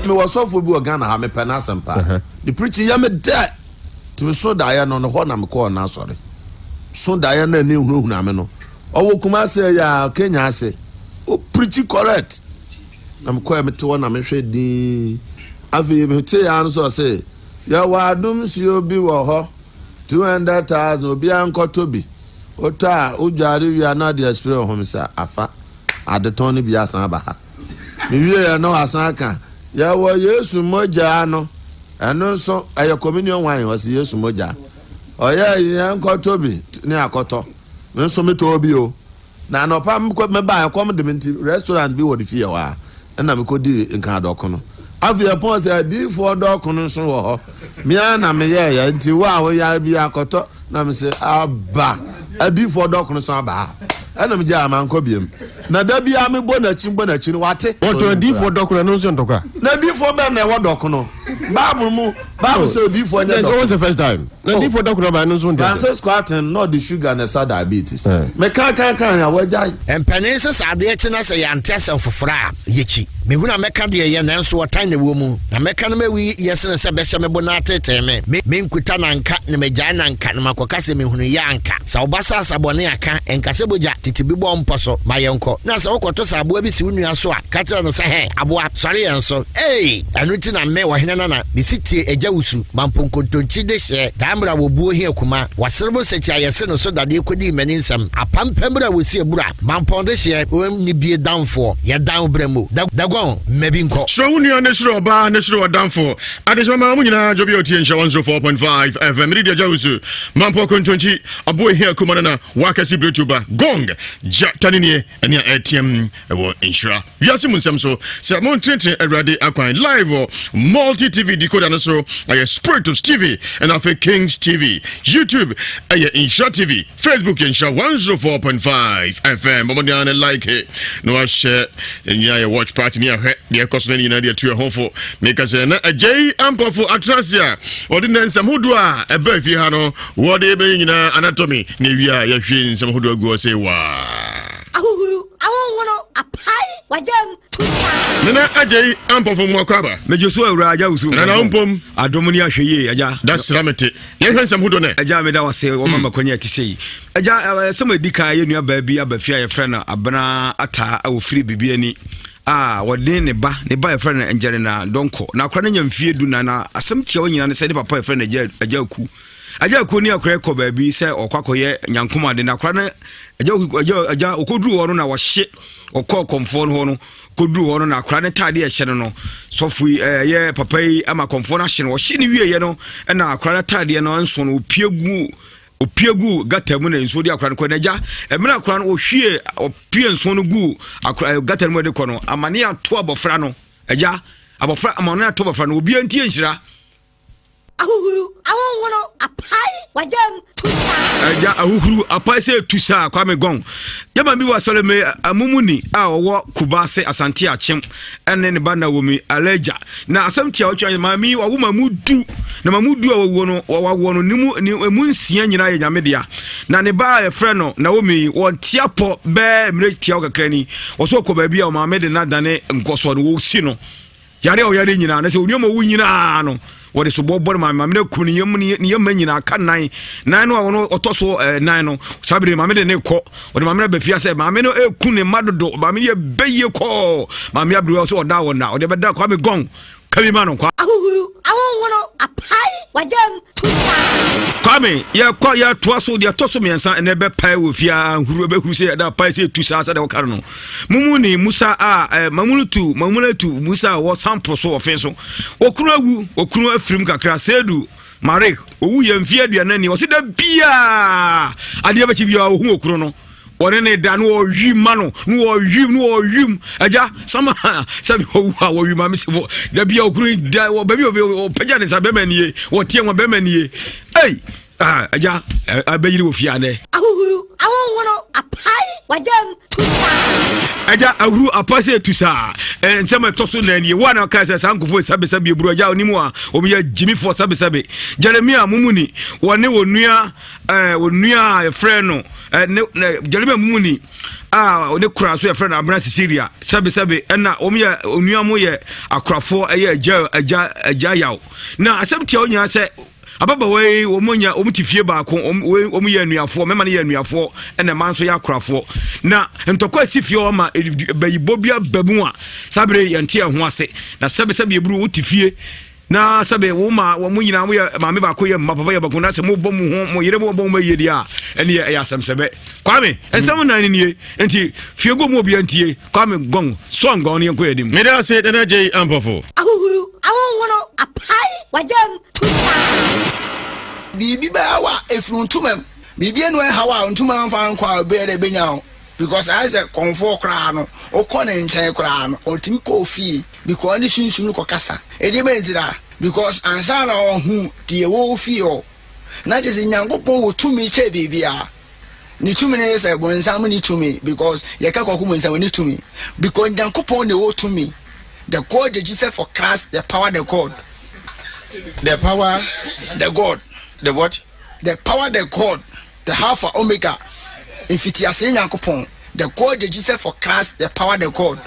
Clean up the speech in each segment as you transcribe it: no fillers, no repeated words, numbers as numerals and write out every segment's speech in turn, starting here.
Mewɔ sɔfoɔ bi wɔ Ghana ha mepɛ n'asɛm paa. Ne preaching yɛ me dɛ. Nti me so daeɛ no ne hɔ na mekɔɔ n'asɔre. So daeɛ no a ne hunahuna me no. Ɔwɔ Kumasi ɛyɛ a Kenya ase. O preachi correct. Na mekɔɛ mete hɔ na mehwɛ din. Afei metee ya no sɛ ɔse yɛwɔ adom nsuo bi wɔ hɔ 200,000 obiara nkɔtɔ bi. Wotɔ a wodware wie a na ɔde aspray wo ho mesɛ afa adetɔn no bi asan aba ha. Mewieɛ na wasan aka yɛwɔ Yesu mogyaa no ɛno nso ɛyɛ communion wine ɔse Yesu mogya. Ɔyɛ yɛn nkɔtɔ bi ne akɔtɔ. Me nso metɔɔ bi o. Na anɔpa mekɔ mebaeɛ ɛkɔm de me nti restaurant bi wɔ ne fie hɔ a ɛna mekɔdii nkran dɔko no. Afei ɛpɔn sɛ adiyifoɔ dɔko no nso wɔ hɔ. Me ara na meyɛeɛ nti wo a woyare bi akɔtɔ na mese aba adiyifoɔ dɔko no so aba ha. Ɛna megyae mankɔ biom. Na da biara mebɔ n'akyi bɔ n'akyi no wate. Wɔtɔn adiyifoɔ dɔkono ɛno nso yɛ ntɔkwa. Na adiyifoɔ bɛn na ɛwɔ dɔkono? Bible mu Bible sɛ odiyifoɔ nyɛ dɔkono. Yes, first time. Na adiyifoɔ dɔkono aba ɛno nso nte ase. Francis Kwarteng na ɔde sugar na ɛsa diabetes. Meka kan kan a wagyae. Mpanin se sɛ adeɛ kye na sɛ yɛante asɛm foforɔ a, yɛkyi. Mehunu a mɛka deɛ ɛyɛ, nanso ɔtan na ɛwɔ mu. Na mɛka no mawi yɛ sene sɛ bɛhyɛ me bo na ateetee me. Me, menkuta no anka, na magyae no anka, na makɔka sɛ mehunuiɛ anka. Sɛ wo ba sa asa bɔne a, ka, nka sɛ bogya, tete bi bɔ wo mpɔ so, ma yɛnkɔ. Na sɛ wokɔto sɛ aboa bi si wo nua so a, ka kyerɛ no sɛ, Hɛ, aboa, sɔre yɛn so. Ei! Ɛno nti na me, ɔhene nana, mesi tie agya wusu, mampo nkontonkyi dehyeɛ, daa mmerɛ a wɔbuo hia kuma, wɔaserebo nsakyi a yɛse no so dadeɛ kɔdii m'ani nsam, apampam berɛ a wɔsi abura, mampɔn dehyeɛ, onni bie damfoɔ, yɛdan wo berɛ mu, da, daguan, mma bi nkɔ. Suro wo nua ne suro ɔbaa ne suro ɔdamfo. Adehyema ma mo nyinaa dwo bi otie nhyɛ 104.5 FM. Mede agya wusu, mampɔ kontonkyi, aboa hia kuma nana, wakɛse biretu ba, gong, gya tanenie, ɛne a ɛteɛm ɛwɔ nhyira. Wiase mu nsɛm so sɛ montenetene Awurade akwan live wɔ Multi TV decoder no so ɛyɛ Spiritus TV ɛna afei Kings TV, YouTube ɛyɛ Nhyira TV, Facebook yɛ Nhyira 104.5 FM. Bɔmmɔden ara ne like na wahyɛ nyinaa yɛ watch party ne ahwɛ deɛ ɛkɔ so no nyinaa deɛ tu ɛho fo. Meka sɛ na agyei ampɔfo atena ase a wɔde nɛ nsɛm hodoɔ a ɛbaa fie ha no wɔde bɛyɛ nyinaa anatomy na ewie a yɛhwie nsɛm hodoɔ agu hɔ sɛ waa. Ahohuru, ahonhono, apae, w'agya mu, tu saa. Nana Agyei Ampɔfo mu akwaaba. Megye so awura agya wusu. Nana mpom. Adom ne ahwɛ yie agya. Da sra me te. Yɛhwɛ nsɛm hodoɔ nɛ. Agya meda wase wɔma mm. makwanya ɛte sɛ yi. Agya ɛsɛm a ɛdi kan yɛ nua baa bi aba fie a yɛfrɛ no Abena Ataa a wɔfiri biribi ani a wɔde ne ba ne ba yɛfrɛ no Ngyɛrena Dɔnkɔ na akora no nya mfie du na na asɛm tiawa nyina ne sɛ ne papa yɛfrɛ no agya agya aku Agya Akuo ne akora kɔ baabi sɛ ɔkɔ akɔyɛ nyankom ade na akora no agya agya agya ɔkɔduru hɔ no na wɔhye ɔkɔ kɔmfoɔ no hɔ no kɔduru hɔ no na akora no taade ɛhyɛ no no sɔfo yi ɛyɛ papa yi ama kɔmfoɔ no ahye no ɔhye no wieɛ no ɛna akora no taadeɛ no nso no ɔpie gu ɔpie gu gata mu na nsuo de akora no kɔ n'agya ɛmena akora no ɔhwie ɔpie nsuo no gu akora gata no mu de kɔ no amane ato abɔfra no agya abɔfra amane ato abɔfra no obiara ntie nhyira Ahohuru, ahonhono, apae, w'agya mu, tu saa. Agya ahohuru, apae sɛ tu saa, Kwame Gɔn. Yɛma bi wɔ Salome Amumuni a ɔwɔ Kubase Asante Akyem ɛne ne ba Naomi Aleja. Na asɛm tia ɔtwa yɛ maame yi ɔwo mamu du na mamu du a wɔwuo no wɔwawoɔ no ne mu ne emu nsia nyinaa yɛ nyame dea. Na ne ba a yɛfrɛ no Naomi yi wɔn tia pɔ bɛɛ mmerɛ tia kakra ni. Wɔso ɔkɔ baabi a ɔmaame de no adane nkɔsoɔ no wɔsi no. Yare a ɔyare nyinaa, na sɛ onua ma owu nyinaa no, wɔde soboɔ bɔ no maame. Maame no akum ne yam ne yam mma nyinaa ka nan. Nan no a ɔno ɔtɔ so eh, nan no, saa bere maame de ne kɔ. Ɔde maame no aba fie sɛ maame no eku ne mma dodo. Maame no yɛ bɛyie kɔɔ. Maame aberewa sɛ ɔda wɔ na ɔde bɛda Kwame Gɔn. Ka bi ma no kwa. Ahohuru, ahonhono, apae, w'agya mu, tu saa. Kwame, yɛkɔ yɛtoa so deɛ ɛtɔ so mmiɛnsa ɛnɛ bɛpae wɔ fie a nhuru ɛbɛhuru sɛ yɛda pae sɛ ɛtu saa sɛdeɛ wɔka no no. Mumuni Musa a eh, Mamunutu Mamunatu Musa a ɔwɔ sampo so ɔfe so. Okunu awu, okunu afirim kakra. Sedu Marik owu yɛ mfe aduanan ni. Ɔsi da biara adeɛ bɛkye biara ohun okunu no. Ɔne ne da no ɔwi ma no, no ɔwi no ɔwi agya sama sɛbi owu a wɔwi ma mi sɛ da biara okunu da baabi ɔpɛgya ne nsa bɛrima nie, ɔteɛ wɔn bɛrima nie. Ei! Ah, agya, abɛyiri wɔ fie anɛ. Ahohuru, ahonhono, apae, Wagyam tu saa. Agya ahuru apa sɛ tu saa. Eh, nsɛm a ɛtɔ so nan nie. Wo a na ɔkae sɛ saa nkurɔfoɔ sɛbesɛbe aburu agya onim a wɔn yɛ gyimifoɔ sɛbesɛbe. Jeremia Mumuni wɔne wɔn nua eh, wɔn nua a yɛfrɛ no eh, ne, ne, Jeremia Mumuni a ne kora so yɛfrɛ no Abena Cecilia sɛbesɛbe ɛna wɔn yɛ onua mo yɛ akorafoɔ ɛyɛ agya agya agya yaw. Na asɛm tia wɔn nyinaa sɛ Ababaawa yi wɔn nya wɔn te fie baako wɔn wɔn yɛ anuafoɔ mmarima no yɛ anuafoɔ ɛna mmaa nso yɛ akorafoɔ na ntɔkwa esi fie hɔ ma bayibɔ bi aba mu a saa bere yɛn te ɛho ase na sɛbesɛbe eburu wo te fie na sɛbe wo ma wɔn nyinaa mo yɛ maame baako yɛ mma papa yɛ baako na sɛ mo bɔ mo ho mo yere mo bɔ mo yie deɛ a ɛne yɛ ɛyɛ asɛmsɛbɛ kwame nsɛm nan nie nti fie gu mu obi ntie Kwame Gong, soa ngɔn no yɛnkɔ yɛn anim. Meda ase Nana Adjei Ampofo. Ahohuru, ahonhono, apae, wagyam, tu saa. Biribi bɛha wo a, ɛfiri wo ntoma mu. Biribi anu ɛha wo a, ntoma mfa nkɔ a obiara bɛnya wo. Because ayɛ sɛ kɔmfoɔ koraa no, wokɔ ne nkyɛn koraa no, ɔtumi kɔ wo fie because ɔne sunsum no kɔkasa. Ɛdeɛ bɛn ntira? Because ansa na ɔhu deɛ ɛwɔ wo fie hɔ, na kyerɛ sɛ Nyankopɔn wɔ tumi kyɛn biribiara. Ne tumi no yɛ sɛ bonsam ne tumi because yɛka kwaku bonsam ɔne tumi because Nyankopɔn na ɛwɔ tumi. The God the Jesus for Christ the power the God. The power the God. The what? The power the God the Alpha Omega mfitiaseɛ Nyankopɔn the God the Jesus for Christ the power the God.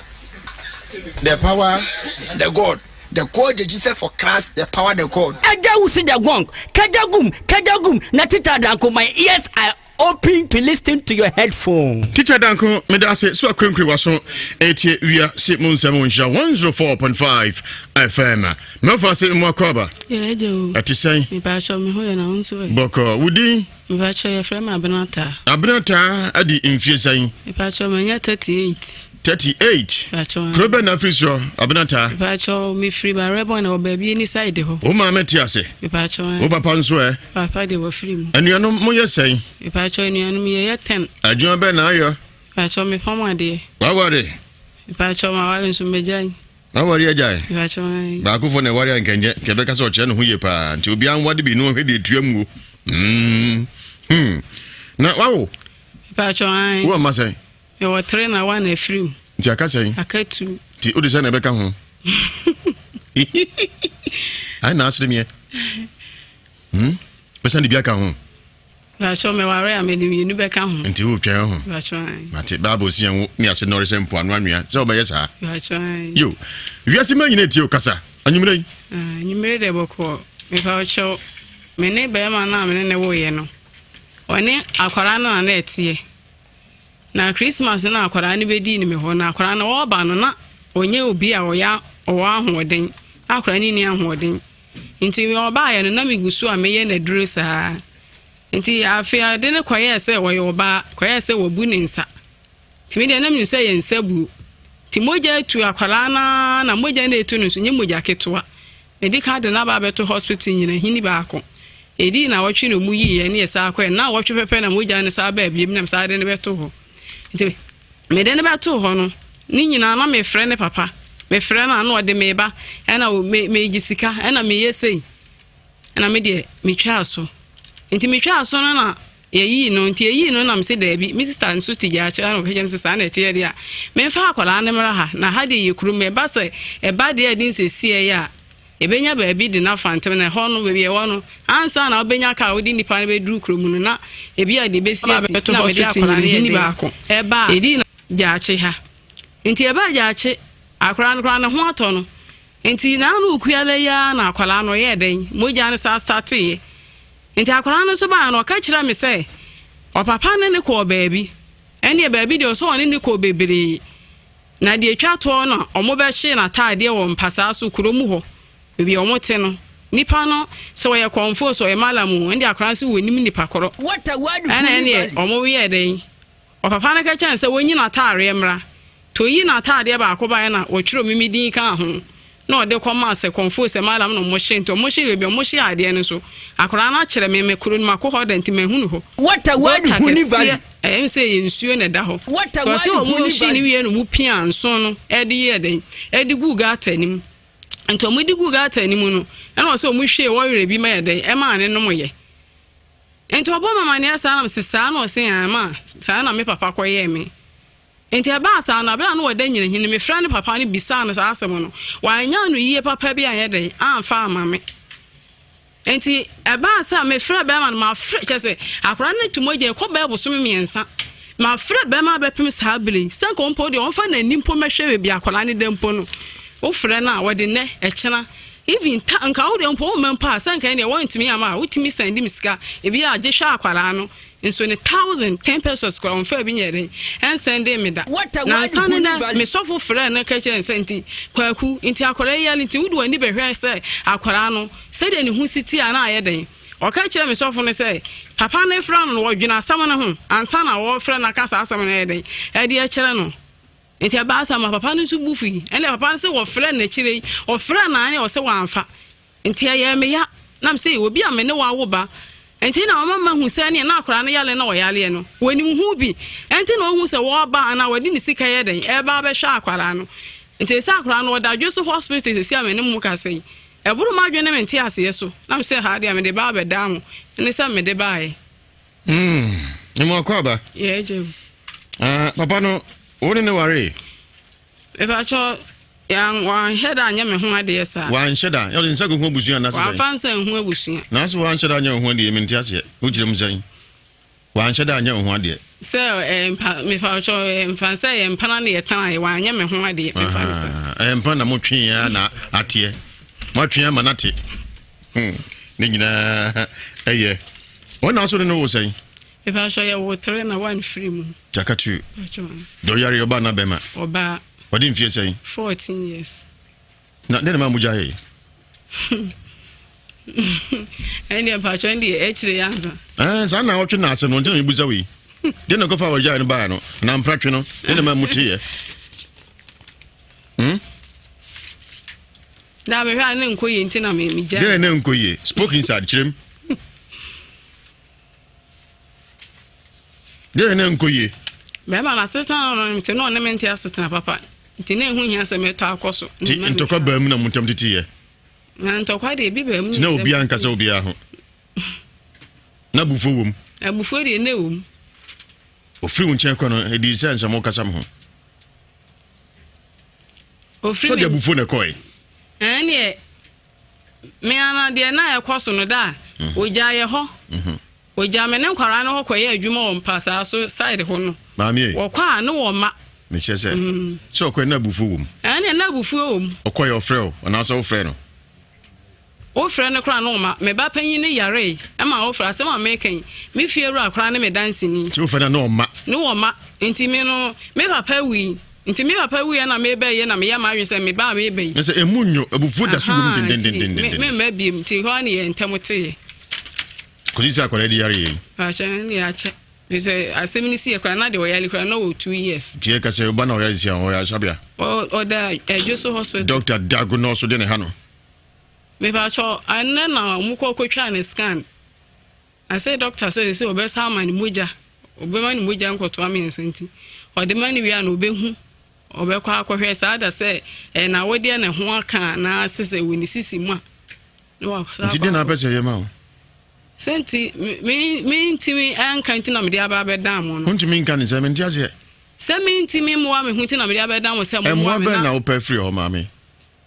The power the God. The God the Jesus for Christ the power the God. Agya wusi the gong, kajagum, kajagum, na Teacher Danko, my ears are open to listen to your headphone. Teacher Danko, meda ase so akurankura waso etie wia se mu nsɛm nhyira 104.5 FM. Mɛfa ase mu akɔaba. Yɛ agya o. Ɛte sɛn? Mepatwɔ me ho yɛ na wo nso ɛ. Bɔkɔ, wo din? Mepatwɔ yɛfrɛ me Abenataa. Abenataa adi mfie sɛn? Mepatwɔ manya 38. 38. Kuro bɛn na afiri soɔ Abenataa? Mepatwɔ mefiri Barɛbɔn na wɔ baabi ani side hɔ. Wo maame te ase? Mepatwɔ. Wo papa nso ɛ? Papa de wafiri mu. Anuanom moyɛ sɛn? Mepatwɔ anuanom yɛyɛ 10. Adwuma bɛn na ayɔ? Mepatwɔ mefam adeɛ. Waware? Mepatwɔ maware nso mɛgyae. Aware agyae? Mepatwɔ ae. Baakofo na ɛware a nkɛnyɛ nka ɛbɛka sɛ ɔkyerɛ ne ho yie paa nti obiara nwade bi no ɔhwɛ deɛ ɛtua muo. Mm. Hmm. Na wawo? Mepatwɔ ae. Wowɔ mma sɛn? Mewɔ tere na one afiri mu. Nti aka sɛn? Aka tu. Nti wode sɛn na ɛbɛka ho? Ayɛ na asere meɛ. Hmm? Bɛsan de bi aka ho. Bàtchɔ meware a mede mmienu bɛka ho. Nti wotwɛn ho. Bàtchɔ ayi. Mate Bible si yɛn wo ne ase nɔre sɛ mpoano anwea sɛ wobɛyɛ saa. Bàtchɔ ayi. Yo, wiase ma nyina tie o kasa. Anwummerɛ yi. Ah, anwummerɛ deɛ bɔkɔɔ. Mepa wo kyɛw. Me ne bɛrima no a me ne ne woeɛ no, ɔne akwadaa no na na ɛteɛ. Na Christmas no na akwadaa no bɛdii no me hɔ, na akwadaa no ɔreba no na ɔnyɛ obi a ɔyɛ ɔwɔ ahoɔden, na akwadaa no nni ahoɔden. Nti ɔbaeɛ no na megu so a meyɛ n'aduro saa. Nti afei ade no kɔyɛɛ sɛ ɔyɛ ɔbaa, kɔyɛɛ sɛ wabu ne nsa. Nti me deɛ na menim sɛ ɛyɛ nsa buo. Nti mogya atu akwadaa no ara na mogya no ɛtu no nso nyɛ mogya ketewa. Medi kan de no aba abɛto hospital nyinahini baako. Edii nnawɔtwe na ɔmu yii yɛn ne yɛsan kɔɛ. Nnawɔtwe pɛpɛ na mogya no san baa biom na mesan de no bɛtoo hɔ. Nti mede no bɛtoo hɔ no, ne nyinaa na mefrɛ ne papa. Mefrɛ no a na ɔde me ba, ɛna me megye sika, ɛna meyɛ sei. Ɛna me deɛ metwaa so. Nti metwaa so no na Yɛyii no, nti yɛyii no na mese daabi, me sista nso te gyaakye na ɔka kyerɛ me sɛ saa na ɛteɛ deɛ a, memfa akwadaa no mmra ha, na ha deɛ yɛ kurom, ɛba sɛ ɛba deɛ ɛde nsɛsiɛ yɛ a, yɛbɛnya baabi de no afa ntɛm, na ɛhɔ no, baabi ɛwɔ no, ansa na wobɛnya kaa wode nnipa no bɛduru kurom no, na ebi a deɛ ɛbɛsi asi, na mede akwadaa no yɛ den, ɛba a, yɛdii no gyaakye ha, nti ɛbaa gyaakye, akwadaa no koraa ne ho atɔ no, nti na ano okuala yi ara na akwadaa no ɔyɛɛ dɛn, mogya no saa starteeɛ. Nti akwadaa no nso baeɛ no, ɔka kyerɛɛ me sɛ ɔpapa ne no kɔɔ baabi. Ɛnneɛ baabi deɛ ɔsɛ ɔne no kɔɔ bebree. Na deɛ ɛtwa toɔ na wɔbɛhyee n'ataadeɛ wɔ mpasaa so kuro mu hɔ, baabi a wɔte no. Nipa no, sɛ ɔyɛ kɔmfoɔ sɛ ɔyɛ malam o, ɛndeɛ akwadaa no sɛ wɔnim nipa korɔ. Ɛna ɛnneɛ wɔyɛɛ dɛn? Ɔpapa no ka kyerɛɛ no sɛ wɔnyi n'ataareɛ mmra. Nti ɔyii n'ataadeɛ baako baeɛ na wɔtwerɛ Mimi din kaa ho na ɔde kɔmaa sɛ kɔmfoo sɛ madam na wɔhye. Nti wɔhye baabi a wɔhye adeɛ no nso, akwadaa no akyerɛ me, me kuro no makɔ hɔ da nti mahunu hɔ. Gɔta kɛseɛ, ɛyɛ me sɛ ɛyɛ nsuo na ɛda hɔ. Nti ɔse wɔhye no wie no wɔpiaa nso no de yɛɛ dɛn? De guu gata no mu. Nti wɔde guu gata no mu no, ɛna ɔse wɔhwiee ɔyerɛ bi ma yɛ dɛn? Ɛmaa ne nomyɛ. Nti ɔbɔ me amaneɛ saa na mese saa na ɔse ae ma saa na me papa kɔyɛɛ me. Nti ɛbaa saa no berɛ a na ɔda nyinahin no mefrɛ ne papa no bisaa no saa asɛm no wanyɛ ano yie papa bi anyɛ dɛn amfa ama me. Nti ɛbaa sɛ mefrɛ bɛrima no mafrɛ kyɛ sɛ akwadaa no to mogya ɛkɔ bɛɛ bosome mmiɛnsa mafrɛ bɛrima bɛpem saa bere yi sɛ nka ɔmpo deɛ ɔmfa n'ani mpo mɛhwɛ baabi akwadaa no da mpo no wofrɛ no a wɔde nnɛ ɛkyena Even ta nka wo deɛ mpo wo mma mpo a sɛ nka ɛneɛ wɔntumi ama a wotumi sɛn de me sika ebi a gye hwɛ akwadaa no nso ne 1000 10 pesos koraa wɔmfa bi nyɛ den ɛnsɛn de me da nansa ne nɛ me sɔfo frɛ no ka kyerɛ ne sɛ nti kwaku nti akwadaa yi yale nti wode w'ani bɛhwɛ sɛ akwadaa no sɛdeɛ ne ho si ti a na ayɛ den ɔka kyerɛ me sɔfo no sɛ papa no frɛ no no wɔdwene asɛm no ho ansa na wɔfrɛ no aka saa asɛm no ɛyɛ den ɛde akyerɛ no. Enti ɛbaa saa ma papa no nso bo fui. Ɛnna papa no se wɔfrɛɛ no akyire yi, wɔfrɛɛ no aane ɔse wamfa. Enti ɛyɛɛ me ya. Na mese obi a me ne wo awo ba. Enti na wama mahu sɛ ɛneɛ na akwadaa no yale na ɔyaleɛ no, wɔnim ho bi. Enti na ɔhu sɛ wɔreba anaa wɔde ne sika yɛ dɛn ɛreba abɛhwɛ akwadaa no. Enti sɛ akwadaa no ɔda Dwoso hospital seesei a me ne mo kasa yi. Ɛboro m'adwene ne me nteaseɛ so. Na mese ha deɛ mede ba abɛdaa mo. Ɛne sɛ mede baeɛ. Mm, mo akɔ aba. Yeah, Jim. Ah, papa no, wo ne ne ware? Mepacho, yan wanhyɛ da anyɛ me ho adeɛ saa. Wanhyɛ da, ɔde nsa kɔhu abusua anaasɛ sɛn? Wamfa nsa nhu abusua. Nanso wanhyɛ da anyɛ wo ho adeɛ, mente aseɛ. Wokyerɛ mu sɛn? Wanhyɛ da anyɛ wo ho adeɛ. Sɛ eh, mpa, mepacho, eh, mfa sɛ yɛ mpana ne yɛtenaeɛ, wanyɛ me ho adeɛ, memfa ne sɛ. Ɛyɛ mpana na motweeɛ na ateɛ. Moatwe ama no ate. Hmm, ne nyinaa ɛyɛ. Wɔn na asɔre no wo sɛn? Mepacho yɛ wo tere na one firi mu. Jakatu. Deɛ ɔyare ɔbaa na bɛma. Ɔbaa. Ɔde mfie sɛn? 14 years. Na dɛn na maa mo gya yɛ? Ɛndeɛ mpacho ɛndeɛ ɛkyerɛ yɛ ansa. Ɛɛ saa na ɔtwe na asɛm no nti na mebusa wei. Deɛ na kɔfa wɔgyae no baa no na mpra twe no dɛn na maa mo teeɛ? Hmm? Na mehwɛ a ne nkɔ yie nti na megyae. Dɛn na nkɔ yie? Spoke inside kyerɛ mu. Dɛn na nkɔ yie? Bɛrima no asetena no no nti na ɔne me nte asetena papa nti na ɛho hia sɛ mɛtɔ akɔ so. Nti ntɔkwa baa mu na mo ntam teteyɛ? Na ntɔkwa deɛ ebi baa mu. Nti na obiara nkasa obiara ho. Na abufuo wɔ mu? Abufuo deɛ na ɛwɔ mu. Ofiri wo nkyɛn kɔ no, ɛdii sɛ nsɛm wokasa me ho. Ofiri Sɛdeɛ abufuo na ɛkɔe. Ɛnneɛ me ara deɛ na ɛkɔ so no da a mhm. ogya yɛ hɔ mhm. ogya me ne nkwaraa no hɔ kɔyɛ adwuma wɔ mpasaa so side hɔ no maame wɔkɔ a ne wɔ ma mekyerɛ sɛ mm. sɛ ɔkɔɛ na abufuo wɔ mu ɛnneɛ na abufuo wɔ mu ɔkɔyɛ ɔfrɛ o anaasɛ wofrɛ no Wofrɛ no koraa na ɔma. Me ba panyin no yaree ma wofrɛ. Asɛm a mereka yi, me fiewura koraa ne me danseni. Nti wofrɛ no a na ɔmma? Ne ɔmma. Nti me no, me papa wui. Nti me papa wuiɛ na merebɛyɛ na meyɛ m'adwene sɛ me ba a mereba yi. Na sɛ emu nnwo, abufuo da so wom Ahaa, nti dendendendenden. me memma biom. Nti hɔ ara ne yɛn ntam teeɛ. Kɔsi sɛ akwadaa di yareɛ yi. Akyɛ, ɛnneɛ akyɛ. Ɛfiri sɛ asɛm no siiɛ koraa na deɛ ɔyare koraa na ɔwɔ 2 years. Nti yɛka sɛ ɔba na ɔyare si a ɔwɔ yaresabea. Ɔda Adwoso hospital. Doctor diagnose de ne ha no. Mepakyɛw, ɛnnɛ na ɔmo kɔ kotwaa no scan. Ɔse doctor sɛ sese ɔbɛsan ama no mogya, ɔbɛma no mogya nkɔtoa miɛnsa nti ɔde ma no wie a na ɔbɛhu, ɔbɛkɔ akɔhwɛ saa da sɛ ɛyɛ n'awodeɛ na ɛho aka anaa sɛ sɛ ɛwɔ ne sisi mu a. Na wakɔ Nti deɛ na apɛ sɛ ɛyɛ ma wo? Sɛ nti me mentumi nka nti na mede aba abɛdan mo no. Wontumi nka ne sɛ mente aseɛ. Sɛ mentumi mmoa me ho nti na mede abɛdan mo sɛ mommoa Mmoa me bɛn na. na wopɛ firi hɔ maame?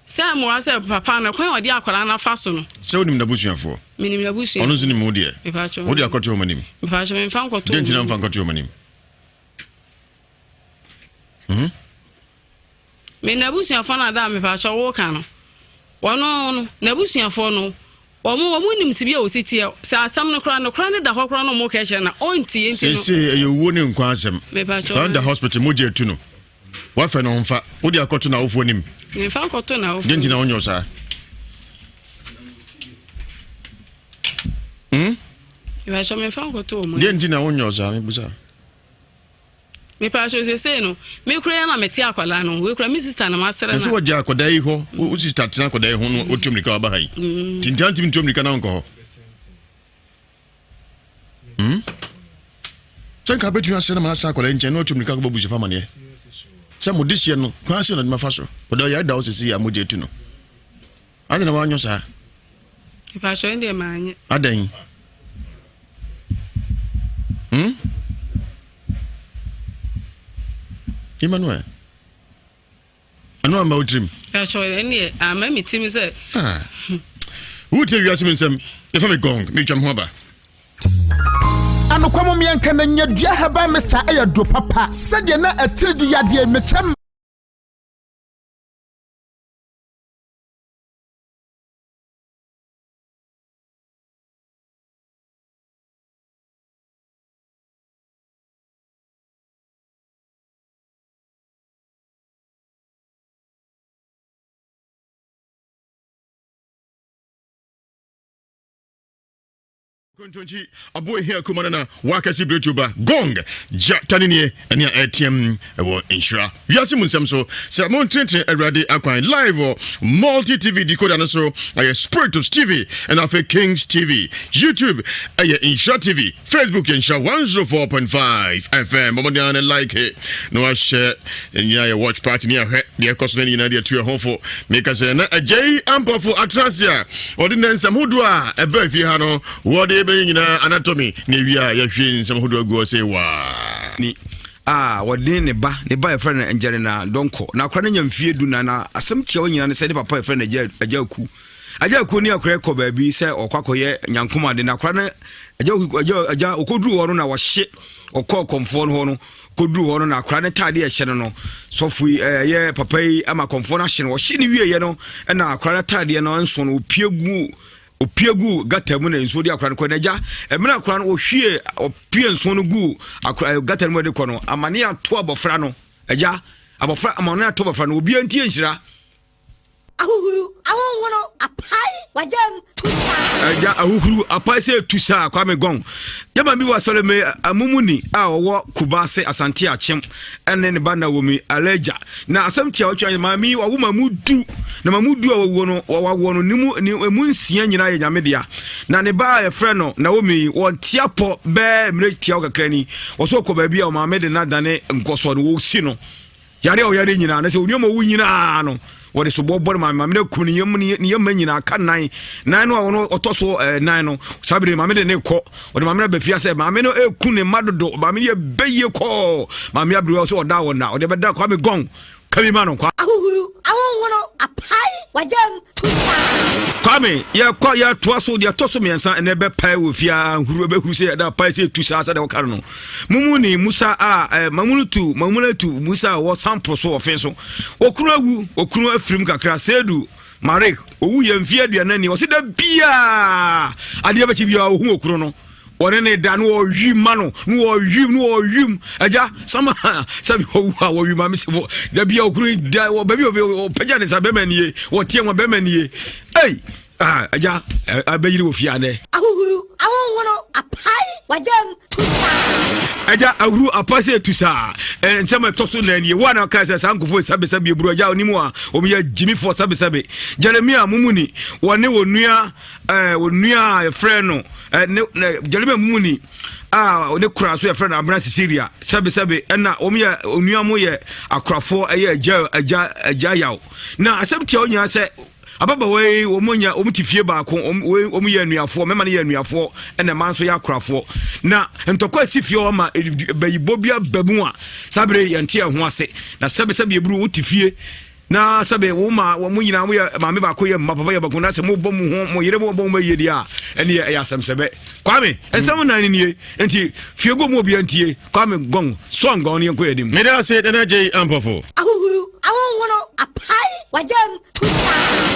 Sɛ mmoa sɛ papa no kwan a ɔde akwadaa no afa so no. Sɛ wonim n'abusuafoɔ. Menim n'abusuafoɔ. Ɔno nso nim wo deɛ. Mepatwo. Wode akɔto wɔn anim. Mepatwo memfa nkɔto wɔn anim. Deɛ nti na mfa nkɔto wɔn anim? Hmm? Me n'abusuafoɔ no ada a mepatwo woka no. Wɔn no n'abusuafoɔ no Wɔn wɔn nim sibia a osi teɛ. Sɛ asɛm no koraa nokora no da hɔ koraa na wɔn ka kyerɛ na ɔntie nti no. Seesei ɛyɛ owuo ne nkwa asɛm. Mepakyɛw. Ɔno da hospital mogya etu no. Wafɛ no ɔnfa. Wode akɔto n'awofoɔ anim. Memfa nkɔto n'awofoɔ. Deɛ nti na wonyɛ saa? Hmm? Mepakyɛw memfa nkɔto wɔn. Deɛ nti na wonyɛ saa mebusa. Mepatwo sesei no me kura ya na mete akwadaa no wei kura me sister na masrɛ na. Ɛsɛ wɔgya akwadaa yi hɔ wo sister tena akwadaa yi ho no otu mirika waba ha yi. Mm. Tintan ntumi ntu mirika na nkɔ hɔ. Hmm? Sɛ nka bɛtumi asɛ na ma asa akwadaa yi nkyɛn na otu mirika kɔbɔ busufa amaneɛ. Sɛ mo de hyɛ no kwan ase na ɔde ma fa so. Kɔda yɛ da wo sisi a mogya etu no. Adɛn na wanyɔ saa? Mepatwo ɛndeɛ manyɛ. Adɛn? Emmanuel. Ɛno amma wo tirim? Ɛkyɛ ɛneɛ amma me tirim sɛ. Ah. Wotie wiase mu nsɛm, yɛfa me gong, metwa me ho aba. Anokwa mom yɛnka na nyadua herbal mixture ɛyɛ aduro papa sɛdeɛ na atiridi yadeɛ mekyɛ Kontonkyi aboa ehia kuma no na wakɛse biretu ba gong gya tanenie ɛne a ɛteɛm ɛwɔ nhyira wiase mu nsɛm so sɛ montenetene awurade akwan live wɔ multi tv decoder no so ɛyɛ spiritus tv ɛna afei kings tv youtube ɛyɛ nhyira tv Facebook yɛ nhyira 104.5 FM. Bɔ mmɔden ara ne like na wahyɛ nyinaa yɛ watch party ne ahwɛ deɛ ɛkɔ so no nyinaa deɛ tu ɛho fo. Meka sɛ na agya yi ampɔfo atena ase a ɔde nɛ nsɛm hodoɔ a ɛbaa fie ha no wɔde bɛyɛ nyinaa anatomy na ewie a yɛhwie nsɛm hodoɔ agu hɔ sɛ waa. Ni a wɔde ne ba ne ba yɛfrɛ no Ngyɛrena Dɔnkɔ na akora no nya mfie du na na asɛm tiawa nyinaa ne sɛ ne papa yɛfrɛ no Agya Aku Agya Akuo ne akora kɔ baabi sɛ ɔkɔ akɔyɛ nyankom ade na akora no agya agya agya ɔkɔduru hɔ no na wɔhye ɔkɔ kɔmfoɔ no hɔ no kɔduru hɔ no na akora no taade ɛhyɛ no no sɔfo yi ɛyɛ papa yi ama kɔmfoɔ no ahye no ɔhye no wieɛ no ɛna akora no taadeɛ no nso no ɔpie gu ɔpie gu gata mu na nsuo de akora no kɔ n'agya ɛmena akora no ɔhwie ɔpie nsuo no gu akora gata no mu de kɔ no amane ato abɔfra no agya abɔfra amane ato abɔfra no obiara ntie nhyira Ahuhuru, ahonhono, apae, wagyam, tu saa. Agya ahuhuru, apae sɛ tu saa, Kwame Gɔn. Yɛma bi wɔ asɔre me amumuni a ɔwɔ Kubase Asante Akyem ɛne ne ba Naomi Aleja. Na asɛm tia ɔtwa maame yi ɔwo ma mu du na ma mu du a wɔwɔ no wɔwawoɔ no ne mu ne emu nsia nyinaa yɛ nyame dea. Na ne ba a yɛfrɛ no Naomi yi wɔn tia pɔ bɛɛ mmerɛ tia kakra ni. Wɔsɔ kɔ baabi a ɔmaame de no adane nkɔsoɔ no wɔsi no. Yare a ɔyare nyinaa, na sɛ onua ma owu nyinaa no, wɔde soboɔ bɔ no maame. Maame no akum ne yam ne yam mma nyinaa ka nan. Nan no a ɔno ɔtɔ so eh, nan no, saa bere maame de ne kɔ. Ɔde maame no aba fie sɛ maame no eku ne mma dodo. Maame no yɛ bɛyie kɔɔ. Maame aberewa sɛ ɔda wɔn na ɔde bɛda Kwame Gɔn. Ka bi ma no kwa. Ahuhuru, ahonhono, apae, wagyam, tu saa. Kwame, yɛkɔ yɛtoa so deɛ ɛtɔ so mmiɛnsa ɛnɛ bɛpae wɔ fie a nhuru ɛbɛhuru sɛ yɛda pae sɛ ɛtu saa sɛdeɛ wɔka no no. Mumuni Musa a eh, Mamunatu Mamunatu Musa a ɔwɔ sampo so ɔfe so. Okunu awu, okunu afirim kakra. Sedu Marik owu yɛ mfeɛ aduanan ni. Ɔsi da biara adeɛ bɛkye biara ohun okunu no. Wɔne ne da no wɔhwim ma no no wɔhwim no wɔhwim agya sama sɛbi ɔwu a wɔhwim ma mi sɛ wɔ da biara okunu da wɔ baabi ɔpɛgya ne nsa bɛrima nie wɔteɛ wɔn bɛrima nie ei. Ah, agya, abɛyiri wɔ fie anɛ. Ahuhuru, ahonhono, apae, wagyam, tu saa. Agya, ahuru, apae sɛ tu saa. Nsɛm a ɛtɔ so nan nie. Wo a na ɔkae sɛ saa nkurɔfoɔ sɛbesɛbe eburu agya onim a wɔn yɛ gyimifoɔ sɛbesɛbe. Jeremia mumuni, wɔne wɔn nua ɛɛ wɔn nua a yɛfrɛ no ɛɛ ne Jeremia mumuni a ne kora nso yɛfrɛ no Abena Cecilia sɛbesɛbe ɛna wɔn yɛ onua mo yɛ akorafoɔ ɛyɛ agya agya agya yaw. Na asɛm tia wɔn nyinaa sɛ Ababaawa yi wɔn nya wɔn te fie baako wɔn wɔn yɛ anuafoɔ mmarima no yɛ anuafoɔ ɛna mmaa nso yɛ akorafoɔ na ntɔkwa esi fie hɔ ma bayibɔ bi aba mu a saa bere yɛn te ɛho ase na sɛbesɛbe eburu wo te fie na sɛbe wo ma wɔn nyinaa mo yɛ maame baako yɛ mma papa yɛ baako na sɛ mo bɔ mo ho mo yere mo bɔ mo yie deɛ a ɛne yɛ ɛyɛ asɛm sɛbɛ kwame nsɛm nan nie nti fie gu mu obi ntie Kwame Gong, sɔn gɔn no yɛnkɔ yɛn anim. Meda ase Nana Adjei Ampofo. Ahuhuru, ahonhono, apae, wagyam, tu saa.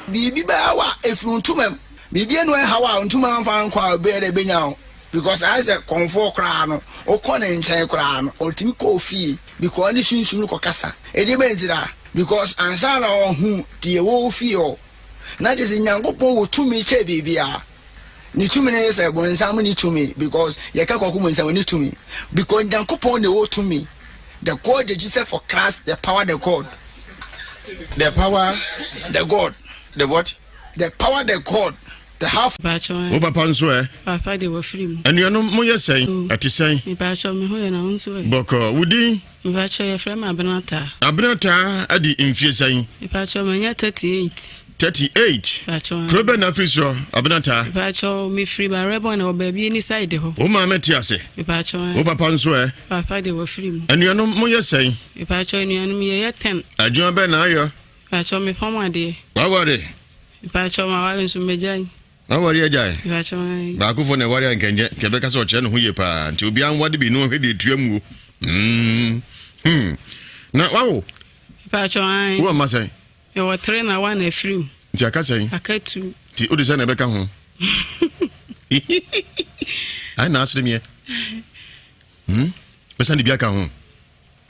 Biribi bɛha wo a, ɛfiri wo ntoma mu. Biribi anu ɛha wo a, wo ntoma mfa nkɔ a, obiara bɛnya wo. Because ayɛ sɛ kɔmfoɔ koraa no, wokɔ ne nkyɛn koraa no, ɔtumi kɔ wo fie because ɔne sunsum no kɔkasa. Ɛdeɛ bɛn ntira? Because ansa na ɔhu deɛ ɛwɔ wo fie hɔ. Na kyerɛ sɛ Nyankopɔn wɔ tumi kyɛn biribiara. Ne tumi no yɛ sɛ bonsam ne tumi because yɛka kwaku bonsam ne tumi because Nyankopɔn na ɛwɔ tumi. The God the Jesus for Christ, the power the God. The power the God. The what? The power the God. The half. Wo papa nso ɛ? Papa de wafiri mu. Anuanom mo yɛ sɛn? Ɛte sɛn? Mepatwɔ me ho yɛ na wo nso ɛ? Bɔkɔ, wo din? Mepatwɔ yɛfrɛ me Abenataa. Abenataa adi mfie sɛn? Mepatwɔ manya 38. 38. Kuro bɛ na afiri soɔ Abenataa? Mepakyɛw mefiri Bawerɛbɔn na wɔ baabi ani side hɔ. Wo maame te ase? Mepakyɛw. Wo papa nso ɛ? Papa de wafiri mu. Anuanom moyɛ sɛn? Mepakyɛw anuanom yɛyɛ ten. Adwuma bɛn na ayɔ? Mepakyɛw mefam adeɛ. Waware? Mepakyɛw maware nso magyae. Waware agyae? Mepakyɛw ae. Baakofo na ɛware a nkɛnyɛ nka ɛbɛka sɛ ɔkyerɛ ne ho yie paa nti obiara nwade bi na ɔhwɛ deɛ ɛtua muo. Mm. Hmm. Na wawo? Mepakyɛw ae. Wowɔ mma sɛn? Mewɔ tere na one afiri mu. Nti aka sɛn? Aka tu. Nti wode sɛn na ɛbɛka ho? Ayɛ na asere meɛ. Hmm? Bɛsan de bi aka ho?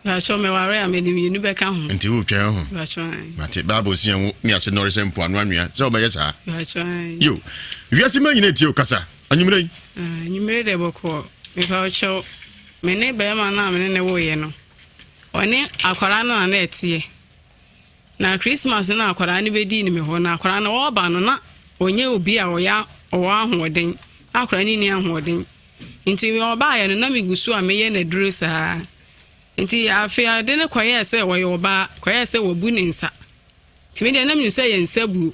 Bàtchɔ meware a mede mmienu bɛka ho. Nti wotwɛn ho? Bàtchɔ ayi. Mate Bible si yɛn wo ne ase nɔre sɛ mpoano anwea sɛ wobɛyɛ saa. Bàtchɔ ayi. Yo, wiase ma nyina tie o kasa anwummerɛ yi. Ah, anwummerɛ deɛ bɔkɔɔ. Mepa wo kyɛw, me ne bɛrima no a me ne ne woeɛ no, ɔne akwadaa no na na ɛteɛ. Na Christmas no na akwadaa no bɛdii no me hɔ, na akwadaa no ɔreba no na ɔnyɛ obi a ɔyɛ ɔwɔ ahoɔden, na akwadaa no nni ahoɔden. Nti ɔbaeɛ no na megu so a meyɛ n'aduro saa. Nti afei ade no kɔyɛɛ sɛ ɔyɛ ɔbaa, kɔyɛɛ sɛ wabu ne nsa. Nti me deɛ na menim sɛ yɛ nsa buo.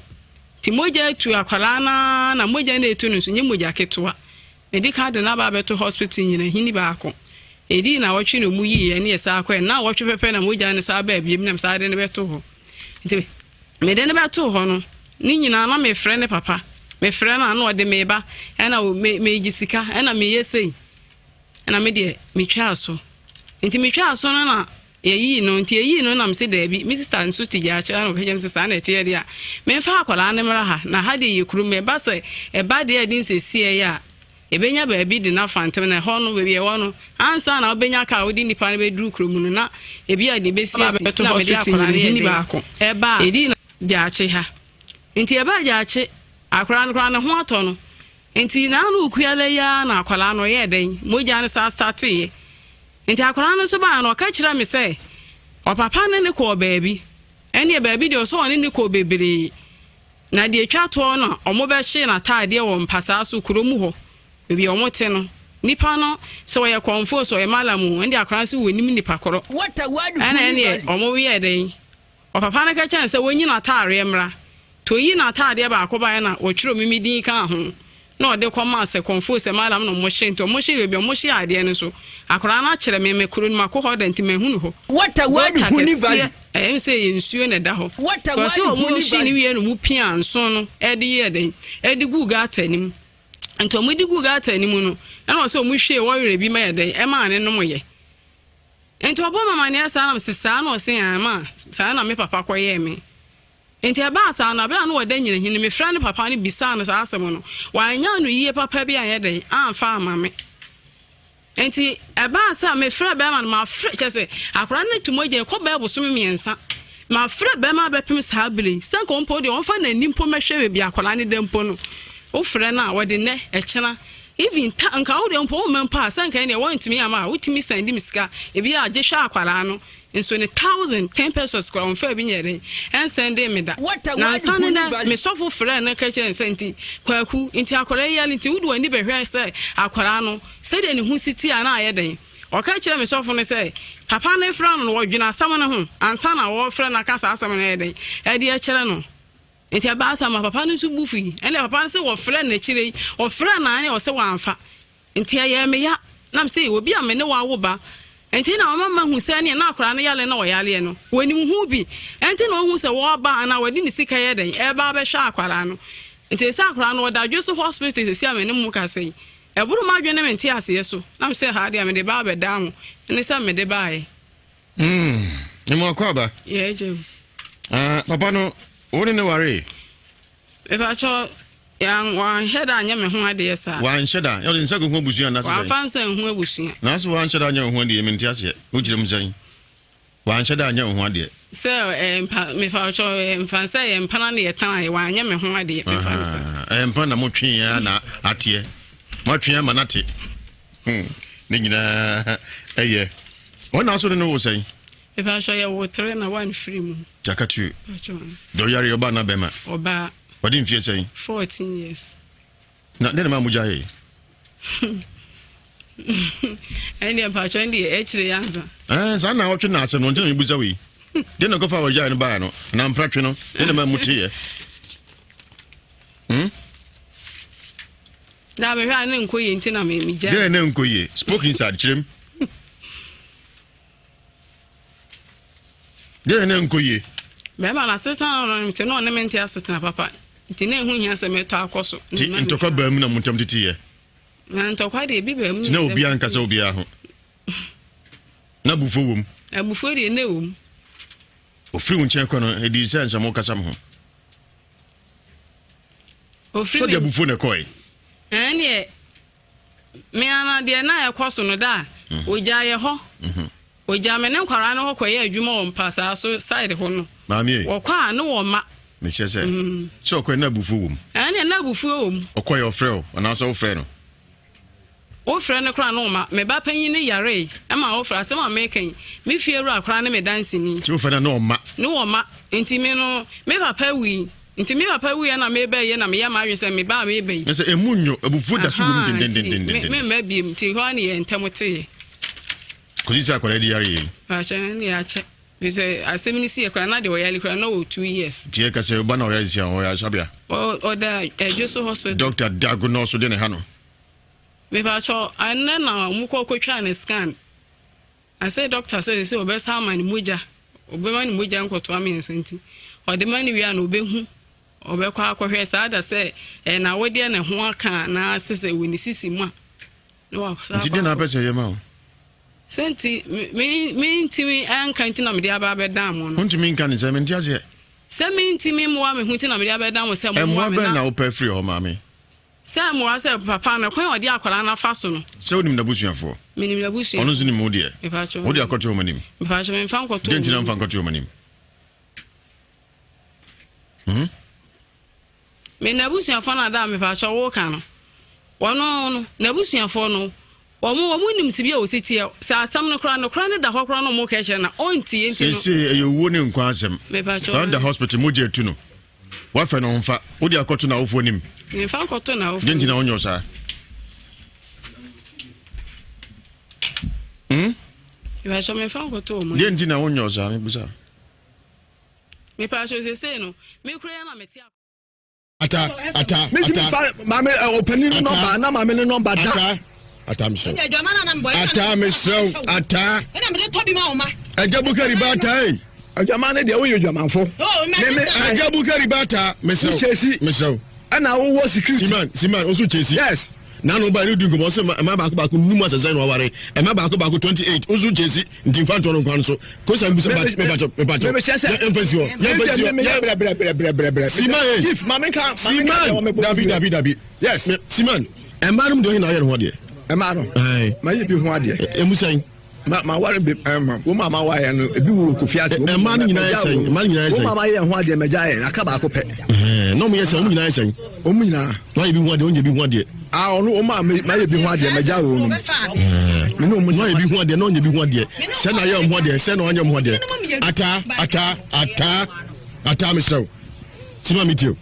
Nti mogya atu akwadaa no ara na mogya no ɛtu no nso nyɛ mogya ketewa. Medi kan de no aba abɛto hospital nyinahini baako. Edii nnawɔtwe na ɔmu yiiɛ ne yɛsan kɔɛ. Nnawɔtwe pɛpɛ na mogya no san baa biom na mesan de no bɛtoo hɔ. Nti mede no bɛtoo hɔ no, ne nyinaa na mefrɛ ne papa. Mefrɛ no a na ɔde me ba, ɛna megye sika, ɛna meyɛ sei. Ɛna me deɛ metwaa so. Nti metwaa so no na Yɛyii no, nti yɛyii no na mese daabi, me sista nso te gyaakye na ɔka kyerɛ me sɛ saa na ɛteɛ deɛ a, memfa akwadaa no mmra ha, na ha deɛ yɛ kurom, ɛba sɛ ɛba deɛ ɛde nsɛsiɛ yɛ a, yɛbɛnya baabi de no afa ntɛm, na ɛhɔ no, baabi ɛwɔ no, ansa na wobɛnya kaa wode nnipa no bɛduru kurom no, na ebi a deɛ ɛbɛsi asi, na mede akwadaa no yɛ dɛn, ɛba a, ɛdii na gyaakye ha, nti ɛbaa gyaakye, akwadaa no koraa ne ho atɔ no, nti na ano okuala yi ara na akwadaa no ɔyɛɛ dɛn, mogya no saa starteeɛ. Nti akwadaa no nso baeɛ no, ɔka kyerɛɛ me sɛ ɔpapa ne no kɔɔ baabi. Ɛnneɛ baabi deɛ ɔsɛ ɔne no kɔɔ bebree. Na deɛ ɛtwa toɔ no, wɔbɛhyee n'ataadeɛ wɔ mpasaa so kuro mu hɔ, baabi a wɔte no. Nipa no, sɛ ɔyɛ kɔmfoɔ o, sɛ ɔyɛ malam o, ɛndeɛ akwadaa no sɛ wɔnim nipa korɔ. Ɛna ɛnneɛ wɔyɛɛ dɛn? Ɔpapa no ka kyerɛɛ no sɛ wɔnyi n'ataareɛ mmra. Nti ɔyii n'ataadeɛ baako baeɛ na wɔtwerɛɛ Mimi din kaa ho na ɔde kɔmaa sɛ kɔmfoo sɛ madam na wɔhye. Nti wɔhye baabi a wɔhye adeɛ no nso, akwadaa no akyerɛ me, mekɔ no makɔ hɔ da nti mahunu hɔ. Gɔta kɛseɛ, ɛyɛ me sɛ ɛyɛ nsuo na ɛda hɔ. Nti ɔse wɔhye no wieɛ na wɔpiaa nso no de yɛɛ dɛn? De guu gata no mu. Nti wɔde guu gata no mu no, ɛna ɔse wɔhwiee ɔyerɛ bi ma yɛ dɛn? Ɛmaa ne nomyɛ. Enti ɔbɔɔ me amanneɛ saa na mese saa na ɔse aane ma saa na me papa kɔyɛɛ me. Enti ɛbaa saa no berɛ a na ɔda nyinahin no mefrɛɛ ne papa no bisaa no saa asɛm no wanyɛ anoyie papa bi anyɛ dɛn amfa amma me. Enti ɛbaa sɛ mefrɛɛ bɛrima no mafrɛ kyɛ sɛ akwadaa no to mogya ɛkɔ bɛɛ bosome mmiɛnsa mafrɛ bɛrima abɛpem saa berɛ yi sɛ nka ɔmpo deɛ ɔmfa n'ani mpo mɛhwɛ baabi akwadaa no da mpo no wofrɛ no a wɔde nnɛ ɛkyena Even ta nka wo deɛ mpo wo mma mpo a sɛ nka ɛneɛ wɔntumi ama a wotumi sɛn de me sika ebi a gye hwɛ akwadaa no nso ne thousand ten pesos koraa wɔmfa bi nyɛ den ɛnsɛn de me da nansa ne nɛ me sɔfo frɛ no ka kyerɛ ne sɛ nti kwaku nti akwadaa yi yale nti wode w'ani bɛhwɛ sɛ akwadaa no sɛdeɛ ne ho si ti a na ayɛ den ɔka kyerɛ me sɔfo no sɛ papa no frɛ no no wɔdwene asɛm no ho ansa na wɔfrɛ no aka saa asɛm no ɛyɛ den ɛde akyerɛ no. Enti ɛbaa saa ma papa no nso bo fui. Ɛnna papa no se wɔfrɛɛ no akyire yi, wɔfrɛɛ no aane ɔse wamfa. Enti ɛyɛɛ me ya. Na mese obi a me ne wo awo ba. Enti na wama mahu sɛ ɛneɛ na akwadaa no yare na ɔyareɛ no, wɔnim ho bi. Enti na ɔhu sɛ wɔreba anaa wɔde ne sika yɛ dɛn ɛreba abɛhwɛ akwadaa no. Enti sɛ akwadaa no ɔda dwo so hospital seesei a me ne mo kasa yi. Ɛboro m'adwene ne me nteaseɛ so. Na mese ha deɛ mede ba abɛdaa mo. Ɛne sɛ mede baeɛ. Mm, emu akɔ aba. Yɛ gye. Ah, papa no, wo ne ne waree? Mepakyɛ yan wanhyɛ da anyɛ me ho adeɛ saa. Wanhyɛ da, ɔde nsa kɔhu abusua anaasɛ sɛn? Wamfa nsa nhu abusua. Nanso wanhyɛ da anyɛ wo ho adeɛ, mente aseɛ. Wokyerɛ mu sɛn? Wanhyɛ da anyɛ wo ho adeɛ. Sɛ eh, mpa mepakyɛ eh, mfa sɛ yɛ mpana ne yɛtena yɛ wanyɛ me ho adeɛ mefa nsa. Ɛyɛ mpana na motwe ya na ateɛ. Moatwe ama no ate. Hmm, ne nyinaa ɛyɛ. Wɔn na aso ne no wo sɛn? Mepakyɛ yɛ wo tere na one firi mu. Jakatu. Deɛ ɔyare ɔbaa na bɛma. Ɔbaa. Ɔde mfie sɛn? 14 years. Na ne na maa mo gya yɛ? Ɛndeɛ mpakyɛ ɛndeɛ ɛkyerɛ yɛ ansa. Ɛɛ saa na ɔtwe na asɛm no nti na mebusa wei. Deɛ na kɔfa awɔgyae no baa no na mpratwe no ne na maa mu teeɛ. Na mehwɛ a ne nkɔ yie nti na megya. Deɛ na nkɔ yie? Spoke inside kyerɛ mu. Deɛ na nkɔ yie? Bɛrima no asetena no nti na ɔne me nte asetena papa nti na ɛho hia sɛ mɛtɔ akɔ so. Nti ntɔkwa baa mu na mo ntam teteyɛ? Na ntɔkwa deɛ ebi baa mu. Nti na obiara nkasa obiara ho. Na abufuo wɔ mu? Abufuo deɛ na ɛwɔ mu. Ofiri wo nkyɛn kɔ no, ɛdii sɛ nsɛm wokasa mo ho. Ofiri mi. Sɔde abufuo na ɛkɔe. Ɛnneɛ me ara deɛ na ɛkɔ so no da a mhm. ogya yɛ hɔ. Mhm. Ogya me ne nkwaraa no hɔ kɔyɛ adwuma wɔ mpasaa so side hɔ no. Maame. Wɔkɔ a ne wɔn ma. Mekyerɛ sɛ mhm. sɛ ɔkɔɛ na abufuo wɔ mu. Ɛnneɛ na abufuo wɔ mu. Ɔkɔɛ ɔfrɛ o anaasɛ wofrɛ no. Wofrɛ no koraa na ɔma. Me ba panyin no yaree ma wofrɛ. Asɛm a mereka yi, me fiewura koraa ne me danseni. Nti wofrɛ no a na ɔmma? Ne ɔmma. Nti me no, me papa wui. Nti me papa wuiɛ na merebɛyɛ na meyɛ m'adwene sɛ me ba a mereba yi. Na sɛ emu nnwo, abufuo da so wom Ahaa, nti me, dendendendenden. memma biom. Nti hɔ ara ne yɛn ntam teeɛ. Kɔsi sɛ akwadaa di yareɛ yi. Akyɛ, ɛnneɛ akyɛ. Firi sɛ asɛm no siiɛ koraa na deɛ ɔyare koraa na ɔwɔ 2 years. Nti yɛka sɛ ɔba na ɔyare si a ɔwɔ yaresabea. Ɔda Adwoso hospital. Doctor diagnose deɛ na ɛha no. Mepakyɛw, ɛnnɛ na ɔmo kɔ kotwaa ne scan. Ɔse doctor sɛ sese ɔbɛsan ama no mogya, ɔbɛma no mogya nkɔtoa mmiɛnsa nti ɔde ma no wie a na ɔbɛhu, ɔbɛkɔ akɔhwɛ saa da sɛ ɛyɛ n'awodeɛ na ɛho aka anaa sɛ sɛ ɛwɔ ne sisi mu a. Na wakɔ Nti deɛ na apɛ sɛ ɛyɛ ma wo? Sɛ nti me me ntumi nka nti na mede aba abɛdan mo no. Wontumi nka ne sɛ mente aseɛ. Sɛ me ntumi mmoa me ho nti na mede abɛdan mo sɛ mo mmoa Mmoa me bɛn na. na wopɛ firi hɔ maame? Sɛ mmoa sɛ papa no kwan a ɔde akwadaa no afa so no. Sɛ wonim n'abusuafoɔ? Menim n'abusuafoɔ. Ɔno nso nim wo deɛ? Mepatwo. Wode akɔto wɔn anim? Mepatwo memfa nkɔto Deɛ nti na wɔn mfa anim. nkɔto wɔn anim? Hmm? Me n'abusuafoɔ no ada a mepatwo woka no. Wɔn no n'abusuafoɔ no wɔn wɔn nim sibi a wɔsi teɛ sɛ asɛm no koraa no koraa no da hɔ koraa no wɔn kɛkyerɛ na ɔntie nti no. Seesei ɛyɛ owuo ne nkwa asɛm. Mepatwo. Ɔno da hospital mogya atu no. Wafɛ no ɔmfa. Wode akɔto n'awofoɔ anim. Memfa nkɔto n'awofoɔ. Deɛ nti na wonyɛ saa? Hmm? Mepatwo memfa nkɔto wɔn. Deɛ nti na wonyɛ saa? Mebusa. Mepatwo seesei no me kura ya na mete Ata ata Mesi ata. fa maame ɛ ɔpanin ne nɔmba na maame ne nɔmba da. Ata ata mesrɛ wo. Ata mesrɛ wo ata. Agya Bukari ba ata ei. Adwaman ne deɛ woyɛ adwamanfo. Meme Agya Bukari ba ata mesrɛ wo. Wokyɛsi. Mesrɛ wo. Ɛna wowɔ security. Siman Siman nso kyɛsi. Yes. Nanu ba ne di nkɔmɔ sɛ ɛma baako baako num asɛsɛ na waware ɛma baako baako 28 nso kyɛsi nti nfa ntɔ no nkwan so kosa mbusa mepakyɛ mepakyɛ yɛmfa si hɔ yɛmfa si hɔ brɛbrɛbrɛbrɛbrɛ. Siman eh. Chief maame nka maame nka Siman deɛ wɔmebɔ dabi dabi dabi Yes. Siman ɛmaa no mu deɛ ɔhe na ayɛ ne ho adeɛ Ɛmaa no. Aye. Ma yɛ bi ho adeɛ. Emu sɛn Ma ma ware bi ɛma wɔn a ma ware no ebi wɔ kofi ase. Ɛmaa no nyinaa yɛ sɛn ɛmaa no nyinaa yɛ sɛn Wɔn a ma yɛ ho adeɛ mɛgya yɛ aka baako pɛ. Ɛɛ, na ɔmo yɛ sɛn ɔmo nyinaa yɛ sɛn Wɔn nyinaa. Wayɛ bi ho adeɛ ɔnyɛ bi ho adeɛ Ah ɔno wɔn a ma yɛ bi ho adeɛ mɛgya wɔn no. Ɛɛ, Me ne wɔn na ɔyɛ bi ho adeɛ na ɔnyɛ bi ho adeɛ sɛ na ayɛ ɔmo ho adeɛ sɛ na ɔnyɛ ɔmo ho adeɛ ata ata ata ata mesrɛ wo Siman mi tie o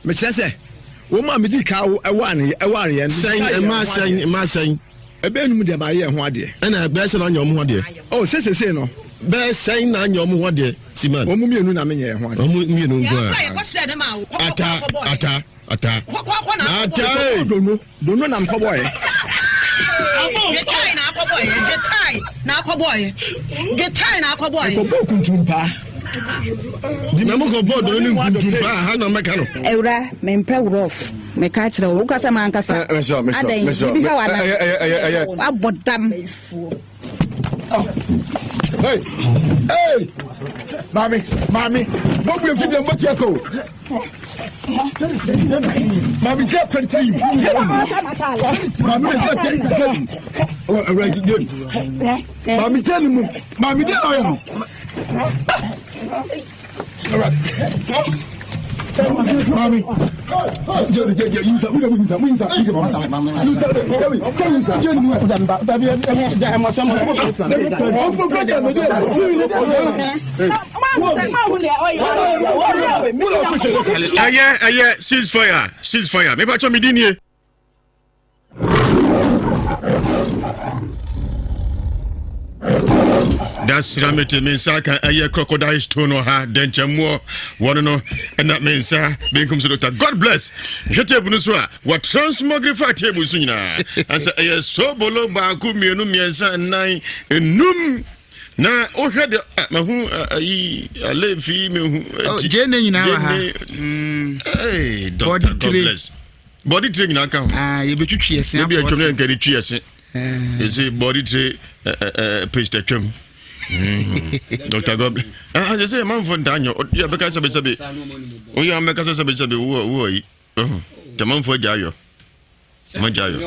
Mekyerɛ sɛ wɔn a medi ka ɛware ɛware yɛn. Sɛn ɛmaa sɛn ɛmaa sɛn Ɛbɛn num deɛ ma yɛ ho adeɛ. Ɛna bɛyɛ sɛ na anyɛ ɔmo ho adeɛ. Oh sɛ sese no. Bɛyɛ sɛn na anyɛ ɔmo ho adeɛ Siman. Wɔn mmienu na menyɛ ho adeɛ. Ɔmo mmienu nko a. Ata ata ata ata ee. Dono dono na mkɔbɔ yɛ. Dwetae na akɔbɔ yɛ. Dwetae na akɔbɔ yɛ. Dwetae na akɔbɔ yɛ. Ɛkɔbɔ kuntumpaa. Na mo kɔ bɔ dono ne nkuntumpaa ha na mɛka no. Awura, mempɛ worɔf. Meka kyerɛ wo, wokasa mankasa. Adɛn, biribi ha wana? Wabɔ dam. Hey, hey, maame, maame, mo bu efi deɛ mo tia ko. Maame jẹ pẹrẹ ti yi. Maame de jẹ tẹ jẹ mu. Ɔwura jẹ mu. Maame jẹ ni mu. Maame jẹ na ɔyɛ no. Maame. Jẹ jẹ jẹ yusa musa musa musa musa yusa jẹ jẹ yusa jẹ ni mu. Ɛyɛ ɛyɛ cease fire cease fire mepakyɛ me din nie. Dasra mete me nsa ka ɛyɛ crocodile stone wɔ ha dɛnkyɛmmoɔ wɔno no ɛna me nsa benkum so doctor God bless hwɛ table no so a wɔ transmogrify table so nyinaa ɛsɛ ɛyɛ sobolo baako mmienu mmiɛnsa nnan enum na wohwɛ de mahu ayi alefi mehu oh, gyene nyinaa wɔ ha hey doctor God bless bɔde tire nyinaa ka ho ah, yɛbɛtwitwi ɛse ebi atwam ne nkɛde twi ɛse ɛsɛ bɔde tire paste atwam mm. Dr. God ah sɛ sɛ manfo ntaa nyɛ yɛbɛka sɛbesɛbe woyɛ amɛka sɛ sɛbesɛbe wowɔ yi tamanfo agya ayɔ mogya yɔ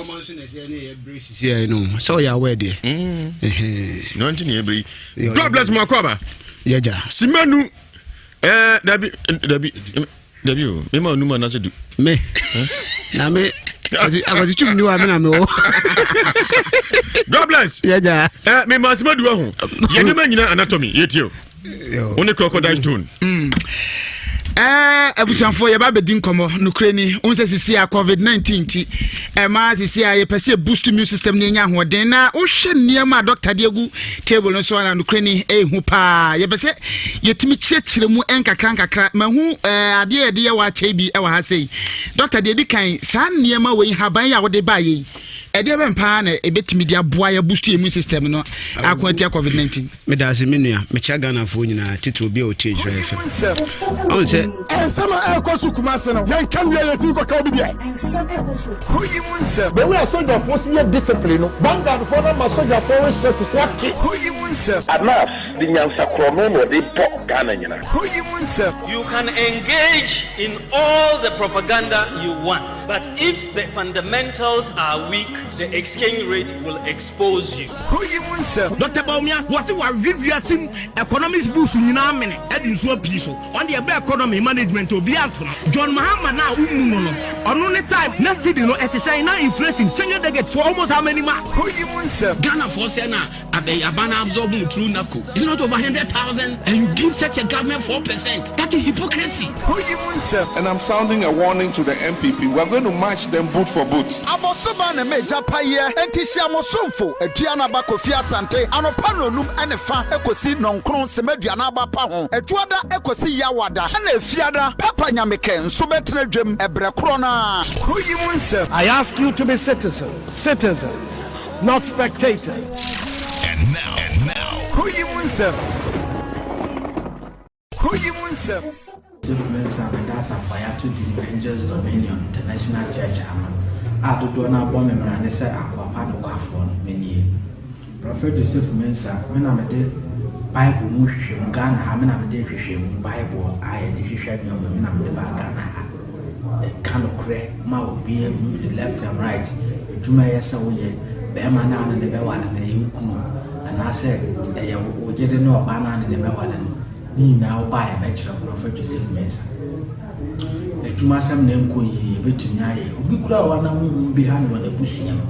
sɛ ɔyɛ awɛ deɛ mm. no nti ne yɛbrɛ yi God bless mo akɔ aba yɛgya simanu eh, dabi dabi dabi o mema onum anaasɛ du me na me akwasi twum ni wa me na me wɔ God bless yɛgya eh, mema asɛm adu aho yɛne ma nyina anatomy yɛtie o wo ne crocodile stone mm. Eh, abusuafoɔ yɛba bɛdi nkɔmmɔ nokorɛ ni wohu sɛ sisi a covid-19 nti ɛma sisi a yɛpɛ sɛ boost immune system ne ɛnya ahoɔden na wohwɛ nneɛma a dɔkta de agu table no so ana nokorɛ ni ɛhu paa yɛpɛ sɛ yɛtumi kyerɛkyerɛ mu nkakra nkakra mahu eh, adeɛ yɛde yɛ wɔ akyɛe bi wɔ ha sei dɔkta deɛ ɛdi kan saa nneɛma wei haban yi a wode baayɛ yi ɛdeɛ bɛn paa na ɛbɛtumi de aboa yɛ boost immune system no ako atia covid-19 Meda ase me nua, mekyia Ghanafoɔ nyinaa, titiri obi a ɔtie Nhyira FM. Ɔhu sɛ. Nsɛm a ɛrekɔ so Kumasi no, yɛnka nwie yɛtumi kɔka obi deɛ. Nsɛm ɛrekɔ so. Kuro yi mu nsɛm. The way a sogyafoɔ si yɛ discipline no, vanguard foɔ no ama sogyafoɔ respect so ate. Kuro yi mu nsɛm. Anas de nyansa korɔno na ɔde bɔ Ghana nyina. Kuro yi mu nsɛm. You can engage in all the propaganda you want, but if the fundamentals are weak, the exchange rate will expose you. Kuro yi mu nsɛm. Doctor Bawumia, wɔse wawe wiase mu economics books nyinaa amene de nsuo apii so. Ɔno deɛ ɛbɛ economy management obiara nto no. John Mahama no a wommu no no, ɔno ne time na cedi no ɛte sɛn? Na inflation single digit for almost how many months? Kuro yi mu nsɛm. Ghanafoɔ sɛ na aban no absorb mu through NABCO is not over 100,000 and you give such a government 4%? That is hypocrisy. Kuro yi mu nsɛm. And I'm sounding a warning to the NPP, we are going to match them boot for boot. Abɔsoba ne me gyapayɛ enti hyia mo somfo Aduanaba Kofi Asante anɔpa nnɔnum ne fa kosi nnɔnkron sema aduanaba pa ho Adwuada kosi Yawada ɛna Efiada Papa Nyamekɛ nso bɛtena dwam ɛbrɛ korɔ no ara. Kuro yi mu nsɛm. I ask you to be citizens, citizens, not spectators. And now, and now. Kuro yi mu nsɛm. Kuro yi mu nsɛm. Joseph Mensah bɛda asafo a yɛato din Angels Dominion International Church ano a dodoɔ no ara bɔ me mmrane sɛ akoa pa nokwafoɔ no, me nie. Prɔfɛt Joseph Mensah, me na mede Bible mu nhwehwɛmu, Ghana ha, me na mede nhwehwɛmu Bible a yɛde hwehwɛ nneɛma me na mede baa Ghana ha. Ɛka nokorɛ ma obiara hu ne left and right, adwuma ɛyɛ sɛ woyɛ, bɛrima no a ne ne bɛware no ɛyɛ wo kunu anaasɛ ɛyɛ wo yere ne ɔbaa no a ne ne bɛware no. Ne nyinaa wo ba a yɛbɛkyerɛ wo Prɔfɛt Joseph Mensah. Adwuma asɛm na ɛnkɔ yie yɛbɛtumi ayɛ. Obi koraa wɔ hɔ na honhom bi ha no wɔ n'abusua mu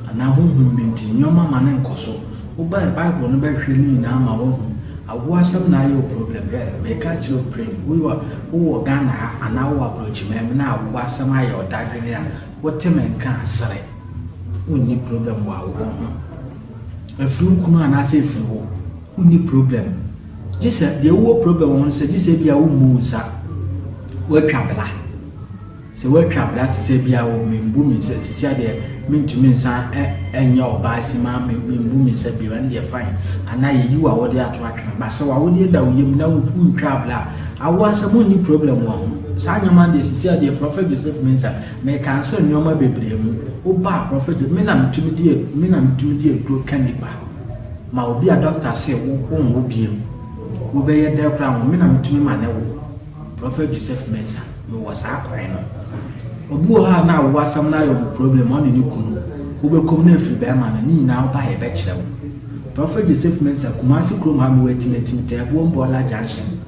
anaa honhom bi nti nneɛma ma no nkɔ so. Wo ba a Bible no bɛhwehwɛ ne nyinaa ma woahu. Awoɔ asɛm na ayɛ wo problem. Hwɛ meka akyerɛ wo pren wowɔ wowɔ Ghana ha anaa wowɔ aborɔkyiman mu na awoɔ asɛm ayɛ wo dadwene a wote me nka a sere. Wonni problem wɔ awoɔ ho. Ɛfiri wo kunu anaasɛ ɛfiri wo. Wonni problem. Gye sɛ deɛ wowɔ problem wɔ ho no sɛ gye sɛ ebia wommu wo nsa, woatwa bra. Sɛ woatwa bra te sɛ ebia wo membu me nsa sisi adeɛ mentumi nsa ɛnyɛ ɔbaa si ma membu me nsa bio ɛno deɛ fine. Anaa yɛyi wo awodeɛ ato atwene. Ba sɛ w'awodeɛ da wo yam na wontwa bra a, awoɔ asɛm wonni problem wɔ ho. Saa nneɛma no deɛ sisi adeɛ Prophet Joseph Mensah mekansa nneɛma bebree mu. Woba a Prophet me na metumi di me na metumi di aduro ka nipa. Ma obi a doctor se wo wonwo biom wo bɛyɛ dɛn koraa wo me na metumi ma ne wo Prophet Joseph Mensah me wɔ saa kwan no obi wɔ hɔ a na awo asɛm no ayɛ ɔmo problem ɔne ne kunu wobɛkɔm na afiri bɛrima no ne nyinaa woba yɛbɛkyerɛ wo Prophet Joseph Mensah Kumasi kurom ha mewɔ Atimatim Taabuom Bɔɔla Junction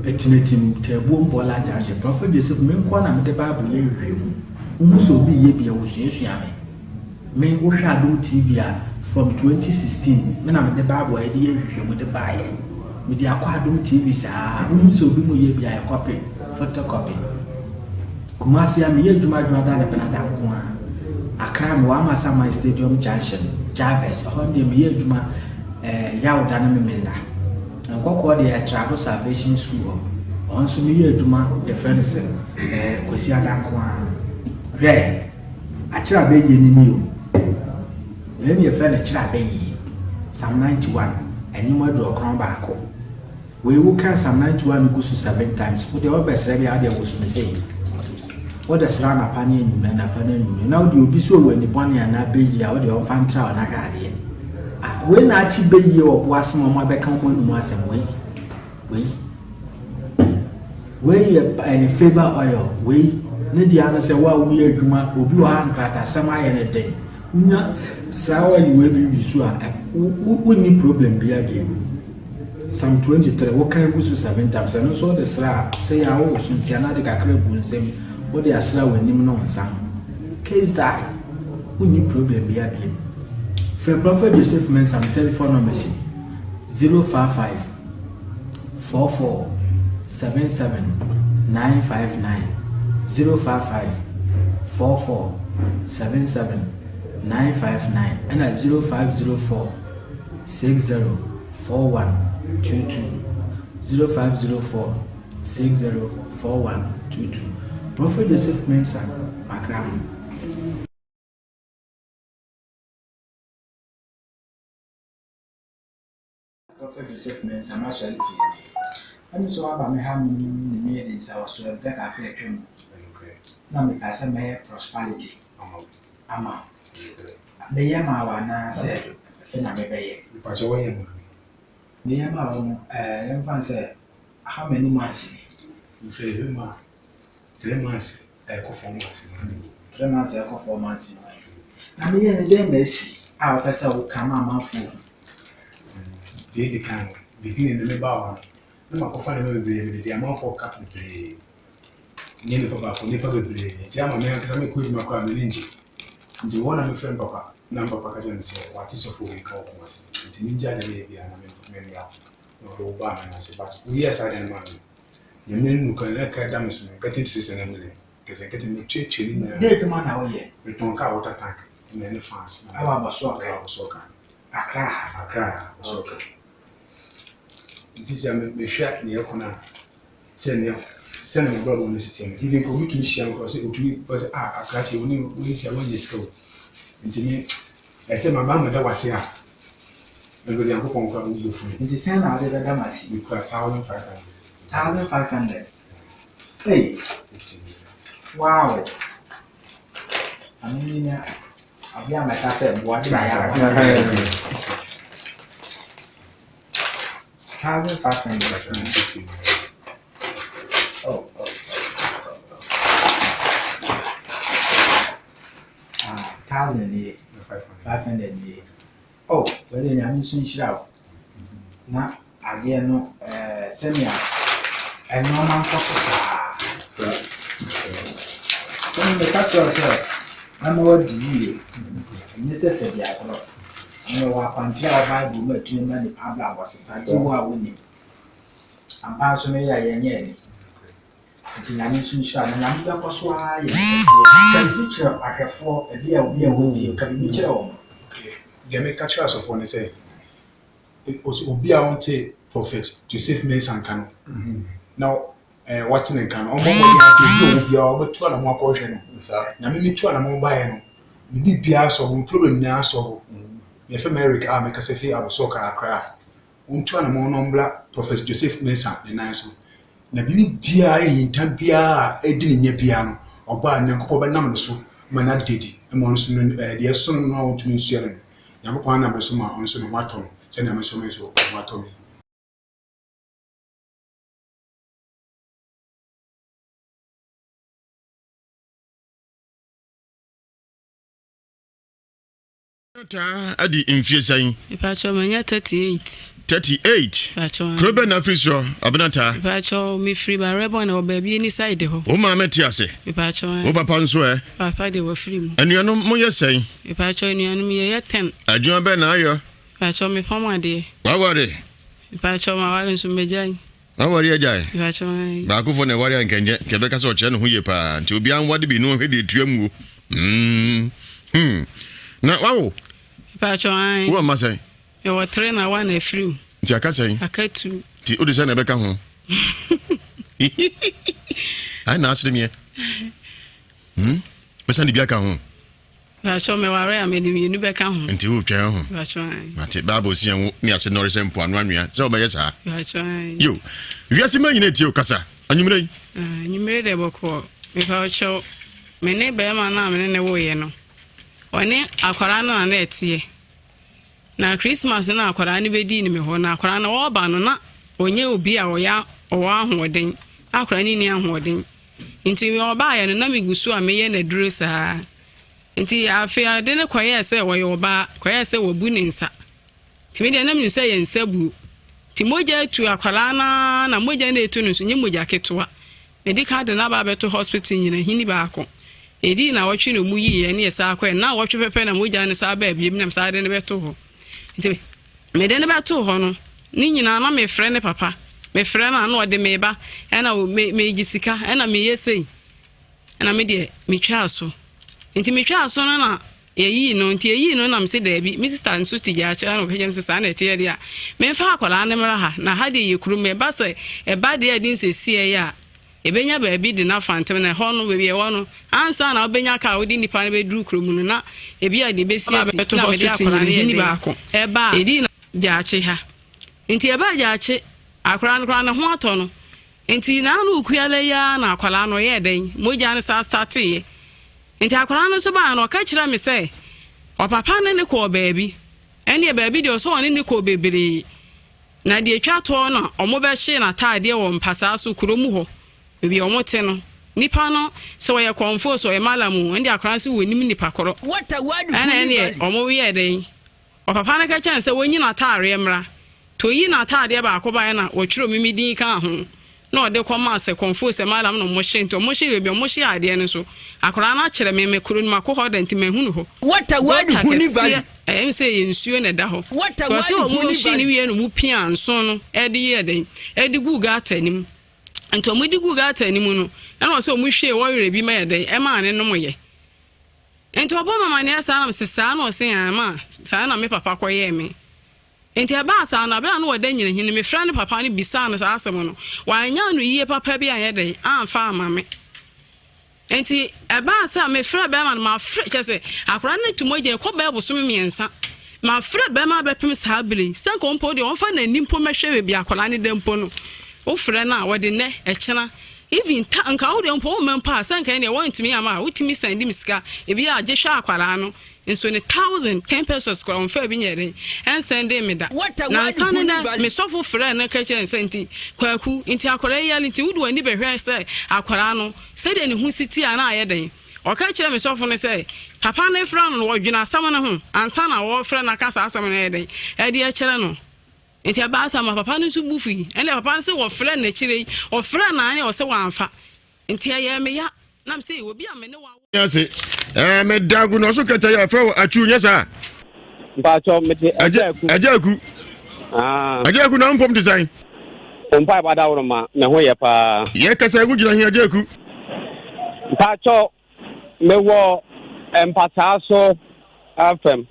Atimatim Taabuom Bɔɔla Junction Prophet Joseph me nkoa na mede Bible yɛ nhwehwɛmu wohu sɛ obi yɛ bi a wɔsuasua me Me wo hwɛ adom TV a from 2016 me na mede bible a yɛde yɛ nhwehwɛmu de baeɛ. Mede akɔ adom TV saa wo hu sɛ obi mu yɛ bi a yɛ copy, photocopy. Kumasi a meyɛ adwuma adwuma da ne benada nko a. Accra mewɔ Amasaman Stadium Junction, Jarvis, ɛhɔ deɛ meyɛ adwuma. eh, Yawda ne Memenda. Nkɔkɔɔ deɛ Ɛtrado Salvation School hɔ. Ɔno nso meyɛ adwuma yɛfrɛ no sɛ eh, Kwasiada nko ara. Hwɛ, akyerɛ abɛyie no ni o. Wei ne yɛfrɛ no kyerɛ abɛyie. Psalm 91, ɛnwom 91. Wei wo ka Psalm 91 no gu so seven times wo deɛ wobɛsrɛ deɛ adeɛ woso me sei wode srɛ anapa ne anwummerɛ anapa ne anwummerɛ na wode obi so wɔ ani bɔne anaa bɛyie a wode ɔmfa ntra wo na hwɛ adeɛ ah wei na akyi bɛyie ɔbo asɛm ɔmo abɛka ɔmo anum asɛm wei wei wei yɛ ɛyɛ favour oil wei ne deɛ ano sɛ wo a woyɛ adwuma obi wɔ ha nkratasɛm ayɛ ne den Wonya saa oil wei bi use a, wonni problem biara bio. Psalm 23, wokan gu so seven times, ɛno nso wode sra a, sɛ yɛ a wowɔ so nti anaa de kakra gu nsam, wode asra w'anim ne wo nsa ho. Case die, wonni problem biara bio. Frɛ Prophet Joseph Mensah, me telephone number si 055 44 77 959, 055 44 77 959 ɛna 0504 60 41 22, 0504 60 41 22. Prophet Joseph Mensah, Makra ho. Prophet Joseph Mensah m'asɔre fie nie. Ɛne sɛ waba me ha nom ne me yɛ de nsawɔsoɔ berɛ kakra atwa mu na mekaa sɛ mɛyɛ prosperity ama wo. Meyɛ maa wo anaa sɛ afei na mebɛyɛ? Meyɛ maa wo no ɛɛ yɛmfa no sɛ how many months ni? 3 months ɛkɔ 4 months ni. Na meyɛ no dɛn na asi a wopɛ sɛ woka ma amanfoɔ hu? Deɛ edi kan no, beginning no mebaa hɔ no, na makɔfa nneɛma bebree mede de amanfoɔ ka bebree. Nyɛ nipa baako, nipa bebree. Nti ama me ankasa mekɔ adwuma koraa m'ani ngye. Nti hɔ na mefrɛ me papa, na me papa ka kyerɛ me sɛ wate sɔfo wei nka wɔ Kumasi. Nti mengyae deɛ meyɛ biara na memmra. Na ɔde wo baa me nan ase. But woyɛɛ saa deɛ no maa me no, Nyame no nokware na ɛka da me so no, nkɛtɛ nti sɛ na mene. Nketenkete metuatua ne nyinaa. Dɛn adwuma na woyɛ? Metɔn kaa water tank na ɛne fans. Ɛwɔ Abɔsoɔ Ɛwɔ Abɔsoɔ kan. Accra ha? Accra ha, Abɔsoɔ kan. Nti sɛ mehwɛ nea ɛkɔ no a, sɛ nea sɛnea m'abrabɔ no si teɛ no, even nka obi tumi hyia me koraa sɛ otumi bɔ sɛ ah akrakye wo ne wo ne hyia woanya sika o. Nti me ɛsɛ ma maa meda wase a, mede Nyankopɔn koraa wo bo fu me. Nti sɛn na wode bɛda m'ase? Mekura 1500. 1500? Ei! Wow! Ano nyina abia mɛka sɛ boa de na yɛ 1500. Oh, oh, oh, oh. Ah, 1000 nie, 500 nie. Oh, wei deɛ Nyame nso nhyira wo. Na adeɛ no ɛɛ sɛnea nneɛma nkɔ so saa. Sɛ meka kyerɛ wo sɛ mɛma woadi yie, ɛnyɛ sɛ fɛ di agorɔ. Na yɛwɔ akwankyerɛ a ɛwɔ Bible mu a ɛtumi ma nipa abrabɔ sesa gye wo a wonim. Ampa nso no yɛ a yɛnyɛ ani. Nti Nyame nso nhyira no. Nyame bɛkɔ so ara ayɛ no kɛseɛ. Ka biribi kyerɛ ahwɛfoɔ, ebi a obi a wɔtie, ka biribi kyerɛ wɔn. Okay, deɛ meka kyerɛ asɔfoɔ ne sɛ, obi a ɔnte Prophet Joseph Mensah nka no, na eh, wate ne nka no, ɔmmɔ mmɔden ase ebi a ɔwɔ biara ɔbɛtu anamɔ akɔhwɛ no. Na me metu anamɔ baeɛ no, me biribiara sɔbo, me problem nyinaa sɔbo. Yɛfrɛ me Eric a mekasa fi Abosɔka Accra. Ɔntu anamɔn na ɔmbra Prophet Joseph Mensah ne nan so, na biribi biara, nhinta biara a edi ne nya biara no, ɔba a Nyankopɔn bɛnam no so ma no ada adi ma ɔno nso no eh, deɛ ɛsono no a ɔntumi nsua no no, Nyankopɔn anam ne so ma ɔno nso ne ho atɔ no sɛnea me nso me nso me ho atɔ me yi. Taa adi mfie sɛn? Mepakyɛw manya 38. 38? Mepakyɛw. Kuro bɛn na afiri soɔ, Abena Taa? Mepakyɛw mefiri Barebɔn wɔ baabi ani side hɔ. Wo maame te ase? Mepakyɛw. Wo papa nso ɛ? Papa de wafiri mu. Anuanom moyɛ sɛn? Mepakyɛw anuanom yɛyɛ 10. Adwuma bɛn na ayɔ? Mepakyɛw mefam adeɛ. Waware? Mepakyɛw maware nso magyae. Waware agyae? Baakofo na ɛware a nka ɛnyɛ, nka ɛbɛka sɛ ɔkyerɛ ne ho yie paa. Nti obiara nwade bi na ɔnhwɛ deɛ ɛtua muo. Mm. Hmm. Na wawo? Mpakyɛ ae. Wowɔ mma sɛn? Mewɔ tre na one afiri mu. Nti aka sɛn? Aka tu. Nti wode sɛ na ɛbɛka ho? Ayɛ na asere meɛ. Hmm? Bɛsan de bi aka ho? Bàtchɔ meware a mede mmienu bɛka ho. Nti wotwɛn ho? Bàtchɔ ayi. Mate Bible si yɛn wo ne ase nɔre sɛ mpoano anwea sɛ wobɛyɛ saa. Bàtchɔ ayi. Yo, wiase ma nyina tie o kasa. Anwummerɛ yi. Ah, anwummerɛ deɛ bɔkɔɔ. Mepa wo kyɛw, me ne bɛrima no a me ne ne woeɛ no, ɔne akwaraa no na na ɛteɛ. Na Christmas no akwadaa no bɛdii no me hɔ, na akwadaa no ɔreba no na ɔnyɛ obi a ɔyɛ ɔwɔ ahoɔden, na akwadaa no nni ahoɔden. Nti ɔbaeɛ no na megu so a meyɛ n'aduro saa. Nti afei ade no kɔyɛɛ sɛ ɔyɛ ɔbaa, kɔyɛɛ sɛ wabu ne nsa. Nti me deɛ na menim sɛ ɛyɛ nsa buo. Nti mogya atu akwadaa no ara na mogya no ɛtu no nso nyɛ mogya ketewa. Medi kan de no aba abɛto hospital nyinahini baako. Ɛdii nnawɔtwe na ɔmu yiiɛ ne yɛsan kɔɛ. Nnawɔtwe pɛpɛ na mogya no san baa biom na mesan de no bɛtoo hɔ. Nti mede no bɛtoo hɔ no, ne nyinaa na mefrɛ ne papa. Mefrɛ no a na ɔde me ba, ɛna megye sika, ɛna meyɛ sei. Ɛna me deɛ metwaa so. Nti metwaa so no na Yɛyii no, nti yɛyii no na mese daabi, me sista nso te gyaakye na ɔka kyerɛ me sɛ saa na ɛteɛ deɛ a, memfa akwadaa no mmra ha, na ha deɛ yɛ kurom, ɛba sɛ ɛba deɛ a ɛde nsɛsiɛ yɛ a, yɛbɛnya baabi de no afa ntɛm, na ɛhɔ no, baabi ɛwɔ no, ansa na wobɛnya kaa a wode nnipa no bɛduru kurom no, na ebi a deɛ ɛbɛsi asi, na mede akwadaa no yɛ dɛn, ɛba a, ɛdii na gyaakye ha, nti ɛbaa gyaakye, akwadaa no koraa ne ho atɔ no, nti na ano okuala yi ara na akwadaa no ɔyɛɛ dɛn, mogya no saa starteeɛ. Nti akwadaa no nso baeɛ no, ɔka kyerɛɛ me sɛ ɔpapa ne no kɔɔ baabi. Ɛnneɛ baabi deɛ ɔsɛ ɔne no kɔɔ bebree. Na deɛ ɛtwa toɔ na wɔbɛhyee n'ataadeɛ wɔ mpasaa so kuro mu hɔ, baabi a wɔte no. Nipa no, sɛ ɔyɛ kɔmfoɔ o, sɛ ɔyɛ malam o, ɛndeɛ akwadaa no se wɔnnim nipa korɔ. Ɛna ɛnneɛ wɔyɛɛ dɛn? Ɔpapa no ka kyerɛɛ no sɛ wɔnyi n'ataareɛ mmra. Nti ɔyii n'ataadeɛ baako baeɛ na wɔtwerɛ me me din kaa ho na ɔde kɔmaa sɛ kɔmfoo sɛ madam na wɔhye nti wɔhye baabi a wɔhye adeɛ no nso akwadaa no akyerɛ me me kuro no makɔ hɔ da nti mahunu hɔ. Gɔta kɛseɛ ɛyɛ me sɛ ɛyɛ nsuo na ɛda hɔ. Nti ɔse wɔhye no wie na wɔpia nso no ɛde yɛɛ dɛn ɛde guu gata no mu. Nti wɔde guu gata no mu no ɛna ɔse wɔhwie wɔwerɛ bi ma yɛ dɛn ɛmaa ne nomyɛ. Nti ɔbɔɔ me amaneɛ saa na mese saa na ɔse aane ma saa na me papa kɔyɛɛ me. Nti ɛbaa saa no berɛ a na ɔda nyinahin no mefrɛɛ ne papa no bisaa no saa asɛm no wanyɛ anoyie papa bi anyɛ dɛn amfa amma me. Nti ɛbaa sɛ mefrɛ bɛrima no mafrɛ kyɛ sɛ akwadaa no to mogya ɛkɔ bɛɛ bosome mmiɛnsa mafrɛ bɛrima bɛpem saa bere yi sɛ nka mpo deɛ ɔmfa n'ani mpo mɛhwɛ baabi akwadaa no da mpo no wofrɛ no a wɔde nnɛ ɛkyena Even ta nka wo deɛ mpo wo mma mpo a sɛ nka ɛneɛ wɔntumi ama a wotumi sɛnde me sika ebi a gye hwɛ akwadaa no nso ne thousand ten pesos koraa wɔmfa bi nyɛ den ɛnsɛnde me da nansa ne nɛ me sɔfo frɛ no ka kyerɛ sɛ nti kwaku nti akwadaa yi yale nti wode w'ani bɛhwɛ sɛ akwadaa no sɛdeɛ ne ho si ti a na ayɛ den ɔka kyerɛ me sɔfo no sɛ papa no frɛ no no wɔdwene asɛm no ho ansa na wɔfrɛ no aka saa asɛm no ɛyɛ den ɛde ɛkyerɛ no Enti ɛbaa saa ma papa no nso bo fui. Ɛnna papa no se wɔfrɛɛ no akyire yi, wɔfrɛɛ no a ɔse wamfa. Enti ɛyɛɛ me ya. Na mese, obi a me ne wo awo. Ase ɛɛ meda gu na ɔso kɛtɛ yɛ fɛ wɔ atwu nyɛ saa. Mpatsɔ mede ɛgya aku. Ɛgya aku. Ah. Ɛgya aku na mpom te sɛn. Mpa ɛbɔ adaworo ma me ho yɛ paa. Yɛ kasa egu gyina he ɛgya aku. Mpatsɔ Mewɔ mpataa so afam.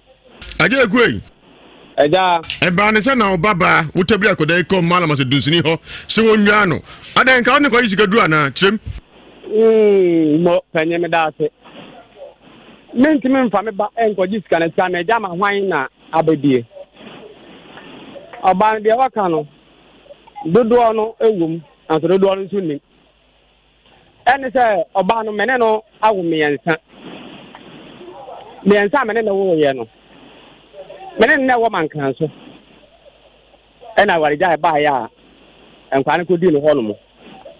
Agya Ekuei. Agya. Ɛbaa ne sɛ na wo babaa wo tabiri akɔda yi kɔ Malam ase dunsini hɔ sɛ wɔnnwaa no. Adɛn nka wo ne kɔgye sika duru anaa? Kyerɛm. Mm, mo panyin meda ase. Mentumi mfa me ba nkɔgye sika no sika no agya ma hwan na abɛdie. Ɔbaa no deɛ waka no dodoɔ no wom nanso dodoɔ no nso nnim. Ɛne sɛ ɔbaa no me ne no awo mmiɛnsa. Mmiɛnsa a me ne no woeɛ no, me ne no na ɛwɔ Mankran so. Ɛna awaregyaeɛ baeɛ a nkwadaa no kɔdii no hɔ nom.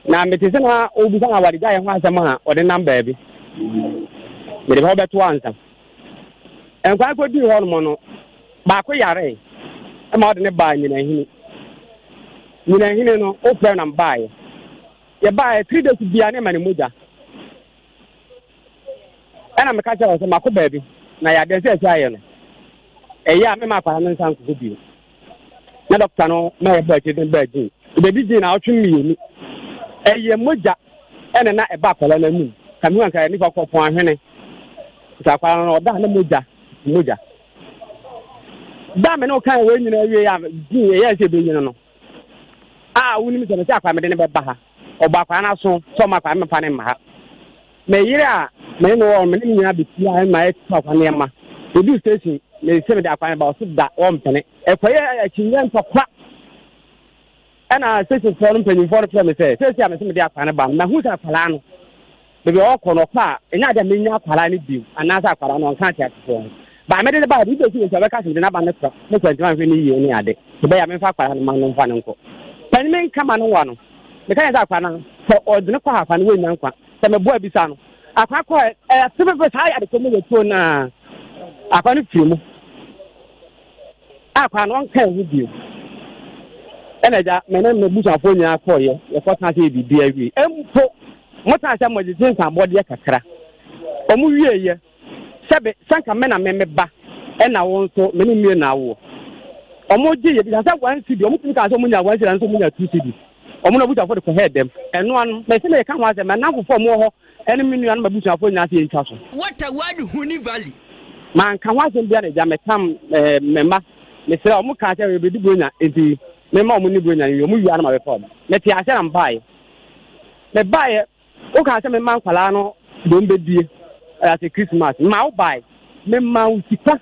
Na mete sɛ na ɔbisa no awaregyaeɛ ho asɛm a ɔde nam baabi. Mede hɔ bɛto ansa. Nkwadaa kɔdii hɔ nom no, baako yaree ma ɔde ne baa Nyinahini. Nyinahini no, wofrɛ nam baeɛ. Yɛbaeɛ three days biara ne ma ne mogya. Ɛna meka kyerɛ wɔ sɛ makɔ baabi na yadeɛ sɛ ɛsɛ ayɛ no. Ɛyɛ a mema akwadaa no nsa nkokɔ bio. Na dɔkta no ma yɛbɔ akyire de baa gyin. Ɛbɛdi gyin na ɔtwe mmienu. Ɛyɛ mogya ɛna na ɛba akwadaa no anum. Kame anka nipa kɔpɔn ahwene. Nti akwadaa no ɔda ne mogya mogya. Da me ne wo kan wei nyinaa wie a, di ɛyɛ sɛ ɛbɛnyini no. A wonim sɛ mesɛ akwa mede ne bɛba ha. Ɔbɔ akwa no aso sɛ ɔma akwa mɛfa ne mma ha. Me yere a me ne no wɔ me ne nyinaa bɛpia ma ɛtu akwa nneɛma. Ɛdu station, mese mede akwa no ba ɔso da wɔmpene. Ɛkɔyɛ akyinnyeɛ ntɔkwa. Ɛna stationfoɔ no mpanyinfoɔ no frɛ me sɛ seesei a mese mede akwadaa no ba no mahu sɛ akwadaa no baabi a ɔkɔ no ɔkɔ a ɛnyɛ adeɛ a menya akwadaa no bio anaasɛ akwadaa no ɔnka ateasefoɔ ho baa mede no baa de wobɛsi nti ɔbɛka sɛ mede no aba no kora ne kora ntimi anhwɛ no yie ne ade nti bɛyɛ a memfa akwadaa no ma no mfa no nkɔ panyin menka ma no nwa no meka yɛ sɛ akwadaa no sɛ ɔde no kɔ ha akwadaa no wɔnnya nkwa sɛ meboa bisa no akwadaa kɔ ɛyɛ sefefe saa yɛ adekɔ mu yɛ tuo naa akwadaa no firi mu A koraa no ɔnka ɛho bio. Ɛna agya, me ne m'abusuafoɔ nyinaa kɔeɛ, yɛkɔtena ase yɛ biribiara wie. Mpo, motena ase ma gyegye nsabɔdeɛ kakra. Wɔn wieeɛ, sɛbe, sɛ nka me na me me ba, ɛna wo nso, me ne mmie na awoɔ. Wɔn gye yɛ bisa sɛ one cedi, wɔn tumi kaa sɛ wɔn nya one cedi, nanso wɔn nya two cedi. Wɔn na abusuafoɔ de kɔhɛɛ dɛm. Ɛno ano, mɛsɛ meka ho asɛm, m'anamfofoɔ a wɔwɔ hɔ ɛne me nuanom abusuafoɔ nyinaa sɛ yɛntwa so. What a word Huni Valley. Manka ho asɛm biara na agya metam eh, me mma. Mesrɛ wɔn kaa sɛ yɛbɛdi buronya nti mema wɔn ne buronya no wie. Wɔn wie a na mabɛfa wɔn. Mete aseɛ na mebaeɛ. Mebaeɛ, wokaa sɛ mema nkwadaa no deɛ wɔbɛdie ase Christmas. Mema wo baeɛ. Mema wo sika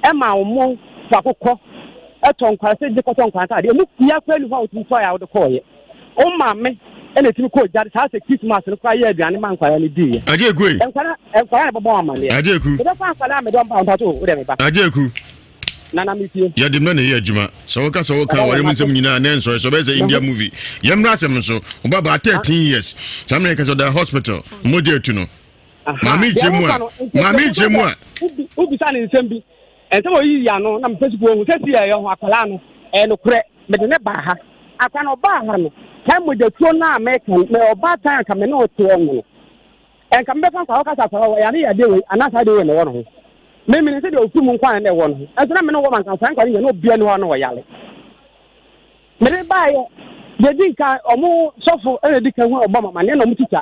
ɛma wo mo fa akokɔ ɛtɔ nkwadaa sɛ gye kɔtɔ nkwadaa ntaadeɛ. Emu fia koraa ni hɔ a wotumi tɔeɛ a wode kɔɔeɛ. Wo maame ɛna etumi kɔɔ gya saa sɛ Christmas no koraa yɛ aduane ma nkwadaa no diiɛ. Agyeku ei. Nkwadaa nkwadaa na ɛbɛbɔ wɔn amaneɛ. Agyeku. Mebɛfa nkwadaa a mede wɔn ba mpato wo dɛ meba. Agyeku. Nana metie. Yɛde mmerɛ na ɛyɛ adwuma. Sɛ woka sɛ woka aware mu nsɛm nyinaa na ɛnsɔre sɛ ɔbɛyɛ sɛ India movie. Yɛmmra asɛm no so. Wo ba baa 13 years. Saa mmerɛ yɛka sɛ ɔda hospital. Mogya atu no. Maame nkyerɛ mu a. Maame nkyerɛ mu a. Wobisa ne nsɛm bi. Nsɛm a oyiyi ano na mepɛ sukuu ohu sɛ si ɛyɛ ho akwadaa no ɛyɛ nokorɛ mede ne baa ha akwadaa no ɔbaa ha no saa mogyatuo no a meka no mɛ ɔbaatan anka me ne ɔte ɔno no ɛnka mebɛfa nkwa ɔkasa akwadaa wɔ yare yadeɛ wei anaa saa deɛ wei na ɛwɔ ne ho memene sɛ deɛ ɔfiri mu nkwa na ɛwɔ ne ho ɛnso na me ne wɔ ma nka saa nkwa no nyɛ na obia ne hɔ a na ɔyare Mede baeɛ, deɛ di nkan, ɔmo sɔfo ɛna di kan hu ɔbɔ mama ne ɛna ɔmo tikya.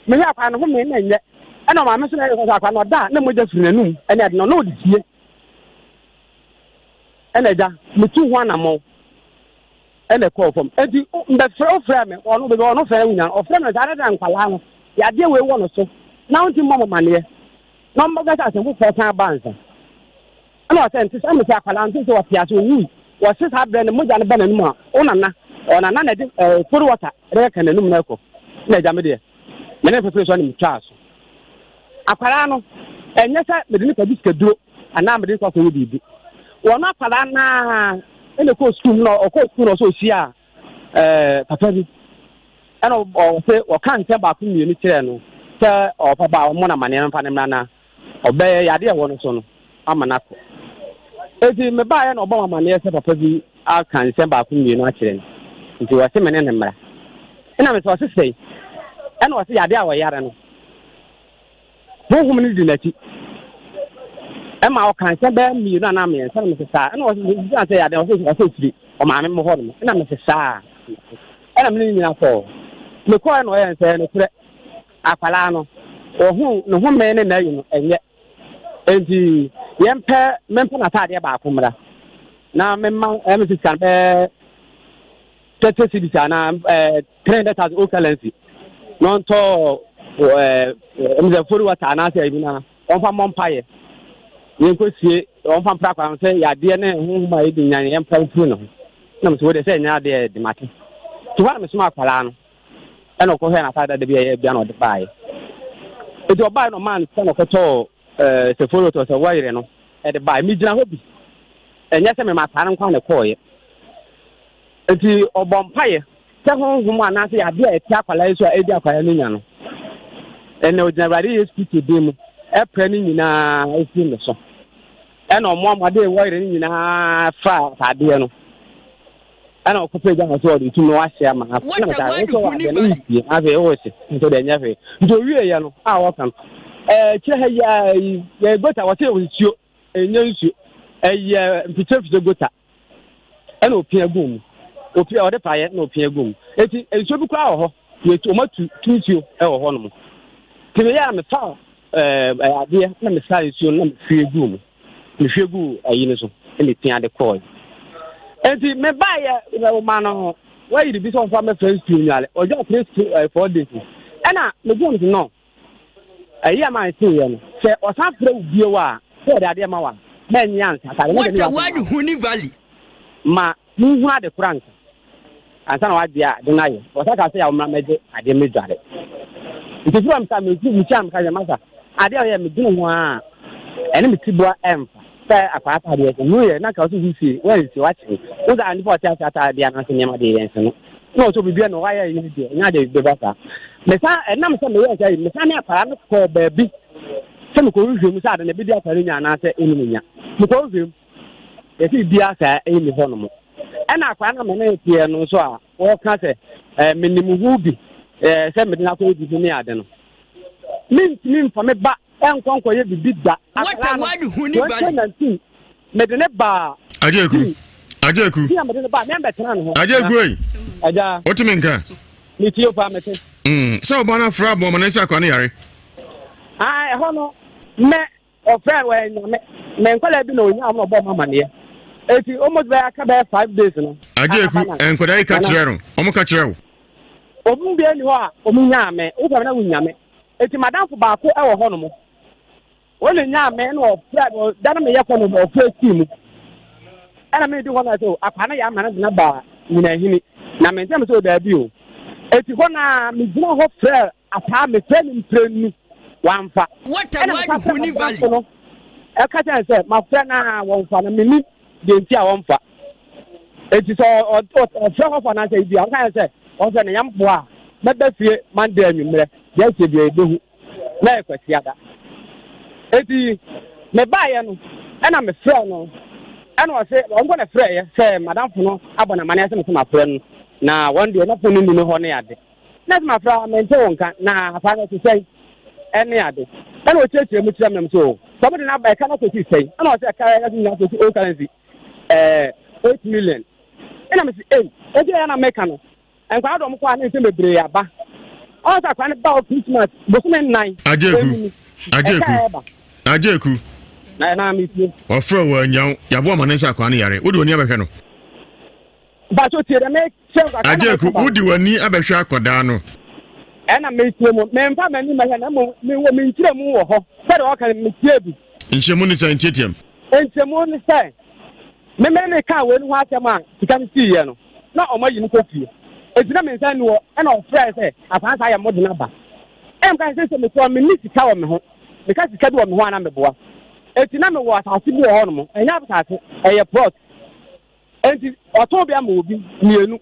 Mehwɛ akwadaa no ho me na nyɛ. Ɛna ɔmaame nso na ɛyɛ sɛ akwadaa no ɔda a na mogya firi n'anum ɛne ade no na ɔde sie. Ɛna agya, metu ho anammɔn ɛna ɛkɔɔ fam. Enti mbɛfrɛ wofrɛ me, ɔno baabi ɔno frɛ wunya, ɔfrɛ me saa na nkwadaa no yadeɛ wei wɔ no so na wonti mmɔ mamaneɛ na ɔmbɛka sɛ asɛm foforɔ san ba ansa. Ɛna ɔsɛ nte sɛ mesɛ akwadaa nte sɛ ɔte ase owui wɔse saa berɛ no mogya no ba n'anum a wo nana ɔnana na ɛde ɛɛ fori wɔta ɛbɛka n'anum na ɛkɔ na agya me deɛ me ne pepere so ne metwaa so akwadaa no ɛnyɛ sɛ mede ne kɔgye sikaduro anaa mede ne kɔ akɔyɛ biribi wɔn akwadaa naa ɛna ɛkɔɔ sukuu mu na ɔkɔɔ sukuu na ɔsɛ ɔhyia ɛɛ papa bi ɛna ɔsɛ ɔka nsɛm baako mmienu kyerɛɛ no sɛ ɔpapa a ɔmmɔ no amaneɛ no mfa ne mmra na ɔbɛyɛ yadeɛ ɛwɔ no so no ama no akɔ. Enti mebaeɛ na ɔbɔ me amaneɛ sɛ papa bi aka nsɛm baako mmienu akyerɛ no nti wɔse me ne no mmra. Ɛna mesɛ ɔse sɛn? Ɛna ɔse yadeɛ a ɔyare no honhom no di n'akyi. Ɛma ɔka nsɛm bɛyɛ mmienu anaa mmiɛnsa na mese saa. Ɛna ɔse sɛ yadeɛ ɔse ɔse firi ɔmaame mo hɔ nom. Ɛna mese saa. Ɛna me ne no nyinaa kɔɔ. Mekɔɛ na ɔyɛ nsɛ nokorɛ. Akwadaa no, ɔho ne home ne n'ayi no ɛnyɛ. Enti yɛmpɛ mempɛ n'ataadeɛ baako mmra na memma ɛmɛ sika bɛɛ 30 cedis anaa ɛɛ 300,000 old currency na ɔntɔ ɛɛ ɛmɛ sɛ fori water anaasɛ ɛbi na ɔmfa mmɔ mpaeɛ yɛnkɔ sie ɔmfa mpra akwadaa no sɛ yadeɛ ne honhom a ɛdi nyan yɛmpa mfiri ne ho na mesɛ wode sɛ ɛnyɛ adeɛ de mate nti hɔ a na mesoma akwadaa no ɛna ɔkɔhwɛɛ n'ataade dada bi a ɛyɛ bia na ɔde baeɛ nti ɔbaeɛ na ɔmaa no sika na ɔkɔtɔɔ ɛɛ seforo tɔ sɛ wɔyere no ɛde baeɛ megyina hɔ bi ɛnyɛ sɛ mema ataade nkwa na ɛkɔɔeɛ nti ɔbɔ mpaeɛ sɛ honhom anaasɛ adeɛ a ɛte akwadaa yi so a ɛdi akwadaa no nya no ɛnna ɔgyina awurade yesu kristo din mu ɛprɛ no nyinaa ɛfiri ne so ɛna ɔmo amoadeɛ wɔyere no nyinaa fa ataadeɛ no ɛna ɔkɔpɛ gya sɛ ɔde tumi wahyɛ ama no ɛna meka wosɛ wɔ adeɛ no nsie afei wɔ se nso deɛ nyɛ hwee nti owie yɛ no a wɔka no ɛɛ kyerɛ ha yi a yɛ gota wɔsɛ yɛ nsuo ɛnyɛ nsuo ɛyɛ mfikyɛ mfikyɛ gota ɛna opia gu mu opia ɔde paeɛ na opia gu mu eti nsuo bi koraa wɔ hɔ yɛtu wɔn atu tu nsuo ɛwɔ hɔ nom te meyɛ a mefa ɛɛ adeɛ na mesa nsuo na mehwie gu mu mehwie gu ayi no so. ɛna epia de kɔɔe. Enti mebaeɛ ɔma no ho wɔayiri bi sɛ ɔmfa mɛfra nsuo nwale ɔdwa three eh, four days ɛna medwene sɛ no ɛyi a maa nseeɛ no sɛ ɔsan frɛ wo bio a sɛ ɔde adeɛ ma wa mɛnyɛ ansa atade What a word Huni Valley. Ma menhunu ade koro ansa ansa na wagye ade no ayɛ. Ɔsa ka sɛ yɛ ɔmmra mɛgye adeɛ mɛdware. Nti firi ɔm sa mekyia meka sɛ masa adeɛ a ɔyɛ medwene ho a ɛne me tiboa ɛmfa sɛ akwaa ataadeɛ sɛ mu yɛ na nka ɔsɛ wosie wansie wakye wo sɛ nipa ɔte ase ataadeɛ anaasɛ nneɛma deɛ yɛnse no na ɔsɛ biribi na wayɛ yɛ deɛ ɛnyɛ adeɛ bɛba saa mesa ɛnam sɛ meyɛ sɛ mesa ne akwaa no kɔɔ baabi sɛ mekɔhwehwɛ mu sɛ ade na ɛbɛdi akwaa no nya anaasɛ ɛnim nya mekɔhwehwɛ mu Yɛsɛ biribiara saa ɛnni hɔ nom. Ɛna akwadaa no a me ne no teɛ no nso a wɔka sɛ ɛɛ menim ho bi ɛɛ sɛ mede no akɔyɛ biribi ne ade no. Mentumi mfa me ba ɛnkɔ nkɔyɛ biribi da. What a word Huni Valley. 2019 mede ne baa. Ajeku. Ajeku. Bi a mede ne baa mɛmbɛtena ne ho. Ajeku ei. Agya. Wotumi nka. Metie o paa mete. Mm, sɛ ɔba no afra aboɔ ma no sɛ akwa no yare. Ah, ɛhɔ no mɛ Ɔfrɛɛ no wannya me. Me nkwadaa bi na onyaa wɔn na ɔbɔɔ wɔn amaneɛ. Eti almost bɛyɛ aka bɛyɛ five days no. Adeeku, nkwadaa yi ka kyerɛ no, wɔn ka kyerɛ wo. Wɔn bi ani hɔ a wɔn nyaa me, wofɛ me na wonnya me. Eti madamfo baako wɔ hɔ nom. Wɔn na nyaa me na ɔfrɛ da no meyɛ kɔ no ɔfrɛ sii mu. Ɛna me di hɔ na sɛ akwa no yɛ ama no de no ba nyinahini. Na me ntɛm sɛ ɔdaabi o. Eti hɔ na megyina hɔ frɛ Ataa mefrɛ no mprenu wamfa. What a Ɛna word meka kyerɛ Huni Valley. m'adamfo no ɛka kyerɛ no sɛ mafrɛ no a wɔmfa no mennim deɛ nti a wɔmfa. Enti sɛ ɔfrɛ hɔfo anaasɛ ebi a ɔka yɛn sɛ ɔfrɛ no yɛmboa a mɛba fie Monday anwummerɛ deɛ ɛsɛ deɛ yɛbɛhu na yɛ Kwasiada. Enti mebaeɛ no ɛna mefrɛ no ɛna ɔse ɔnkɔ na frɛeɛ sɛ madamfo no abɔ no amaneɛ sɛ mesɛ mafrɛ no na wɔn deɛ na fon no nni ne hɔ ne ade. Na sɛ mafrɛ a mente wo nka, na afa no te sɛn ne ade. Ɛna ɔkyerɛkyerɛ mu kyerɛ me nam sɛ o, sɛ ɔmo de no aba ɛka no akɔsi sɛn? Ɛna ɔsɛ ɛka ɛka nyinaa akɔsi old currency ɛɛ 8 million. Ɛna mese ei, enti ɛyɛ na meka no, nkwadaa de ɔmo kɔ a ne nsɛm bebree aba. Ɔn sɛ akwadaa no ba wɔ Christmas bosome nnan Agyeku, ɛmu ni, ɛka Agyeku, ɛba. Agyeku. Na ɛna metie. Ɔfrɛ wɔ anyaw, yɛaboa ma ne nsa akwadaa no yare, wode w'ani abɛhwɛ no. Mpatsɔ tie dɛ mekyerɛ wo kakra na Agyeku, meka ba. wode w'ani abɛhwɛ akwadaa no. Ɛna metie mu, memfa m'ani mɛhwɛ na mmom mewɔ me nkyerɛmu wɔ hɔ. Sɛdeɛ ɔka no, metie bi. Nkyerɛmu ne sɛn? Ntiatiam. Nkyerɛmu ne sɛ, me me ne kaa wei no ho asɛm a sika no siiɛ no, na wɔn ayi no kɔ fie. Enti na me nsa nni hɔ, ɛna ɔfrɛɛ sɛ asaa saa yɛ mo de no aba. Ɛna meka sɛ sɛ mekɔ a menni sika wɔ me ho, meka sika bi wɔ me ho a na meboa. Enti na mewɔ asase bi wɔ hɔnom, ɛnyɛ asase, ɛyɛ plot. Enti ɔtɔn bi ama obi mmienu.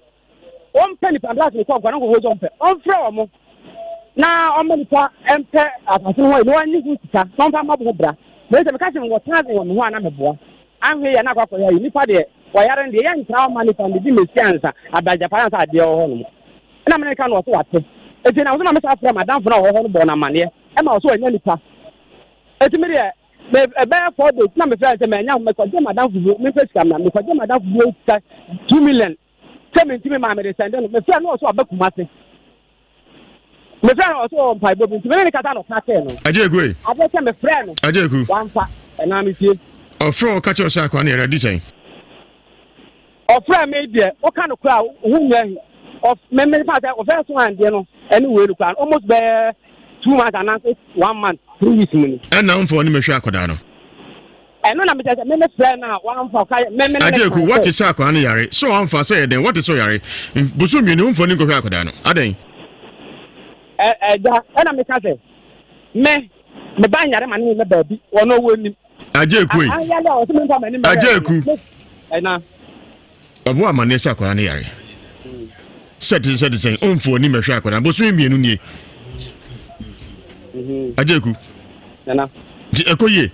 Ɔmpɛ nipa glass no kɔ nkwa no nkɔfo sɛ ɔmpɛ. Ɔmfrɛ wɔn na ɔma nipa mpɛ asase no ho na wɔnye ho sika na ɔmfa mmɔ ho bra. Na sɛ meka sɛ mewɔ thousand wɔ me ho a na meboa. Ahwɛ yɛ na akɔ akɔyɛ ayi nipa deɛ wɔyare no deɛ yɛntra ɔma nipa no de mesi ansa abagyapa ansa adeɛ wɔ hɔ nom. Ɛna mene ka no ɔso wate. Enti na ɔso ma mesa frɛ madamfo na ɔwɔ hɔ no bɔɔ no amanneɛ ɛma ɔso wanya nipa. Enti me deɛ Me ɛbɛyɛ four days na mefrɛ sɛ manya ho mekɔgye madamfo bi memfa sika mmra mekɔgye madamfo bi sika 2 million sɛ mentumi maa mede sɛnde no. Mefrɛ no ɔsɛ ɔba Kumase. Mefrɛ no ɔsɛ ɔwɔ mpaebɔ bi nti mene ne kasa na ɔka kyerɛ no. Agyeku ei. Adeɛ sɛ mefrɛ no. Agyeku. Wamfa ɛnaa metie. Ɔfrɛ wo ka kyerɛ wo sɛ akoa no yare adi sɛn? Ɔfrɛ me deɛ woka no koraa wo ho nyɛ ahi. Me me fa sɛ ɔfrɛ so andeɛ no ɛne wei no koraa almost bɛyɛ 2 months anaasɛ one month 3 weeks mu ni. Ɛna womfa w'ani mɛhwɛ akwadaa no. Ɛno na mekyɛ sɛ me me frɛ no a wamfa ɔka yɛ me me ne ne Agyeku kan woate sɛ. sɛ akwadaa no yare sɛ wamfa sɛ yɛ dɛn woate sɛ ɔyare bosom mmienu womfa w'ani nkɔhwɛ akwadaa no adɛn? Ɛ ɛgya ɛna meka sɛ me me ba nyare ma ne ne baabi wɔn ɔwɔ nim. Agyeku ei. Ayale a ɔsɛ memfa m'ani mɛhwɛ Agyeku. no ɛna. Ɔbɔ amanneɛ sɛ akwadaa no yare. Sɛ te sɛ te sɛn ɔmfa w'ani mɛhwɛ akwadaa no bosome mmienu nie. Agyeku. Nana. Nti ɛkɔ yie.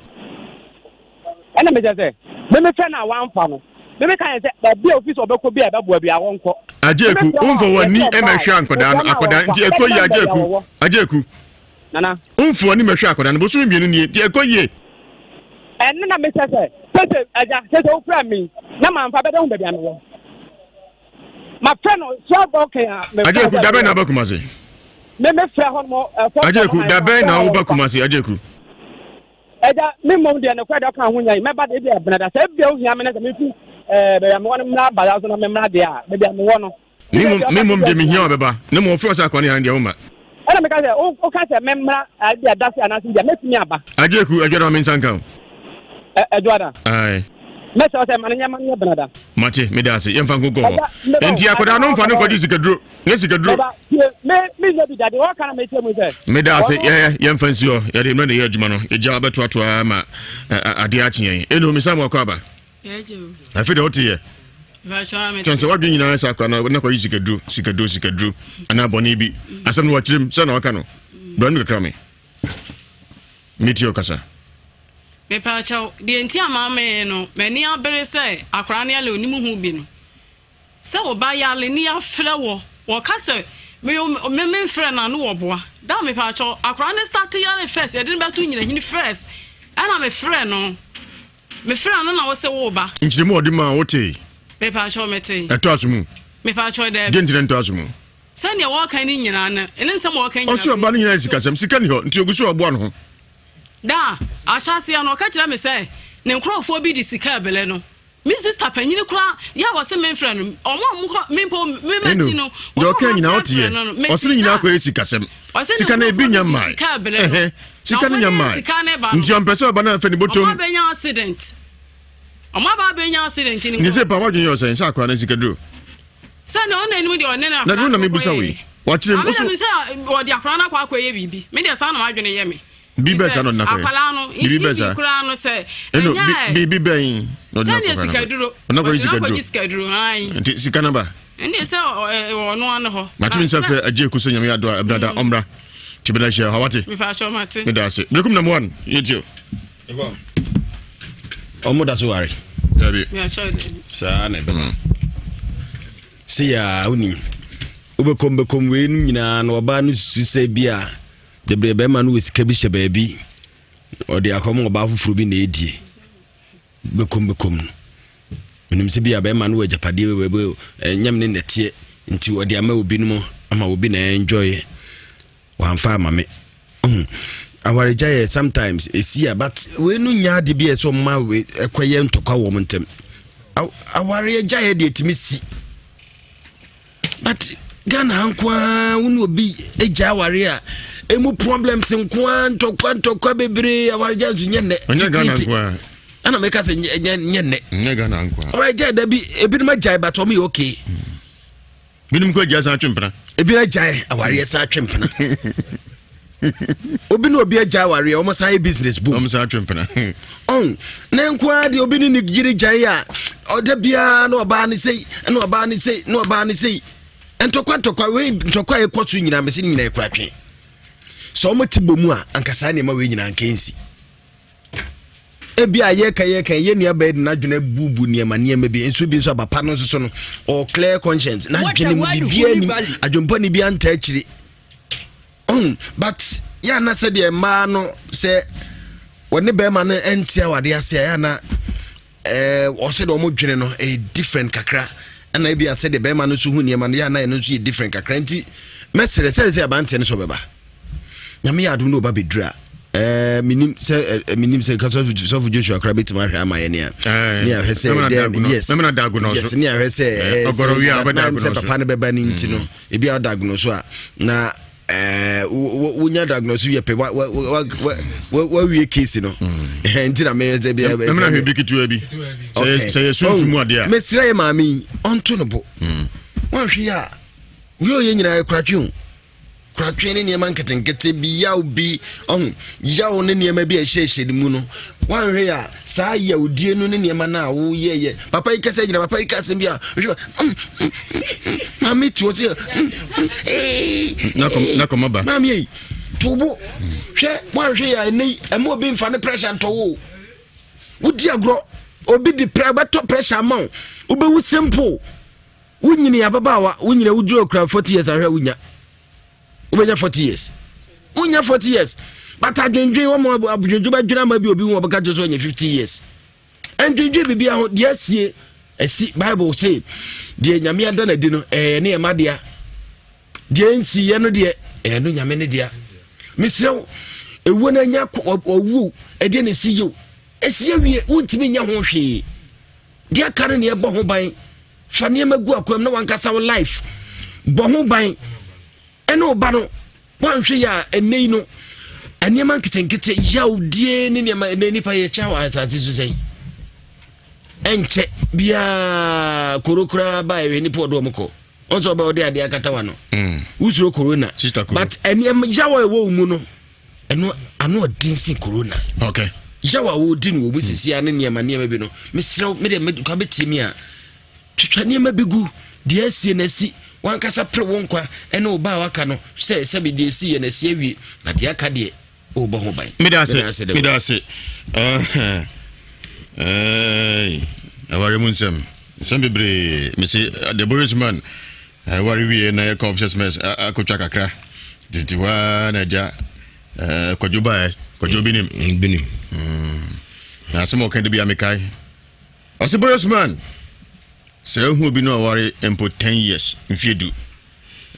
Ɛna mekyɛ sɛ memefrɛ no a wamfa no meme ka yɛ sɛ baabi a ofi sɛ ɔbɛkɔ bi a ɛbɛboa bi a wɔnkɔ. Agyeku womfa w'ani mɛhwɛ akwadaa no akwadaa nti ɛkɔ yie Agyeku Agyeku. Nana. Womfa w'ani mɛhwɛ akwadaa no bosome mmienu nie nti ɛkɔ yie. Ɛno na mekyɛ sɛ sese agya sese wofrɛ me na mamfa bɛdɛ ho baabi a mewɔ. Mafrɛ no so abɔ kɛn a mefrɛ Agyeku dabɛn na aba Kumase. Me mefrɛ hɔ no ɛfɔ. Agyeku dabɛn na woba Kumase Agyeku. Agya, me mmom deɛ nokorɛ deɛ ɔka ho nya yi, mɛba deɛ ebia ɛbena da. Sɛ ebia wohia me na sɛ mefi ɛɛ baabi a mewɔ no mmra abaya so na memmra deɛ a, baabi a mewɔ no. Me mmom deɛ mehia wo bɛba, na mmom ɔfrɛ wo sɛ akɔ ne han deɛ womma. Ɛna meka sɛ, woka sɛ memmra ebia da se anaasɛ bia mɛtumi aba. Agyeku, Adwoada ma me nsa nka wo. Adwoada. Ae. Mɛsrɛ wo sɛ ma no nyɛ ma no nyɛ benada. Mate, meda ase. Yɛmfa nko nkɔ hɔ. Enti akwadaa no mfa no nkɔgye sikaduro. Nyɛ sikaduro. Meba, tie, me, me nyɛ bi da. Deɛ wɔka na metie mu sɛ. Meda ase. Yɛ, yɛmfa nsi hɔ. Yɛde mmerɛ na ɛyɛ adwuma no. Egya bɛtoatoa ma adeɛ akye yɛn. Eno, mesan mu akɔ aba. Afei deɛ wote yɛ. Kyɛn sɛ wadwen nyinaa sɛ akwadaa no na kɔgye sikaduro, sikaduro, sikaduro, anaa bɔne bi. Asɛm no wɔkyerɛ mu sɛ na wɔka no. Brɛ no kakra me. Metie ɔkasa. Mepaakyɛw, deɛ nti a mamee no, m'ani abere sɛ akwadaa no yale onim ho bi no. Sɛ wo ba yale ne yɛafrɛ wɔ, wɔka sɛ me me memfrɛ no a ne wɔboa. Da mepaakyɛw, akwadaa no start yale first, yɛde no bɛto nyinahini first, ɛna mefrɛ no. Mefrɛ no na wo se wo ba. Nkyerɛmu a ɔde maa wo tee? Mepaakyɛw, metee. Ɛtɔ aso mu? Mepaakyɛw, daabi. Deɛ nti na ɛntɔ aso mu? Sɛdeɛ wɔka ne nyinaa no, ne nsɛm a wɔka nyinaa. Ɔse ɔba no nyinaa yɛ sikasɛm, sika ni hɔ, nti ogu so ɔboa ne ho. Da a ahyɛaseɛ no, ɔka kyerɛ me sɛ ne nkurɔfoɔ bi de sika rebɛlɛ no. Me sista panyini koraa yɛ a wɔse memfrɛ no, wɔn a wɔkɔ me mpo me m'akyi no, wɔn a wɔfrɛfrɛ no no, mete ɔse ne nyinaa kɔyɛ sikasɛm. Sika no ebi nya mmae. Ɛhɛ, sika no nya mmae. Nti ɔmpɛ sɛ ɔba no amfa ne bɔtɔm. Wɔn abɛnya accident. Wɔn aba abɛnya accident. Nti sɛ pa wadwene yɛ ɔsɛn sɛ akwadaa no sikaduro. Sɛ nea ɔna anim deɛ ɔne no akwadaa no na mebusa wei wakyerɛ mu so sɛ ɔde akwadaa no akɔ akɔyɛ biribi me deɛ saa na m'adwene yɛ me biribi bɛn saa na ɔde no akɔyɛ akwadaa no biribi bɛn saa koraa no sɛ ɛno biribi bɛn na ɔde no akɔyɛ sikaduro ɔde akɔyɛ sikaduro sikaduro ayi nti sika no ba ɛnna sɛ ɔno ano hɔ matumi nsa frɛ agye eku sɛ nyame adɔ a ɛbɛnada mm. ɔmmra nti bɛda hyia hɔ wate mepaakyɛ mate meda ase bekum number one yɛtio ɔmo da so ware dabi saa na ɛbɛba mm. sɛ yɛ a wonim wobɛkɔm bɛkɔm wei no nyinaa na ɔbaa no susu sɛ bi a dabrɛ bɛrima no wɔ sika bi hyɛ baabi ɔde akɔm ɔbaa foforɔ bi na ɛdie bɛkɔm bɛkɔm no menim sɛ bi a bɛrima no wɔ agyapadeɛ bɛbɛ ɛnyɛm ne nɛteɛ nti ɔde ama obi no mu ama obi na ɛnjɔyɛ Wamfa ama me. Ohu, awaregya yɛ sometimes esi a but wei no nya ade bi a ɛsɛ ɔma wei ɛkɔyɛ ntɔkwa wɔ wɔn ntɛm. Awaregya yɛ deɛ etumi si. But Ghana ha nko ara wo ne obi gya aware a emu problems nko ara ntɔkwa ntɔkwa bebree awaregya nso nyɛ nnɛ. Ɛnyɛ Ghana nko ara. Ɛna meka sɛ nyɛ nyɛ nnɛ. Nyɛ Ghana nko ara. Awaregya da bi ebinom agyae but wɔn yɛ okay. Mm. Binom kɔ agyae san atwe mpena. Ebi agyae awareɛ san atwe mpena. Obi ne obi agyae awareɛ wɔn san yɛ business boom. Wɔn san atwe mpena. Ɔn ne nko ara deɛ obi ne ne yere gyae a ɔda biara na ɔbaa ne sei na ɔbaa ne sei na ɔbaa ne sei ntɔkwa ntɔkwa wei ntɔkwa a ɛkɔ so nyinaa mesi ne nyinaa ekura twe. Sɛ wɔn ti bɔ mu a anka saa nneɛma wei nyinaa anka nsi. Ebia yɛka yɛka yɛn nua bɛyɛ de n'adwene abubu nneɛma nneɛma bi nso bi nso aba pa no nso so no ɔwɔ clear conscience n'adwene mu biribiara nim adwempɔne bi anta akyire ɔn but yɛ ana sɛdeɛ mmaa no sɛ wɔne bɛrima no nte awadeɛ ase a yɛ ana ɛɛ ɔsɛ deɛ wɔn dwene no ɛyɛ different kakra ɛna ebi asɛ deɛ bɛrima no nso hu nneɛma no yɛ ana ɛno nso yɛ different kakra nti mɛsrɛ sɛ sɛ abanteɛ no sɛ ɔbɛba nyame yɛ adom ne ɔba bɛduru a ɛɛ menim sɛ ɛɛ menim sɛ ka sɔfo sɔfo joshua koraa bɛtumi ahwɛ ama yɛ nea ne ahwɛ sɛ dɛn yes yes ne ahwɛ sɛ ɛɛ sɛ sɛ papa no bɛba ne nti no ebi a ɔdagono so a na ɛɛ wonya diagnose yɛ pɛ wa wa wa wa wawie case no mm. nti na meyɛ sɛ bi ɛmɛ na hwɛ bi ketewa bi sɛ yɛ sunsun mu adeɛ a mesrɛ yɛ maame yi ɔnto no bo mm. wɔnhwɛ yɛ a wei ɔyɛ nyinaa kuratwe o kuratwe ne nneɛma nketenkete bi yaw bi ɔho yaw ne nneɛma bi a ɛhyɛhyɛ ne mu no wɔnhwɛ yɛ a saa yawdie no ne nneɛma no a woyɛyɛ papa yi kasa gyina papa yi ka asɛm bi a wohwɛ mm, mm, mm, maame te hɔ sɛ na kɔma ba maame yi to bo hwɛ woanhwɛ yɛ ɛnɛ yi ɛma obi mfa ne pressure ntɔ wo wodi agorɔ obi di prɛ bɛtɔ pressure ama wo wobɛwu simple wonyini ababaawa wonyini woduru okura 40 years ahwɛ wonya wobɛnya 40 years wonya 40 years but adwendwen wɔn adwendwen bɛdwene ama bi obi ho ɔbɛka kyerɛ sɛ ɔnya 50 years ndwendwen biribi ho deɛ asie asi bible se deɛ nyame ada no adi no ɛyɛ ne ɛma dea deɛ nsiiɛ no deɛ ɛyɛ no nyame ne dea mesrɛ wo. Ewuo no anya ɔwuo ɛdeɛ na esi yio esi awie wontumi nyɛ ho hwee. Deɛ aka no na ɛbɔ ho ban. Fa nneɛma gu akwam na wankasa wo life bɔ ho ban ɛne ɔba no wanhwɛ yɛ a ɛnɛ yi no nneɛma nketenkete yawdie ne nneɛma ɛnɛ nipa yɛ kyɛ wɔ asase so sɛn ɛnkyɛ biara koro koraa ba ɛhwɛ nipa ɔdo ɔmo kɔ ɔn sɛ ɔbɛ ɔde adeɛ akata wa no mm. wosuro corona but nneɛma yaw a ɛwɔ wo mu no ɛno ano ɔden sin corona okay yaw a wɔdi no wɔ mu sisi ne nneɛma nneɛma bi no mesrɛ me deɛ kwa bɛtie mi a twitwa nneɛma bi gu deɛ asie na asi wankasa pere wo nkwa ɛne wo ba a waka no sɛ sɛbi deɛ esi yɛ na asi awie na deɛ aka deɛ wobɔ ho ban meda ase meda ase aware mu nsɛm nsɛm bebree mese the boys man aware wie na yɛkɔ officers mess akɔtwa kakra tete hɔ a na agya kwadwo baɛ kwadwo binim mm, binim mm. na asɛm a ɔka de bia mekae ɔse boys man sɛ ahu obi no ɔware mpo 10 years mfie du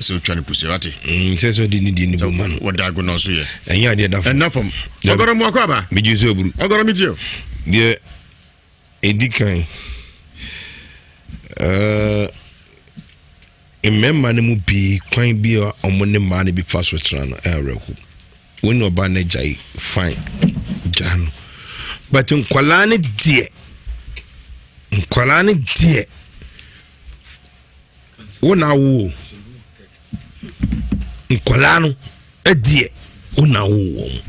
sɛ otwa no puse wate. Mm, sɛ sɛ ɔde ne die ne bu ma no. Wɔda agonɔ so yɛ. Ɛnyɛ adeɛ da fam. Ɛnna fam. Ɔgɔrɔ mu akɔ aba. Megye sɛ oburu. Ɔgɔrɔ mi tie o. Deɛ ɛdi kan ɛɛ mmarima no mu pii kwan bi a wɔn ne mmaa no bi fa so tena no ɛyɛ awerɛho. Wɔn ne ɔbaa no agyae fine gyaa no but nkwadaa no deɛ nkwadaa no deɛ. Wo na awo o. Nkwadaa no deɛ wo na awo wɔn.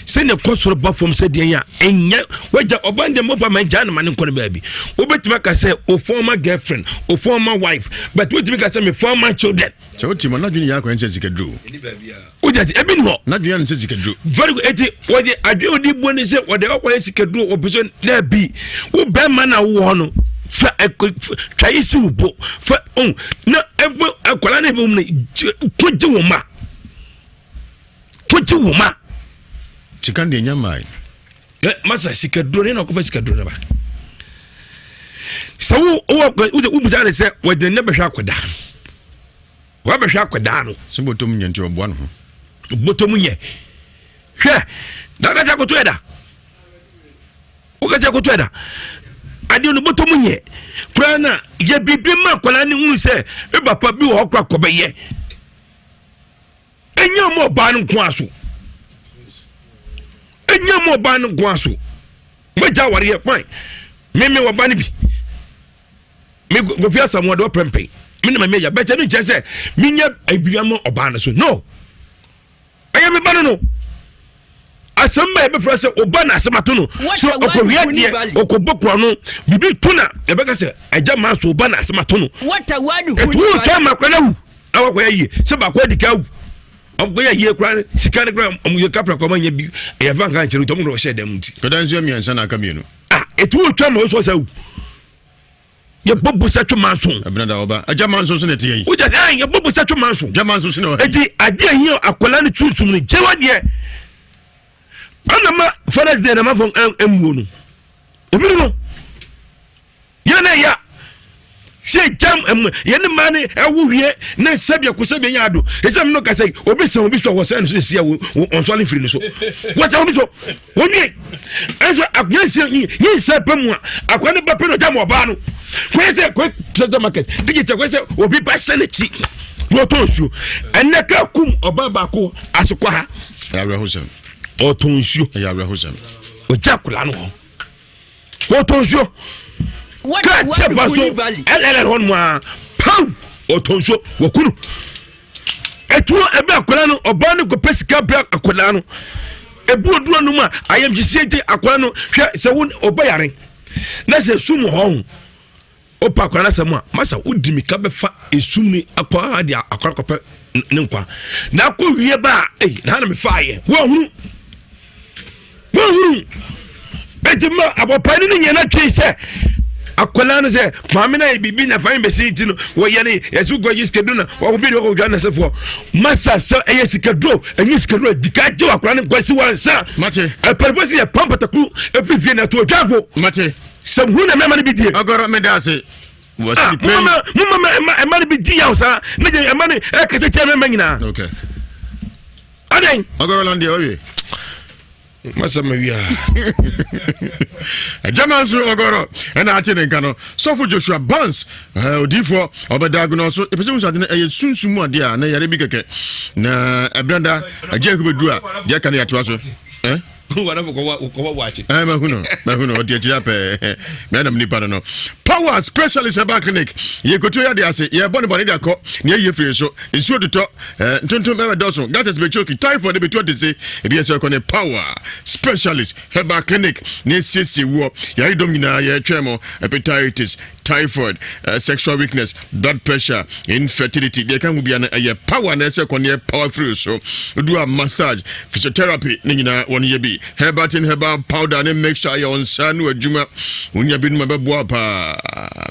Sɛnea ɛkɔ soro ba fam sɛ deɛ a ɛnyɛ wagya ɔban deɛ mɔpa ma gyaa no ma ne nkɔ no baabi. Wobɛtumi aka sɛ o former girlfriend, o former wife, but wotumi ka sɛ me former children. Sɛ wote mu n'adwene yɛ akwan sɛ sikaduro. Wogya sɛ ebi ni hɔ. N'adwene yɛ sɛ sikaduro. Very good eti wɔde adwene odi bu ne sɛ wɔde ɔkɔ yɛ sikaduro wɔpɛ sɛ dɛbi wo bɛrima na wowɔ hɔ no fa ɛkɔ twa yi si wo bo fa ɔn na ɛbɛ akwadaa ne bɛ mu no ko gye wɔn ma ko gye wɔn ma. Sika deɛ nya maa yi. Ɛ masa sikaduro ne na ɔkɔfa sikaduro ne ba sɛ wo wo wo wo bisa ne sɛ wɔde ne bɛhwɛ akwadaa no. Wabɛhwɛ akwadaa no. Sɛ bɔtɔ mu nyɛ nti ɔboa ne ho. Bɔtɔ mu nyɛ. Hwɛ, na wokasa akoto ɛda. Wokasa akoto ɛda. Adeɛ no bɔtɔ mu nyɛ. Koraa na yɛ biribi ma akwadaa no hu sɛ e papa bi wɔ hɔ koraa kɔbɛyɛ. Ɛnyɛ ɔmo ɔbaa no nko aso. Ɛnyɛ ɔmo ɔbaa no nko aso. Mogya awareɛ fine. Meme wɔba no bi. Me Kofi Asamoah de ɔpɛmpɛn me na mami agya bɛtɛ no nkyɛn sɛ menya abiri ama ɔbaa no so no ɛyɛ me ba no no asɛm ba yɛbɛfrɛ sɛ ɔba na asɛm ato no sɛ ɔkɔwia deɛ ɔkɔbɔ korɔ no biribi to na yɛbɛka sɛ agya maa so ɔba na asɛm ato no ɛtu wotwa ma kora no awu na wakɔyɛ yie sɛ baako adi ka awu ɔkɔyɛ yie kora sika no kora ɔmo yɛ kapra kora ɔmo nyɛ bi ɛyɛ fa nka nkyɛn ɔmo na ɔhyɛ dɛm nti. kɔda nso yɛ mmiɛnsa na aka mmienu. ah etu wotwa ma ɔsɔ sɛ awu. yɛbɔ bosa twe manso. ɛbɛnna da ɔba agya manso so na ɛte yɛ yi. wogya sɛ ɛn yɛbɔ bosa twe manso. agya manso so na ɔha. eti adeɛ ɛhia akwadaa no sunsum no gye wadeɛ ɛna ma father's day na ma fɔ ɛmuo no ebi no yɛn na ɛya sɛ gyam ɛmu yɛn ne mmaa no ɛwo wie ne sɛbi ɛko sɛbi ɛnyɛ ado ɛsɛ mi no kasa yi obi sɛn obi so a wɔsɛn no so esi a wɔnsɔre firi no so wɔsɛn obi so. wɔnwie ɛnso akonnwa nsia nyinsɛn pɛ mu a akwa ne ba pɛ na ɔgya ma ɔbaa no kɔyɛ sɛ kɔyɛ treasure market gye kyɛ kɔyɛ sɛ obi ba hyɛ n'akyi na ɔtɔ nsuo ɛnɛ ka kum ɔbaa baako asokɔ ha ɔtɔ nsuo ɔgya akwadaa no hɔ ɔtɔ nsuo kaa kyɛ fa so ɛlɛlɛ hɔ nom a paw ɔtɔ nsuo wɔkunu ɛtuo ɛbɛ akwadaa no ɔbaa no kɔpɛ sika brɛ akwadaa no ebu oduro no mu a ayamhyehyeɛ nti akwadaa no hwɛ sɛ wo ɔba yare na sɛ sum wɔ hɔ ho ɔpa akwadaa no asɛm a masa wodi mika bɛfa esum ni akɔ a de akwadaa kɔpɛ ne nkwa na akɔ wie ba a ei na ha na mefa ayɛ wɔahunu Wohunu? Eti ma abɔpa no ne nyɛ na twe sɛ akwadaa no sɛ maame no ayɛ biribi na fan bɛsi ti no wɔyɛ ne yɛsɛ wokɔ gye sikaduro na wɔkɔ bi de wɔkɔ dwa nasɛfoɔ masa sɛ ɛyɛ sikaduro ɛnyɛ sikaduro di ka gye wakwadaa no nkwasi wansa mate ɛpɛrɛfo sɛ yɛ pam patakuru ɛfiri fie na ɛto odwafo mate sɛ hu na mɛma no bi die ɔgɔrɔ meda ase ah, moma ɛma no bi di yaw saa ne gye ɛma no ɛkɛsɛ kyɛ mɛma nyinaa okay adɛn ɔgɔrɔ landeɛ ɔwie. Masa ma wia. Gyama nso ɔgɔrɔ ɛna ate ne nka no. Sɔfo Joshua Barnes odiifoɔ ɔbɛda agono so. Ɛpɛ sɛ wusu ade no ɛyɛ sunsum mu adeɛ a na yare bi kɛkɛ. Na ɛbrɛnda agye ɛkɔ bɛduru a deɛ ɛka no yɛatoa so. Eh? Eh, mahu no mahu no ɔde akyiri apɛɛ meanam nipa no no power specialist herbal clinic yɛkɔtuo yɛde ase yɛbɔ ne bɔne de akɔ ne ayie firi so nsuo totɔ eh, ntontom ɛbɛdɔso gatas bɛchoki typhoid bɛtu atese ebi ɛsɛ ɛkɔ ne power specialist herbal clinic ne esiesie woɔ yɛayɛ dɔm nyinaa yɛtwɛn mo hepatitis typhoid uh, sexual weakness blood pressure infertility deɛ ɛka ho bia no ɛyɛ power na ɛsɛ kɔ ne power firi so do a massage physiotherapy ne nyinaa wɔn yɛ bi herbal tin herbal powder ne mixture yɛ wɔn nsa no adwuma wonya binom ɛbɛboa paa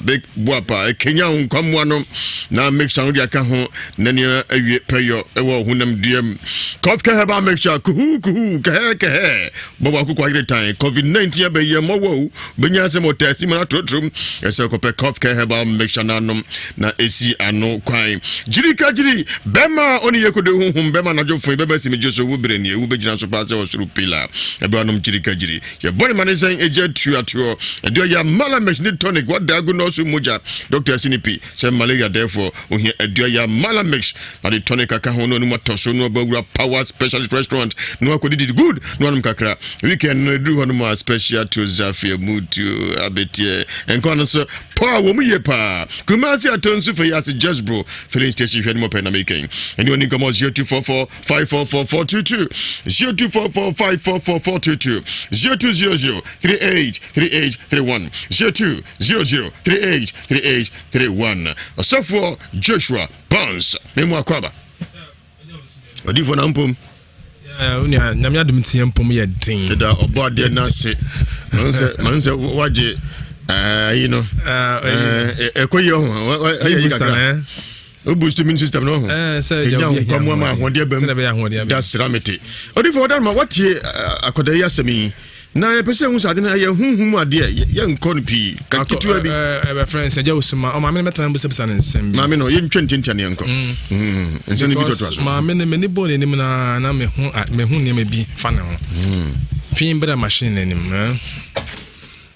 bɛboa paa ɛkenya wo nkwammoa no na mixture no de aka ho na nea awie pɛyɔ ɛwɔ honam dua mu cough care herbal mixture kuhu kuhu kɛhɛ kɛhɛ bɔbɔ akokɔ ayere tan covid 19 abɛyɛ mmɔwɔ o bɛnya asɛm ɔtaasi mu no atorɔtorom ɛsɛ kɔpɛ cough care herbal mixture no anom na ɛsi ano kwan gyiri ka gyiri bɛma a ɔne yɛ kodo honhom bɛma anadwo fo bɛma si megye so wo berɛ nie wobɛgyina so paa sɛ ɔsoro pila ɛbɛ anom gyiri ka gyiri yɛbɔ ne ma ne sɛn ɛgya tuatoɔ ɛde ɔyɛ malamex ne tonic wada agu nɔɔso mogya dɔkta asi ne pi sɛ malaria dɛfoɔ ohia aduaya malamix na de tonic aka ho na ɔnum atɔ so na ɔba wura power specialist restaurant na wakɔdidi good na wanom kakra weekend no ɛduru hɔ no mu a special to zafia mutuo abɛteɛ nkwa no so paa wɔ mu yie paa kumasi atɔ nso fɛ yi ase just bro filling station hwɛ no mɔpɛ na mekɛn ɛne ɔni nkɔmmɔ 0244 544 422 0244 544 422 0200 38 38 31 0200 38 38 31 Ɔsɔfoɔ Joshua Barnes memu akɔ aba odifoɔ na mpom onua nyame adom nti mpom yɛ den ɛda ɔbɔ adeɛ no ase mahu sɛ wagye ayi no ɛkɔ yie ho ɛyɛ yi kakra o boost immune system no ho ɛnya wo nkwa mu ama ahoɔden bɛm da sra mete odifoɔ ɔda no ma watie akɔda yi asɛm yi Na yɛpɛ sɛ yɛhu sɛ ade no ɛyɛ honhom mu adeɛ, yɛnkɔ no pii, ka ketewa bi. Ɛbɛfrɛ nsɛ gya osuma, ɔmaame no bɛtena bisabisa no nsɛm bi. Maame no, yɛntwa ntiantia ne yɛnkɔ. Mm. Mm. Nsɛm no bi toatoa so. Maame no, m'ani bɔɔ n'anim na na mehu mehu nneɛma bi fa ne ho. Mm. Pii bɛda machine n'anim. Eh.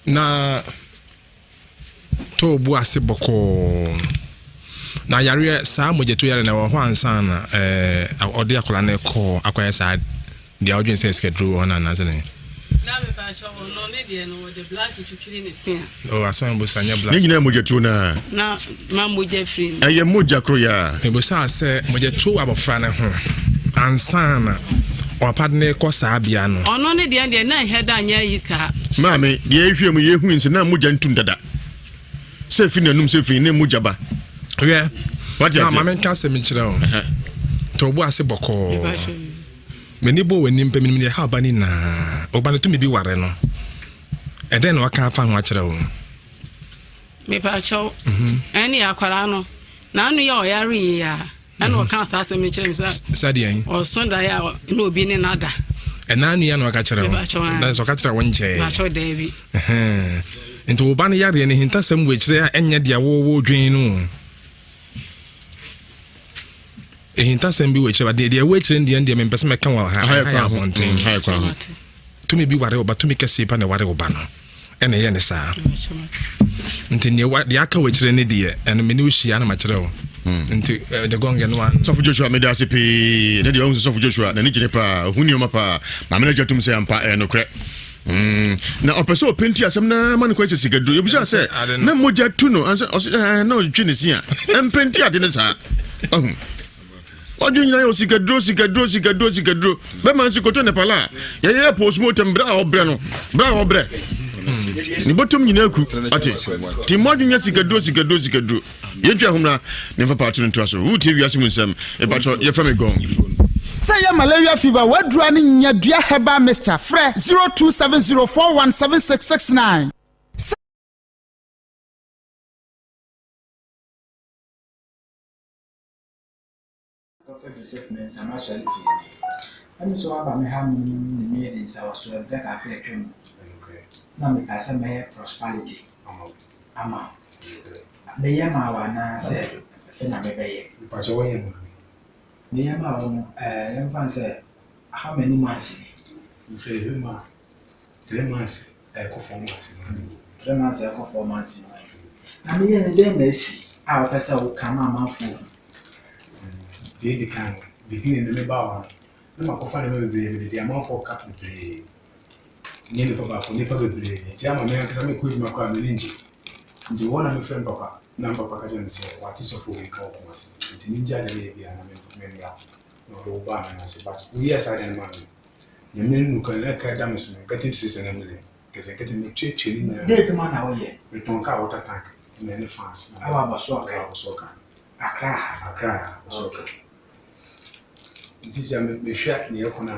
Na Tɔɔ bu ase bɔkɔɔ. Na yareɛ saa mogyatuo yareɛ na ɛwɔ hɔ ansa na ɛɛ ɔde akwadaa no kɔ akɔyɛ saa deɛ ɔdwen sɛ sikaduro wɔ hɔ no anaasɛ ne. Na mepa kyɛw ɔno ne deɛ no wɔde blush twitwiri ne se a. Oh asɛm a mebosa nyɛ blush. Ne nyinaa mogyatuo no a. Na ma mogya firi mu. Ɛyɛ mogya koro yɛ a. Mebosaa sɛ mogyatuo wɔ abɔfra no ho ansa na ɔpapa de no rekɔ saa bea no. Ɔno ne deɛ deɛ na nhɛ da nyɛ ayi saa. Maame, deɛ yɛhwɛ mu yɛhu nsɛ na mogya ntum dada. Sɛ ɛfiri n'anum sɛ ɛfiri ne mogya ba. Hwɛ, na maame nka asɛm nkyerɛ wo. Tɔ wo bo ase bɔkɔɔ. M'ani bɔ w'anim pɛ menim deɛ ɛha ɔba no nyinaa. Ɔba no tumi bi ware no. Ɛdɛn na waka afa ho akyerɛ wo? Mepakyɛw, ɛne akwaraa no, n'ano yɛ ɔyare yie a. ɛna mhm. ɔka saa asɛm no kyerɛ me sɛ sɛdeɛn ɔso daeɛ a na obi ne no ada ɛna nua na ɔka kyerɛ wo na sɛ ɔka kyerɛ wo nkyɛɛ bakyɛw daabi nti wo ba no yareɛ no hintasɛm wɔ akyirɛ a ɛnyɛ deɛ wowɔ dwen no ɛhintasɛm bi wɔ akyirɛ deɛ deɛ ɛwɔ akyirɛ no deɛ deɛ mempɛ sɛ mɛka wɔ ha ha yɛ abɔnten mm, tumi bi ware wo ba tumi kɛseɛ pa na ɛware wo ba no ɛna ɛyɛ ne saa nti neɛ deɛ aka wɔ akyirɛ ne deɛ ɛno mene wo hyia na makyerɛ wo hmm. nti the gɔngɛ no ano sɔfo joshua mede ase pii ne deɛ ɔhu sɛ sɔfo joshua n'ani gyene paa ɔhu nneɛma paa maame no agya tom sɛ ampa ɛyɛ nokorɛ hmm. na ɔpɛ sɛ ɔpenti asɛm na ma no kɔ sɛ sikaduro yɛbisa sɛ na mogya tu no ansɛ ɔsɛ na ɔtwe ne si a ɛmpenti ade no saa ɔhu wadwen nyinaa yɛ sikaduro sikaduro sikaduro sikaduro bɛma nso koto nepal a yɛyɛ postmortem berɛ a ɔbrɛ no berɛ a ɔbrɛ ne bɔtɔm nyinaa ku ate nti mo adwen nyɛ sikaduro sikaduro sikaduro yɛntwa ahomra ne mfa paato no ntoa so wotie wiase mu nsɛm ɛpakyɛ yɛfrɛ me gɔn Sɛ ɛyɛ malaria fever, w'aduru ne Nyadua Herbal Mixture. Frɛ 0270417669. Sɛ. Dɔkta Joseph Mensah m'asɔre fie ni. Ɛne sɛ waba me ha nom ne me yɛ de nsawɔsoɔ berɛ kakra atwa mu. Na mekaa sɛ mɛyɛ prosperity ama wo. Meyɛ maa wo anaa sɛ afei na mebɛyɛ? Mpakyɛ wɔyɛ maa me. Meyɛ maa wo no ɛɛ yɛmfa no sɛ how many months ni? Mefiri adwuma mu a, 3 months ɛrekɔ 4 months no. 3 months ɛrekɔ 4 months no. Na meyɛ no dɛn na asi a wopɛ sɛ woka ma amanfoɔ hu? Deɛ ɛdi kan no, beginning no mebaa hɔ no, na makɔfa nneɛma bebree mede de amanfoɔ ka bebree. Nyɛ nipa baako, nnipa bebree. Nti ama me ankasa mekɔ adwuma koraa a m'ani ngye. Nti hɔ na mefrɛ me papa na me papa ka kyerɛ me sɛ wate sɔfo wei nka wɔ Kumasi. Nti mengyae deɛ meyɛ biara na memmra. Na ɔde wo baa me nan ase. But woyɛɛ saa deɛ no maa me no, Nyame no nokware na ɛka da me so no, nketenkete sɛ na meyɛ. Nketenkete metuatua ne nyinaa. Dɛn adwuma na woyɛ? Metɔn kaa water tank na ɛne fans. Ɛwɔ Abɔsoɔ Ɛwɔ Abɔsoɔ kan. Accra ha? Accra ha, Abɔsoɔ kan. Nti sɛ mehwɛ nea ɛkɔ no a,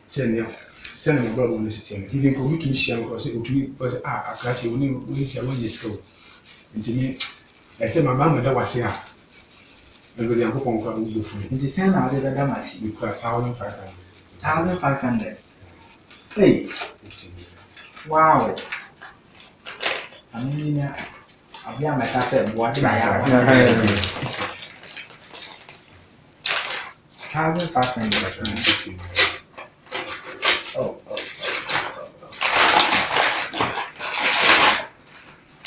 sɛnea sɛnea m'abrabɔ no si teɛ no, even mpo obi tumi hyia me koraa sɛ otumi fɛ sɛ ah akrakye wo ne wo ne hyia woanyɛ sika o. Nti me ɛsɛ ma ma meda wase a mebɛde Nyankopɔn koraa wo bo fu me. Nti sɛn na wode bɛda m'ase? Mekura 1500. 1500? Ei! Wow! Ano nyina abea mɛka sɛ boa de na yɛ aboa. 1500. Oh, oh, oh, oh, oh.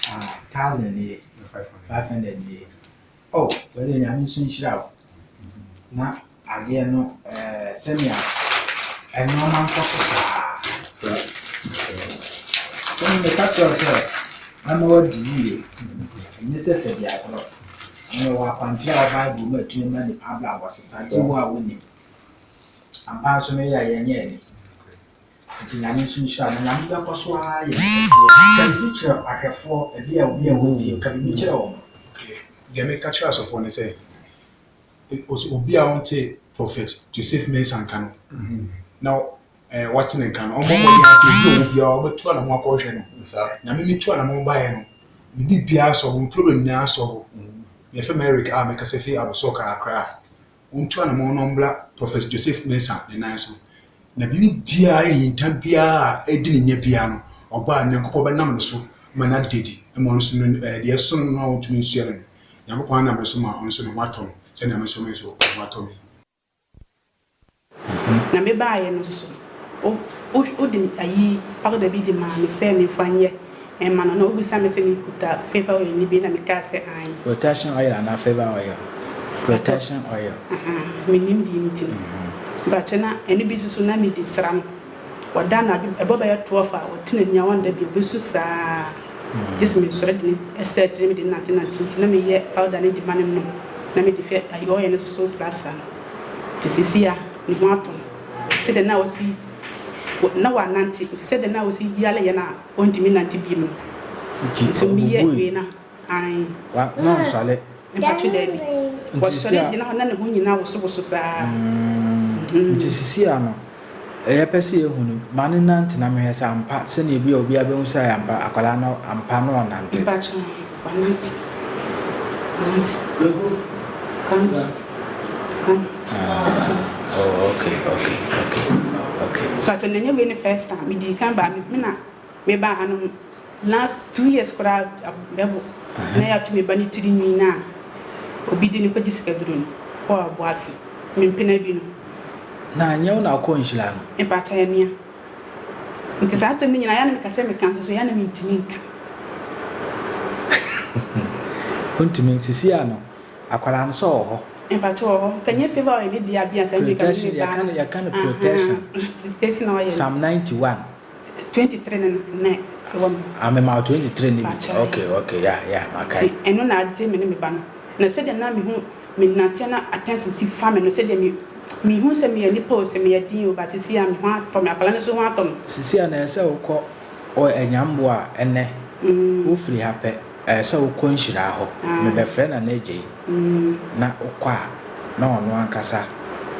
Ah, 1000 nie, 500 nie. Oh, wei deɛ Nyame nso nhyira wo. Na adeɛ no, eh, sɛnea nneɛma nkɔ so saa. Sɛ meka kyerɛ wo sɛ mɛma woadi yie, ɛnyɛ sɛ fɛ di agorɔ. Na yɛwɔ akwankyerɛ a ɛwɔ Bible mu a ɛtumi ma nnipa abrabɔ sesa, gye wo a wonnim. Ampa ara nso no yɛ a yɛnyɛ ani. Nti Nyame nso nhyira no. Nyame bɛkɔ so ara ayɛ no kɛseɛ. Ka biribi kyerɛ ahwɛfoɔ, ebi a obi a wɔtie, ka biribi kyerɛ wɔn. Deɛ meka kyerɛ asɔfoɔ ne sɛ, obi a ɔnte Prophet Joseph Mensah nka no, na wate ne nka no, ɔmmɔ mmɔden ara sɛ obi a ɔwɔ biara ɔbɛtu anamɔ akɔhwɛ no. Na me metu anamɔ baeɛ no, me biribiara sɔbo, me problem nyinaa sɔbo. Yɛfrɛ me Eric a mekasa fi Abosɔ Accra. Ɔntu anamɔ na ɔmbra Prophet Joseph Mensah ne nan so. Na biribiara nhinta biara a ɛdi ne nya biara no, ɔba a Nyankopɔn bɛnam ne so ma no ada adi ma ɔno nso no deɛ ɛsono no a ɔntumi nsua no no, Nyankopɔn anam ne so ma ɔno nso ne ho atɔ no sɛnea me nso me nso me ho atɔ me. Na me baeɛ no nso so, wo, wo, wode ayi powder bi de maa me sɛ memfa nyɛ mma no, na wobisa me sɛ mekuta favour oil no bi na mekaa sɛ aane. Protection oil anaa favour oil? Protection oil. Ahaa, mennim deɛ ne ti no. Mpakyɛ na ɛno bi nso so na mede sra no. Ɔda anadwo, ɛbɔ bɛyɛ 12 a, ɔte n'ani a ɔnda bio, ɔbɛsu saa. Gye sɛ mesɔre de no sɛ akyire na mede no nantenante nti na meyɛ powder no de ma no nom na mede fɛ ayi oil no nso so srasra no. Nti seesei a ne ho atɔ no, sɛdeɛ na ɔsi na wanante nti sɛdeɛ na ɔsi yale yɛ no a ɔntumi nante bio no. Nti Nti meyɛ ɔbubui? wei no ae. Wa na ɔnsɔre? Mpatwo daabi. Nti sisi Ɔsɔre a. gyina hɔ na ne ho nyinaa wosowoso saa. Nti sisi a no yɛpɛ sɛ yɛhu no, ma no nnante na mehwɛ sɛ ampa sɛnea ebia obiara bɛhu sɛ ampa akwadaa no ampa na ɔnante. Mpakyɛw, wanante. Wanante. Kwame. Kwame. Ah, oh, okay, okay, okay, okay. Mpakyɛw, na ɛnyɛ wei ne first time. Medii kan baa, me na mebaa ha no last 2 years koraa bɛbo. Na yɛato me ba ne tiri nwi no a obi de no kɔgye sikaduro no, kɔɔ Aboase. Me mpena bi no. Na ɛnyɛ wo na wokɔ nhyira no? Mpakyɛw ɛmea. Nti saa asɛm no nyinaa yɛ a na meka sɛ meka nso so yɛ a na mentumi nka. Wontumi, sisi a no akwadaa no sɛ ɔwɔ hɔ. Mpakyɛw ɔwɔ hɔ. Nka nyɛ favour oil ne deɛ a bi a saa mmerɛ yi nka me ne Protection, me ba yɛka no. no yɛka no protection. Protection oil no. Psalm 91. 23 no na ɛwɔ me hɔ. Ah, mema wo 23 no bi. Mpakyɛw. Okay, okay, yeah, yeah, makae. Nti ɛno na agye me ne me ba no. Na sɛdeɛ na mehu Me nante na attention si fa me no sɛdeɛ me me hu sɛ meyɛ nipa o sɛ meyɛ den o but sisi a me ho atɔ me akwadaa no nso ho atɔ no. Sisi a na ɛsɛ sɛ wokɔ ɔ Anyamboa a ɛnɛ wo firi ha pɛ ɛyɛ sɛ wokɔ Nhyira hɔ me bɛ frɛ Nana Agyei na wokɔ a na ɔno ankasa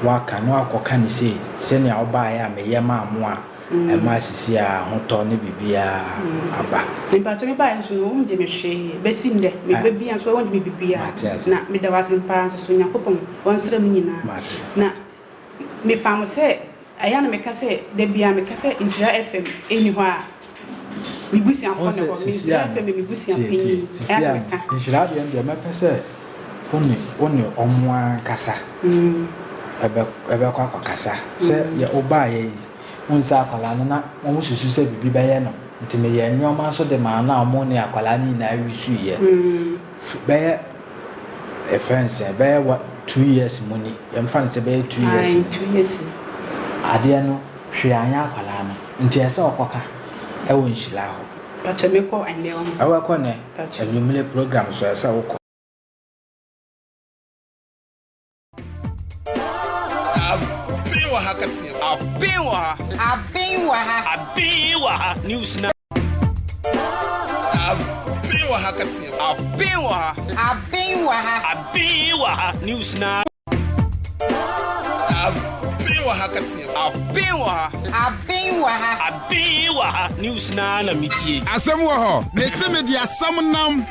waka na wakɔ ka ne sei sɛnea wobaeɛ a meyɛ maa mo a Ɛma sisi a ahotɔ ne biribiara aba. Mpakyɛ me baeɛ nso no wongye me hwee bɛsi ndɛ me ba bia nso wongye me biribiara na meda wo ase paa nso so Nyankopɔn ɔnsra mu nyinaa na me fa mo sɛ ɛyɛ a na meka sɛ da biara meka sɛ Nhyira FM ɛnni hɔ a me busuafoɔ na ɛwɔ me Nhyira FM yɛ me busua panyin ɛyɛ a na meka. Nhyira deɛ deɛ mɛpɛ sɛ wo ne wo ne ɔmo ankasa ɛbɛ ɛbɛkɔ akɔkasa sɛ yɛ wobaeɛ yi. Wohu sɛ akwadaa no na wɔsusu sɛ biribi bɛyɛ no nti meyɛɛ nneɛma nso de maa no a wɔne akwadaa no nyinaa wisuiɛ. Bɛyɛ yɛfrɛ no sɛn bɛyɛ wa 2 years mu ni yɛmfa no sɛ bɛyɛ 2 years Ae, ni. 2 years ni. Adeɛ no hwee anyɛ akwadaa no nti ɛsɛ sɛ ɔkɔka ɛwɔ nhyira hɔ. Pakyɛ mekɔ ɛnnɛ ɔho. Ɛwɔ kɔ nɛ Pakyɛ. anwummere program so ɛsɛ sɛ wokɔ. Aben wɔ ha kɛseɛ. Aben wɔ ha. Aben wɔ ha. Aben wɔ ha. News na. Aben wɔ ha kɛseɛ. Aben wɔ ha. Aben wɔ ha. Aben wɔ ha. News na. Aben wɔ ha kɛseɛ. Aben wɔ ha. Aben wɔ ha. Aben wɔ ha. News na na metie. Asɛm wɔ hɔ. Mese mede asɛm nam.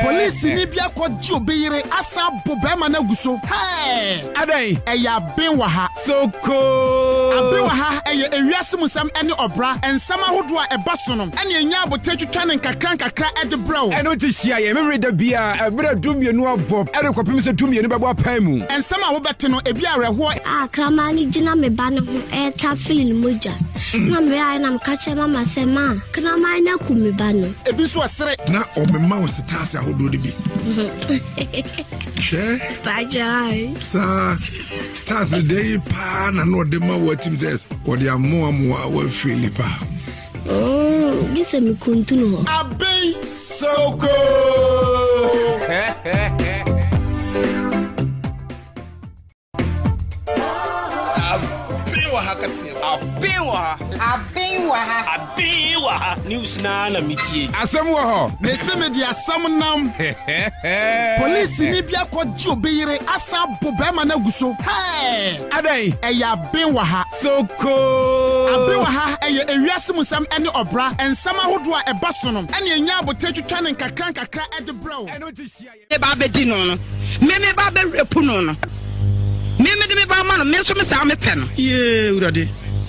Polisini bi akɔgye obi yere asan abo bɛrima no agu so. Hɛɛ! Adɛn? Ɛyɛ aben wɔ ha. Soko! Aben wɔ ha ɛyɛ ewiase mu nsɛm ne ɔbra nsɛm ahodoɔ a ɛba so no ɛne ɛnya abotire twitwa ne nkakra nkakra ɛde brɛ wo. Ɛno nti hyia yɛn Memeneda biara ɛberɛ a 12 abɔ ɛde kɔpem sɛ 12 bɛbɔ apae mu. Nsɛm a wobɛte no ebi awerɛhoɔ. A kraman no gyina me ba no ho retafere ne mogya. Na mebaeɛ na meka kyerɛ mama sɛ, Ma, kraman no aku me ba no. Ebi nso ɛsere. Na ɔmema wo setaase ahodoɔ no bi. Hwɛ. Pagyae. Saa stars dɛn yi paa na na ɔde ma wo atim sɛ ɔde amoamoa wafeeli paa. Gye sɛ mekuntunu hɔ. Aben. Soko! Aben wɔ ha kɛseɛ. Aben wɔ ha. Aben wɔ ha. Aben wɔ ha. News na na metie. Asɛm wɔ hɔ. Mese mede asɛm nam. Polisini bi akɔgye obi yere asan abo bɛrima no agu so. Hɛɛ! Adɛn? Ɛyɛ aben wɔ ha. Soko! Aben wɔ ha ɛyɛ ewiase mu nsɛm ne ɔbra nsɛm ahodoɔ a ɛba so no ɛne ɛnya abotire twitwa ne nkakra nkakra ɛde brɛ wo. Ɛno nti hyia yɛn. Me ba abɛdi no no, me me ba abɛrepu no no, me mede me ba ama no, me nso me saa mepɛ no. Yee, Awurade.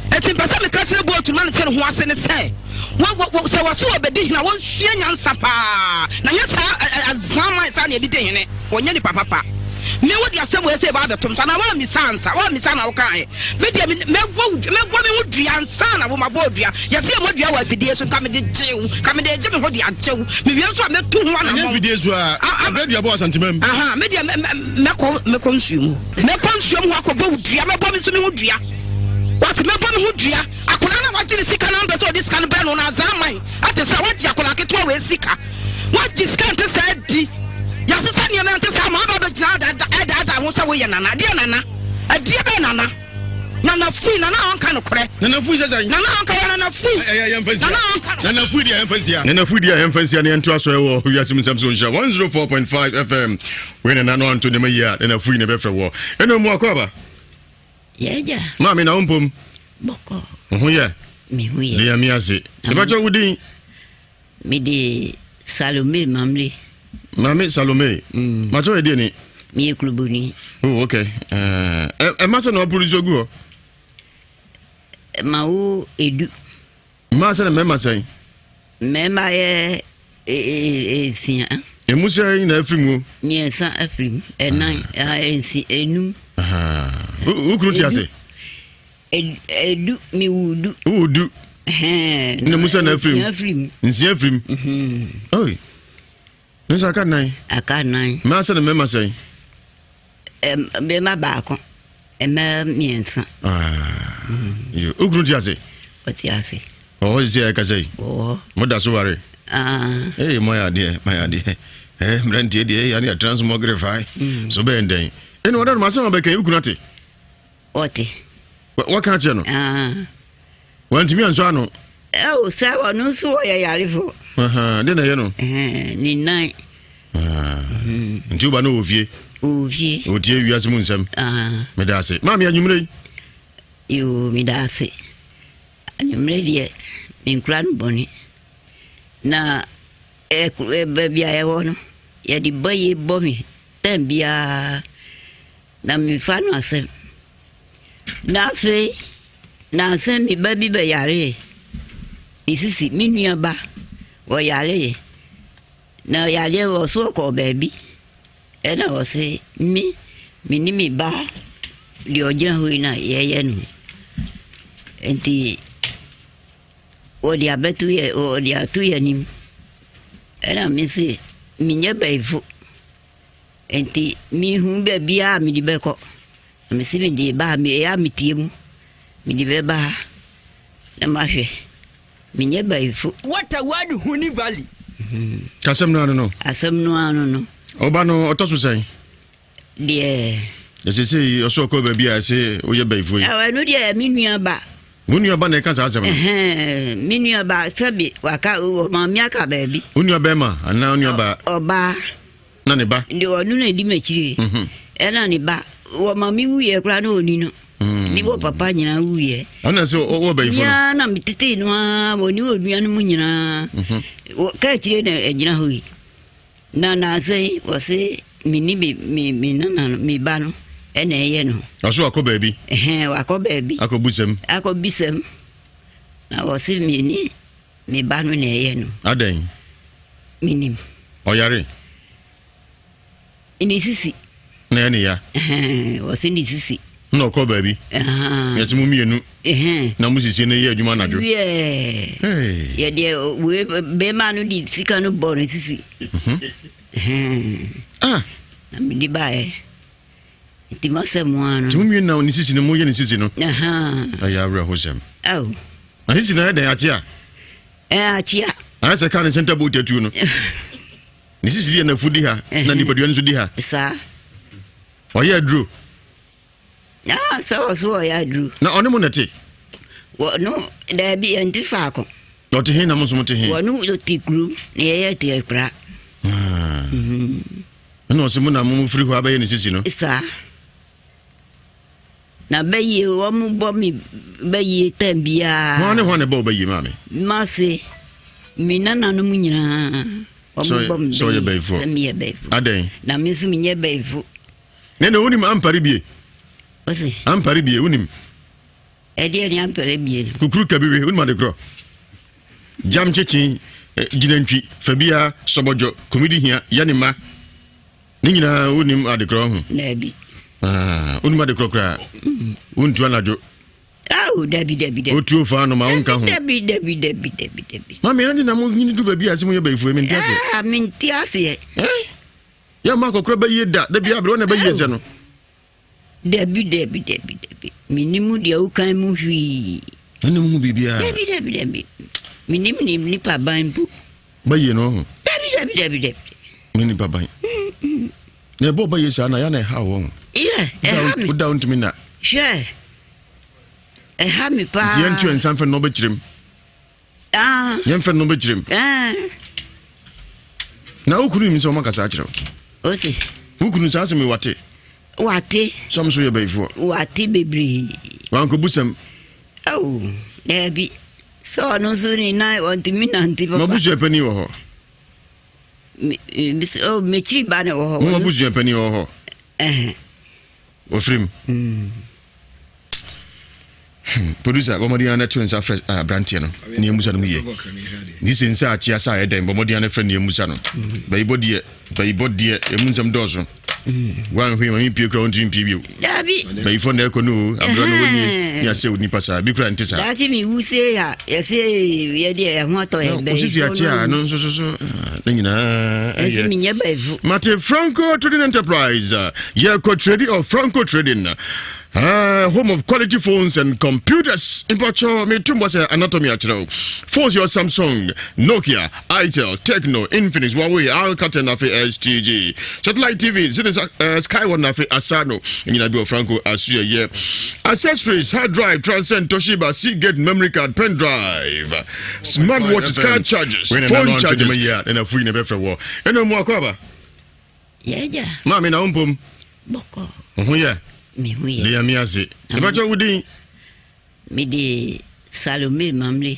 Enti mpɛ sɛ meka kyerɛ Boatu ma no te ne ho ase ne sɛ, wɔ, wɔ, wɔ, sɛ wɔse wɔbɛdi hene a, wɔnsua nyansa paa, na nyɛ saa azaman saa na yɛde di hene. Wɔnyɛ nipa papa. Me wode asɛm wei sɛ ɛba abɛtom so anaa woammisa ansa, woammisa na wokaeɛ. Me deɛ me, mɛbɔ wo, mɛbɔ me ho dua ansa na wo mabɔ wo dua. Yɛse yɛmmɔ dua wɔ afidie so, nka mede gyee wo, nka mede regye me ho de agye wo. Mewie nso a mɛtu ho Ɛnyɛ anammɔn. mfidie so a, abrɛ dua bɔ Asantema mu. Aha, me deɛ mɛ, mɛ, mɛkɔ, mɛkɔ nsuo mu. Mɛkɔ nsuo mu hɔ akɔbɔ wo dua, mɛbɔ me nso me ho dua. Wate, mɛbɔ me ho dua. Akwadaa no a wagye ne sika no ampɛ sɛ ɔde sika no brɛ no no, adza aman ate sɛ wagye akwadaa ketewa wei sika. Wagye sika nte saa di. Yɛasesa nneɛma nte saa ma aba abɛgyina ɛdaadaa ho sɛ woyɛ nana. Ɛdeɛ nana? Ɛdeɛ bɛn nana? Nana fui, nana a ɔnka nokorɛ. Nana fui sɛ sɛn? Nana a ɔnka yɛ nana fui. Ɛyɛ yɛn mfa nsia. Nana a ɔnka. Nana fui deɛ yɛn mfa nsia. Nana fui deɛ yɛn mfa nsia na yɛn to aso ɛwɔ wiase mu nsɛm so nhyira 104.5 FM. Wei nana no anto nneɛma yie a nana fui na ɛbɛfrɛ wɔ. Ɛna mu akɔ aba. Yɛgya. Maame na wo mpom. Bɔkɔ. Wo ho yɛ. Me ho yɛ. Deɛ mi ase. Ɛbɛkyɛ wo din. Mede Salome Mamle. Maame Salome. Mm. Makyɛ yɛ deɛ ni. Meyɛ kuroboni. Oh okay. Ɛma sɛ na ɔproduce ogu hɔ. Ma wo edu. Mmaa sɛ na mmarima sɛn? Mmarima yɛ nsia. Emu sɛn na afiri mu? Mmiɛnsa afiri mu. Ɛnan, nsi, enum. Wo kunu te ase? Edu, mewu du. Wowu du. Na emu sɛn na afiri mu? Nsia afiri mu. Nsia afiri mu. Oi. Ne nsa aka nan. Aka nan. Mmaa sɛ na mmarima sɛn? Mmarima baako, mmaa mmiɛnsa. Wo kunu te ase? Ɔte ase. Ɔwɔ hɔ sisi a ɛkasa yi? Ɔwɔ hɔ. Mo da so ware? Ee, mo ayɛ adeɛ, mo ayɛ adeɛ. Ɛɛ mmeranteɛ deɛ ɛyɛ ne atena so mo gere fae. So bɛyɛ ndɛn? Ɛna ɔda no ma asɛm a bɛka yi, wo kunu ate? Ɔte. Wɔka akyerɛ no? Wantumi ansɔ ano? Ɛwɔ sɛ ɔno nso ɔyɛ yarefo. Deɛ na ɛyɛ no? Ne nan. Nti woba no wɔ fie? Wɔ fie. Ɔtie wiase mu nsɛm? Meda ase. Maame anwummerɛ yi? Yoo, meda ase. Anwummerɛ deɛ menkura no bɔne. Na baabi a yɛwɔ no, yɛde bayie bɔ me tɛm biara. Na memfa no asɛm. Na afei, nansa me ba bi bɛyaree. Ne sisi, me nua ba, ɔyaree. Na ɔyareɛ wɔ so ɔkɔɔ baabi. Ɛna ɔse, me, me ne me ba deɛ ɔgyina hɔ yi na yɛyɛ no. Nti wɔde abɛto yɛ wɔde ato yɛ anim. Ɛna me se menyɛ bayifo. Nti mehu baabiara a mede bɛkɔ. Na mese mede ba ha, ɛyɛ a metie mu. Mede bɛba ha na mahwɛ. Menyɛ bayifo. What a word Huni Valley. Asɛm no ano no. Asɛm no ano no. Ɔba no ɔtɔ so sɛn? Deɛ. Ɛsɛ sɛ ɔsɛ ɔkɔ baabi a ɛsɛ woyɛ bayifo yi. Ɛno deɛ me nua ba. Wo nua ba na ɛka saa asɛm no. Me nua ba sɛbi waka maame aka baabi. Wo nua bɛrima anaa wo nua ba? Ɔbaa. Na ne ba. Deɛ ɔno na ɛdi m'akyire. Mhm. Ɛna ne ba wɔ maame wuyɛ koraa na ɔni no. Mm. Ne wɔ papa nyinaa wuyɛ. Ɛna sɛ ɔwɔ bɛyifo no. Nyinaa na metetee no ara wɔne wɔ nua no mu nyinaa. Mhm. Ka akyire na ɛgyina hɔ yi. Na nansɛ yi wɔse me ne me me me nana no me ba no ɛna ɛyɛ no. Ɔso wakɔ baabi. Ɛhɛn wakɔ baabi. Akɔ busɛm. Akɔ bisɛm. Na wɔse me ne me ba no na ɛyɛ no. Adɛn? Menim. Ɔyare? Ne sisi. Na ɛne ya. Wɔse ne sisi. Na ɔkɔ baabi. Yɛte mo mmienu. Na mo sisi no yɛ adwuma anadwo. Yɛdeɛ wei bɛrima no de sika no bɔ ne sisi. Mhm. Ah. Na mede baeɛ. Nti masɛm ara no. Nti mo mmienu na ne sisi no moyɛ ne sisi no. Ɛyɛ awerɛhosɛm. Na sisi no ayɛ dɛn akyea? Ɛɛ akyea. Ayɛ sɛ kaa ne sɛnta boat atuo no. Ne sisi deɛ nafu di ha na nipadua no nso di ha. Saa. Ɔyɛ aduro. Ah, sɛ wɔ so ɔyɛ aduro. Na ɔne mo na ɛte? Wɔ no daabi yɛn te faako. Ɔte he na mo nso mo te he? Wɔ no te kurom na yɛyɛ te akura. Ah. Ɛna ɔsɛ mo na mo firi hɔ abɛyɛ ne sisi no. Saa. Na bɛyie wɔn bɔ me bɛyie tɛm biara. Hwan ne hwan na ɛbɔ wo bɛyie maame? Mase me nananom nyinaa wɔn bɔ me bɛyie sɛ bɛyifoɔ. Sɛ meyɛ bɛyifoɔ. Adɛn? Na me nso menyɛ bɛyifo. Ne na wonim ampare bie? Ose. Ampare bie wonim? Ɛdeɛ ne ampare bie no. Kukuru kabiwe wonim adekorɔ? Gyam kyekye eh, gyinantwi fabia sɔbɔdwɔ komidi hia yɛne ma. Ne nyinaa wonim adekorɔ ho? Daabi. Ah, wonim adekorɔ koraa? Mm. Wontu anadwo? Awo, dabi, dabi, dabi. Wotuo fa anoma wonka ho? Dabi, dabi, dabi, dabi, dabi. Mami, ɛna na mo nyini du baabi a sɛ moyɛ bayifoɔ mente aseɛ. Ah, mente aseɛ. Eh? Yɛ ma akɔkorɔ bɛyie da, da bi aberɛ na bɛyie sɛ no. Dabi, dabi, dabi, dabi. Menim deɛ wokan mu hwii. Ɛnim ho biribiara. Dabi, dabi, dabi. Menim ne nipa ban mpo. Bɛyie no ho. Dabi, dabi, dabi, dabi. Ne nipa ban. Na ɛbɔ bɛyie saa na yɛ na ɛha wɔn. Yɛ, ɛha me. Woda wontumi na. Hwɛ, ɛha me paa. Nti yɛntu nsa mfɛ no bɛkyerɛ mu. Ah. Yɛmfɛ no bɛkyerɛ mu. Ah. Na wo kunu nim sɛ ɔma kasa akyerɛ wo. Ose. Wo kunu saa asɛm yi wate. Wate. Sɛ ɔmo so yɛ bayifoɔ. Wate bebree. Wankɔbu sɛm. Awo, daabi. Sɛ ɔno nso ne nan ɔntumi nante papa. Mo abusua panin wɔ hɔ. Oh, mekyiri ba ne wɔ hɔ. Mo abusua panin wɔ hɔ. Wɔfiri mu. Mm. Hmm, producer bɔ mmɔden ara na to nsa frɛ ah, aberanteɛ no ne ɛmusa no mu yie nti sɛ nsa akyea sɛ ayɛ dɛn bɔ mmɔden ara na frɛ ne ɛmusa no bayibɔ deɛ bayibɔ deɛ ɛmu nsɛm dɔɔso woanhwɛ ma mempie kora wontumi mpie bio bayifɔ na ɛkɔ no o aberɛ no wɔnie ne asɛ wo nipa saa bi kora nte saa daakye mewu sei a yɛsɛ yɛdeɛ ɛho atɔ yɛ bɛyifɔ osisi akyea no nso so so ah, ne nyinaa ɛyɛ menyɛ bayifo mate Franco Trading Enterprise yɛkɔ trading of Franco Trading Uh, home of quality phones and computers. Mpacho, me tumbo sɛ anatomy akyerɛ wo. Phones your Samsung, Nokia, Itel, Tecno, Infinix, Huawei, Alcatel na afei STG. Satellite TV, Zene uh, Sky One na afei Asano. Nyina bi wɔ Franco aso yɛ. Accessories, hard drive, Transcend, Toshiba, Seagate memory card, pen drive, smartwatches, car chargers, phone chargers. Ɛna fui na ɛbɛfrɛ wɔ. Ɛna mu akɔ aba. Yɛagya. Maame na wo mpom. Bɔkɔ. Wo ho yɛ? Me ho yɛ. De Nyame ase. Mepakyɛ wo din? Mede Salome Mamle.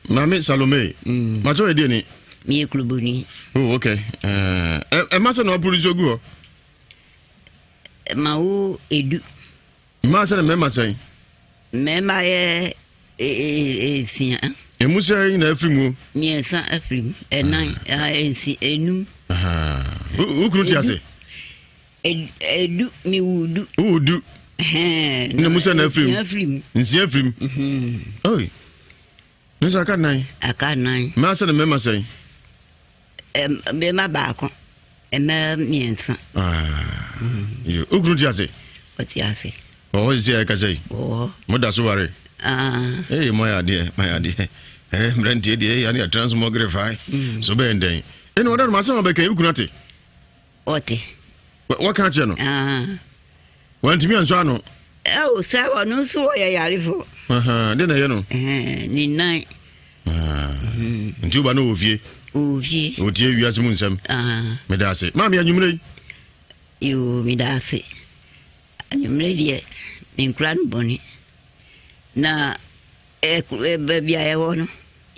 Maame Salome. Mm. Makyɛ yɛ deɛ ni? Meyɛ kuroboni. Oh, okay. Ɛma sɛ na waproduce ogu hɔ? Ma wo edu. Mmaa sɛ na mmarima sɛn? Mmarima yɛ nsia. Emu sɛn na afiri mu? Mmiɛnsa afiri mu. Ɛnan, nsi, enum. Wo kunu te ase? Edu, mi wu du. Wo du. Na mu sɛ na afiri mu. Nsia afiri mu. Mhm. Oi. Ne sɛ aka nan. Aka nan. Mmaa sɛ ne mmarima sɛn? Mmarima baako, mmaa mmiɛnsa. Ah. Mm. Okunu te ase? Ɔte ase. Ɔwɔ hɔ sisi a ɛkasa yi? Ɔwɔ. Mo da so ware? Ah. Ee, mo ayɛ adeɛ, mo ayɛ adeɛ. Ɛɛ mmeranteɛ deɛ ɛyɛ ne atena so mɔgere fae. Mm. So bɛyɛ ndɛn? Ɛna ɔda no asɛm a bɛka yi okunu ate? Ɔte. Wɔka akyerɛ no? Ah. Wantumi ansɔ ano? Ɛwɔ sɛ ɔno nso wɔyɛ yarefo. Deɛ na ɛyɛ no? Ne nan. Ah. Nti woba no wɔ fie? Wɔ fie. Ɔtie wiase mu nsɛm? Ah. Meda ase. Maame anwummerɛ yi? Yoo, meda ase. Anwummerɛ deɛ menkura no bɔne. Na baabi a yɛwɔ no,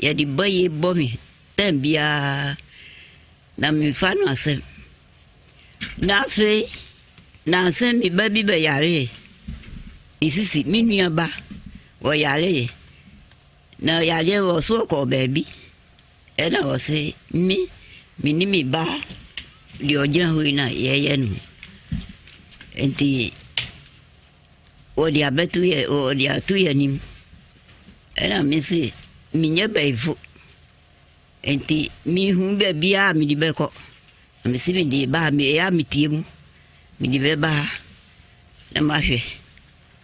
yɛde bayie bɔ me tɛm biara. Na memfa no asɛm. Na afei, nansa me ba bi bɛyaree. Ne sisi, me nua ba, ɔyaree. Na yareɛ wɔ so ɔkɔɔ baabi. Ɛna ɔse, me, me ne me ba deɛ ɔgyina hɔ yi na yɛyɛ no. Nti, wɔde abɛto yɛ, wɔde ato yɛ anim. Ɛna me se, menyɛ bayifo. Enti minhu baabiara a mede bɛkɔ. Na mese mede ba a, ɛyɛ a metie mu. Mede bɛba ha na mahwɛ.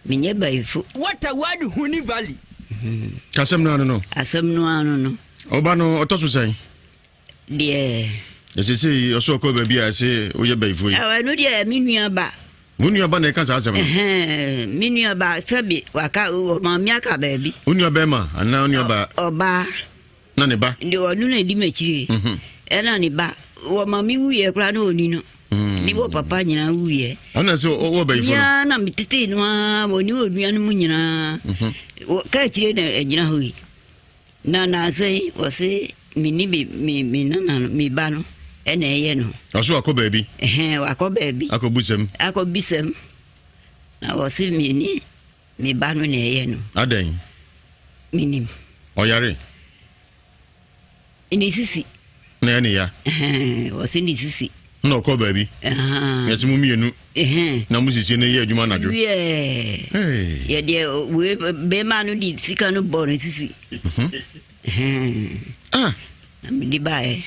Menyɛ bayifo. What a word Huni Valley. Asɛm no ano no. Asɛm no ano no. Ɔba no ɔtɔ so sɛn? Deɛ. Ɛsɛ sɛ ɔsɛ ɔkɔ baabi a ɛsɛ woyɛ bayifo yi. Ɛno deɛ me nua ba. Wo nua ba na ɛka saa asɛm no? Me nua ba sɛbi waka ɔma mi aka baabi. Wo nua bɛrima anaa wo nua ba? Ɔbaa. Na ne ba? Deɛ ɔno na ɛdi m'akyiri. Mhm. Ɛna ne ba wɔ ma me wuiɛ koraa na ɔni no. Mm. Ne wɔ papa nyinaa wuiɛ. Ɔna sɛ ɔwɔ bɛyifo no. Nyinaa na metetee no ara wɔne onua no mu nyinaa. Mhm. Ka akyire na agyina hɔ yi. Na nansɛ yi wɔse me ne me me me nana no me ba no ɛna ɛyɛ no. Ɔso wakɔ baabi. Ɛhɛn wakɔ baabi. Akɔ busɛm. Akɔ bisɛm. Na wɔse me ne Me ba no na ɛyɛ no. Adɛn? Menim. Ɔyare? Ne sisi. Na ɛne ya? Ɔse ne sisi. Na ɔkɔ baabi? Yɛte mo mmienu. Na mo sisi no yɛ adwuma anadwo. Yɛ yɛdeɛ wei bɛrima no de sika no bɔ ne sisi. Mhm. Ah. Na mede baeɛ.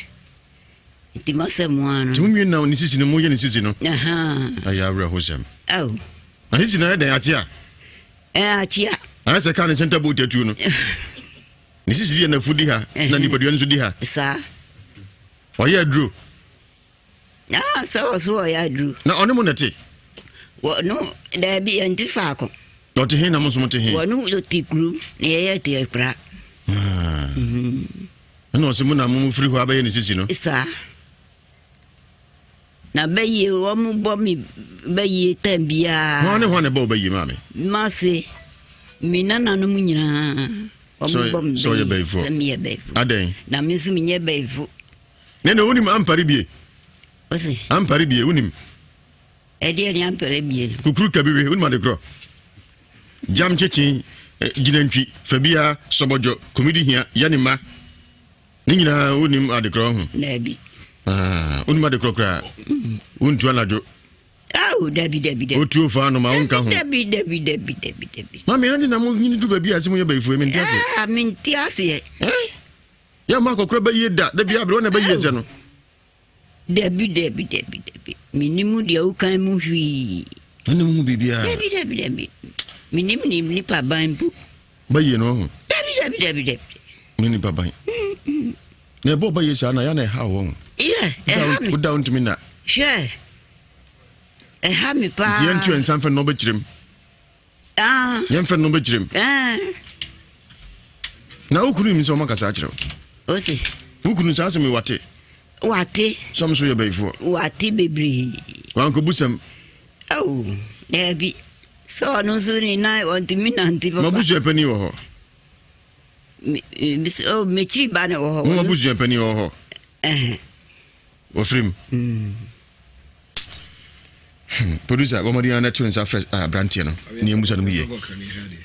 Nti masɛm ara no. Nti mo mmienu na ne sisi no moyɛ ne sisi no. Ɛyɛ awerɛhosɛm. Aw. Na sisi na ayɛ dɛn akyea? Ɛɛ akyea. Ayɛ sɛ kaa ne sɛnta boot atuo no. Ne sisi deɛ nafu di ha na nipadua nso di ha. Saa. Ɔyɛ aduro. Ah, sɛ wɔ so ɔyɛ aduro. Na ɔne mo na ɛte? Wɔ no daabi yɛnte faako. Ɔte he na mo nso mo te he? Wɔ no te kurom na yɛyɛ te akura. Ah. Ɛna ɔsɛ mo na mo firi hɔ abɛyɛ ne sisi no. Saa. Na bɛyie wɔn bɔ me bɛyie tɛm biara. Hwan ne hwan na ɛbɔ wo bɛyie maame? Mase me nananom nyinaa wɔn bɔ me bɛyie. Sɛ ɔyɛ bɛyifoɔ. Sɛ meyɛ bɛyifoɔ. Adɛn? Na me nso menyɛ bɛyifo. Ne na wonim ampare bie? Ose. Ampare bie wonim? Ɛdeɛ ne ampare bie no. Kukuru kabiwe wonim ade korɔ? Gyam kyekye eh, gyinantwi fabia sɔbɔdwɔ komidi hia yɛne ma. Ne nyinaa wonim adekorɔ ho? Daabi. Ah, wonim adekorɔ koraa? Mm. Wontu anadwo? Awo, dabi, dabi, dabi. Otuo fa no ma wonka ho? Dabi, dabi, dabi, dabi, dabi. Maame, ɛna de na mo nyini du baabi a ɛsɛ mo yɛ bayifoɔ, mente aseɛ. Ah, mente aseɛ. Eh? Yɛ ma akɔkora bɛyie da, da bi abere wɔn na bɛyie sɛ no. Dabi, dabi, dabi, dabi. Menim deɛ wokan mu hwii. Ɛne mu biribiara. Dabi, dabi, dabi. Menim ne nipa ban mpo. Bɛyie no ho. Dabi, dabi, dabi, dabi. Ne nipa ban. Na ɛbɔ bɛyie saa na yɛ na ɛha wɔn. Yɛ, ɛha me. Woda wontumi na. Hwɛ, ɛha me paa. Nti yɛntu yɛn nsa mfɛ no bɛkyerɛ mu. Ah. Yɛmfɛ no bɛkyerɛ mu. Ah. Na wo kunu nim sɛ ɔma kasa akyerɛ wo. Ose. Wo kunu saa asɛm yi wate. Wate. Sɛ ɔmo so yɛ bɛyifoɔ. Wate bebree. Wankɔbu sɛm. Oh, daabi. Sɛ ɔno nso ne nan ɔntumi nante papa. Mabusua panin wɔ hɔ. Oh, mekyiri ba na wɔ hɔ. Mo mabusua panin wɔ hɔ. Wɔfiri mu. Mm. Hmm, producer bɔ mmɔden ara to nsa frɛ ah, aberanteɛ no ne yɛmmusa no mu yie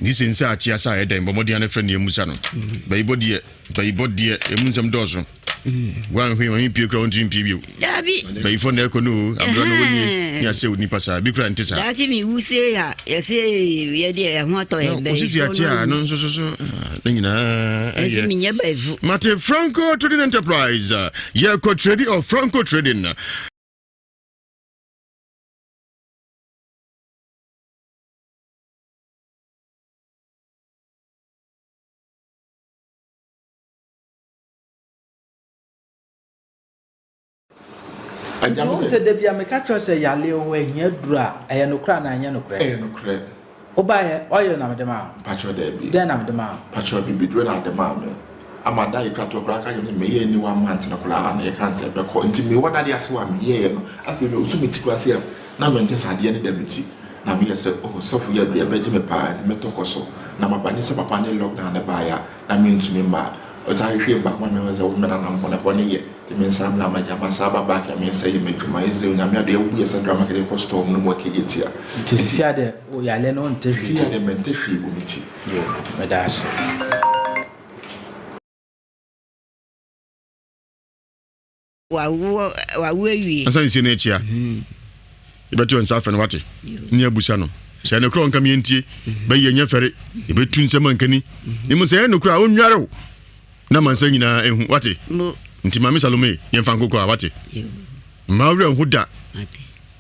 nti sɛ nsa akyea sa ayɛ dɛn bɔ mmɔden ara frɛ ne yɛmmusa no mm. bayibɔ deɛ bayibɔ deɛ ɛmu nsɛm dɔɔso. Woanhwɛ wɔn mpie kura wɔn ti mpie bio. Dabi. Bayifo na ɛkɔ no o, abira no wɔnie ne asɛ onipa saa, bi kura nte saa. Daakye mi wu se ya, yɛse yɛde ɛho atɔ yɛ bɛyifo. Osisi ate a, no nso so so, ne nyinaa ɛyɛ. Ɛsi mi nyɛ bayifo. Mate Franco Trading Enterprise, yɛkɔ trading of Franco Trading. Nti wohu sɛ da bi a meka kyerɛ sɛ yareɛ wɔ hɔ ahia duro a ɛyɛ nokorɛ anaa ɛnyɛ nokorɛ? Ɛyɛ nokorɛ. Wobaeɛ oil na mede maa wo? Mpakyɛw daabi. Dɛn na mede maa wo? Mpakyɛw bibiduro na ade maa me. Ama da yɛtwa toɔ koraa ka kyerɛ me sɛ meyɛɛ ni one month no koraa na yɛka sɛ ɛbɛkɔ. Nti mewɔ dadeɛ ase hɔ a meyɛeɛ no afei mewoso me ti koraa sei a na mente sɛ adeɛ no da me ti. Na meyɛ sɛ oh sɔfo yi aduro ɛbɛgye me paa nti mɛtɔ kɔ so na maba. Nyɛ sɛ papa ne lockdown no baeɛ a na mentumi mma. Ɔsan hwehwɛɛ mu baako ma mehuu sɛ wo me nana mpo no ɛhɔ no yɛ. Nti me nsan mmra m'agya masan aba back a me nsa yɛ m'adwuma ɛsɛ Onyame adom yɛbubu yɛ central market yɛkɔ store mu no mu akɛgye tia. Nti sisi a deɛ wo yareɛ no wonte hwee? Sisi a deɛ mente hwee wɔ me ti. Yoo meda ase. Wawo wawo awie. Ansa nsie no akyia. Yɛbɛto yɛn nsa afrɛ no wate. Ne abusa no. Sɛ ɛyɛ nokorɛ a ɔnka meɛntie. Bɛyɛ nyɛ fɛre. Yɛbɛtu nsɛm ankani. Mmom sɛ ɛyɛ nokorɛ a ɔnnware wo. Na amansan nyinaa ɛhu wate. Nti Maame Salome yɛmfa nkokɔ a wate. Mma wo werɛ nho da.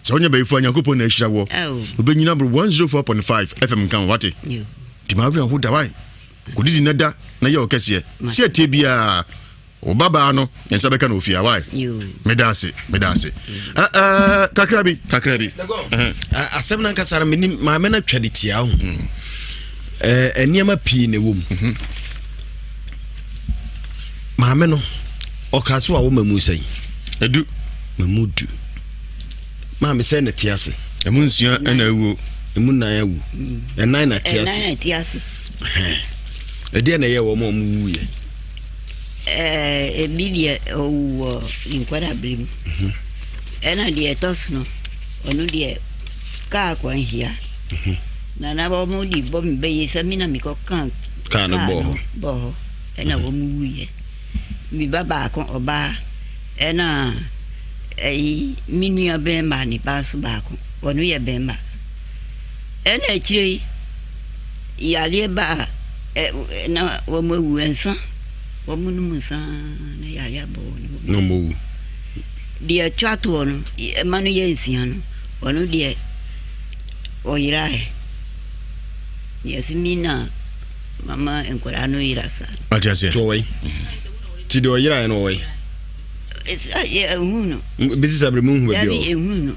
Sɛ wonyɛ bayifo a Nyankopɔn na ahyira woɔ. Wobɛnyina boro 104.5 FM nka ho wate. Nti mma wo werɛ nho da wae. Kɔdidi na da na yɛ ɔkɛseɛ. Sɛ ɛteɛ biara Wo ba baa no ne nsa bɛka no ofie a why? Meda ase, meda ase. Kakra bi, kakra bi. Asɛm no ankasa no menim maame no atwa ne tia ho. Mm. Nneɛma pii na ɛwɔ mu. Mhm. Maame no ɔka so a wo mamu sɛn? Edu. Mamu du. Maame sɛ na te ase. Ɛmu nsia ɛna awuo. Ɛmu nan awu. Ɛnan na te ase. Ɛnan na te ase. Ɛdeɛ na ɛyɛ wɔn a wɔn wuiɛ. Ɛɛ, ebi deɛ ɔwu wɔ ne nkwadaa-bere mu. Mhm. Ɛna deɛ ɛtɔ so no, ɔno deɛ kaa akwanhyia. Mhm. Na na wɔn de bɔ me bɛyɛ sɛ me na mekɔ ka kaa no bɔɔ hɔ. Bɔɔ hɔ. Ɛna mhm. wɔn wuiɛ. Me ba baako ɔbaa ɛna ɛyi me nua bɛrima ne ba nso baako ɔno yɛ bɛrima. Ɛna akyire yi yareɛ baa na wɔn awu nsa wɔn nom nsa na yareɛ abɔ wɔn. Na wɔn awu. Deɛ atwa toɔ no ɛma no yɛ nsia no ɔno deɛ ɔyeraɛ yɛsi mi na mama nkwadaa no yera saa. Ate aseɛ. Tí ɔwɔ yi ti deɛ ɔyeraɛ no ɔwɔ yi. Ɛhu no. Bisi sɛ abiri mu hu baabi ɔwɔ. Dabi ehu no.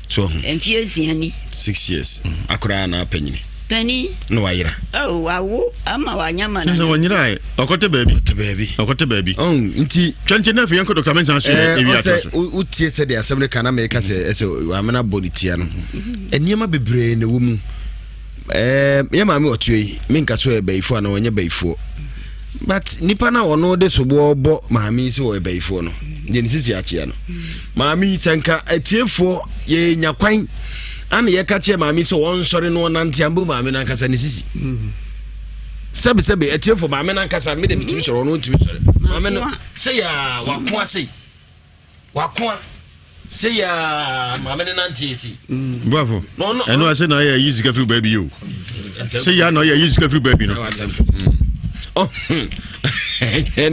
So ɔho. Mfie nsia ni. Six years. Akoraa anaa panyini. Panin. Na wayera. Oh, wawo ama wanya ma na. Sɛ wɔnyera ɛ, ɔkɔtɛ baabi. Ɔkɔtɛ baabi. Ɔkɔtɛ baabi. Ɔn nti. Twɛnkyɛn na afei yɛnkɔ Dr. Mensah so yɛ ewi ato so. Wotie sɛ deɛ asɛm no ka na meka sɛ ɛsɛ amena bɔ ne tia no. Nneɛma bebree na ɛwɔ mu. Ɛɛ yɛ maame ɔtuo yi menka so yɛ bayifoɔ anaa ɔnyɛ bayifoɔ. But nipa na ɔno de soboɔ bɔ maame yi sɛ ɔyɛ bayifoɔ no deɛ ne sisi akyea no. Maame yi sɛ nka atiefoɔ yɛnya kwan ana yɛka kyerɛ maame sɛ ɔnsɔre no ɔnante ambo maame no ankasa ne sisi sɛbesɛbe atiefoɔ maame no ankasa mede metumi sɔre ɔno ntumi sɔre maame no sɛ yɛ wakoa sei wakoa sɛ yɛ maame no nante sei boafo ɛno ase na ɔyɛ ayi sika firi baabi o sɛ yɛ na ɔyɛ ayi sika firi baabi no sɛ yɛ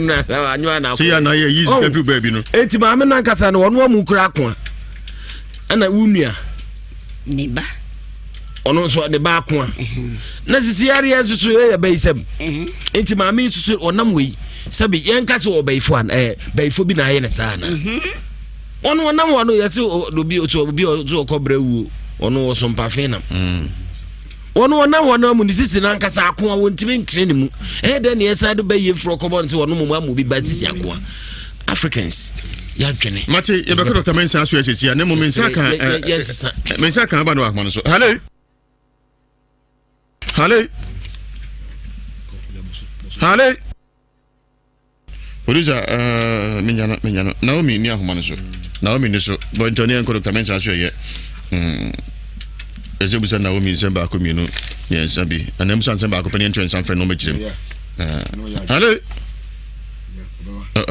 na yɛ yi sika firi baabi no. eti maame nankasa no ɔno amu kura ako a ɛna wo nua. ne ba. ɔno nso ne ba ako a na sisi yareɛ nso so yɛ bɛyisɛm nti maame nso so ɔnam wei sɛbi yɛn ka sɛ ɔbɛyifo an ɛɛ bɛyifo bi na ayɛ ne saa na ɔno ɔnam hɔ no yɛsɛ obi obi ɔkɔ brɛ wuo ɔno ɔso mpafe nam. Mm. Wɔn wɔnam wɔn amu ne sisi n'ankasa akoa wɔntumi nkyerɛ ne mu. Ɛyɛ dɛ ne yɛsan de bɛyɛ firi ɔkɔbɔ no sɛ wɔn mu amu bi ba sisi akoa. Africans yɛadwene. Mate yɛbɛkɔ Dr. Mensah so ɛsɛsi a ne mmom mensa ka mensa ka aba no ahoma no so. Hello. Hello. Hello. Producer, uh, menya no, menya no. Naomi ni ahoma no so. Naomi ni so. But ntɔne yɛnkɔ Dr. Mensah so ɛyɛ. Mm. Ɛsɛ busa Naomi nsɛm baako mmienu mmiɛnsa bi. Anaa musa nsɛm baako pɛ ne yɛnto nsa mfrɛ no ɔmɛkyerɛ mu. Uh, hello. Uh, uh.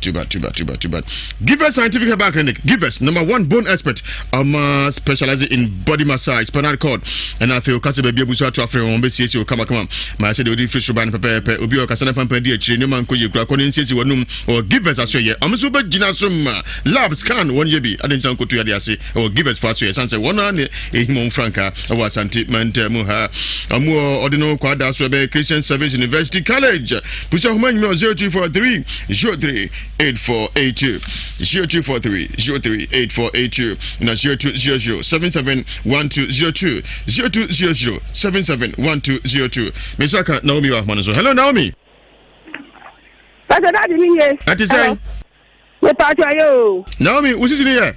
too bad, too bad, too bad, too bad. Give us scientific herbal clinic. Give us number one bone expert. I'm uh, specializing in body massage, spinal cord. And I feel kasa baby abusu ato afre wɔn bɛsiesie o kama kama. Ma ɛsɛ deɛ ɔde firi soro ba no pɛpɛɛpɛ. Obi a ɔkasa na pampan di akyire nneɛma nkɔ yie kura kɔ ne nsiesie wɔnum. Ɔ give us aso yɛ. Ɔmo nso bɛgyina so ma lab scan wɔn yɛ bi. Adi ntina nkoto yɛ ase. Ɛwɔ give us fa so yɛ. San sɛ wɔn ara ne ehim wɔn frankaa ɛwɔ Asante mantam ha. Ɔmo wɔ ɔde no kɔ ada so ɛbɛyɛ Christian Service University College. Pusa homa nyuma 0243 03 8482 0243 03 8482 na 0200 771202 0200 771202. Mesa ka Naomi wɔ ahoma no so. Hello Naomi. Pastor Daddy ni ye. Ɛte sɛn? Mepatwa yɛ o. Naomi, wo sisi ni yɛ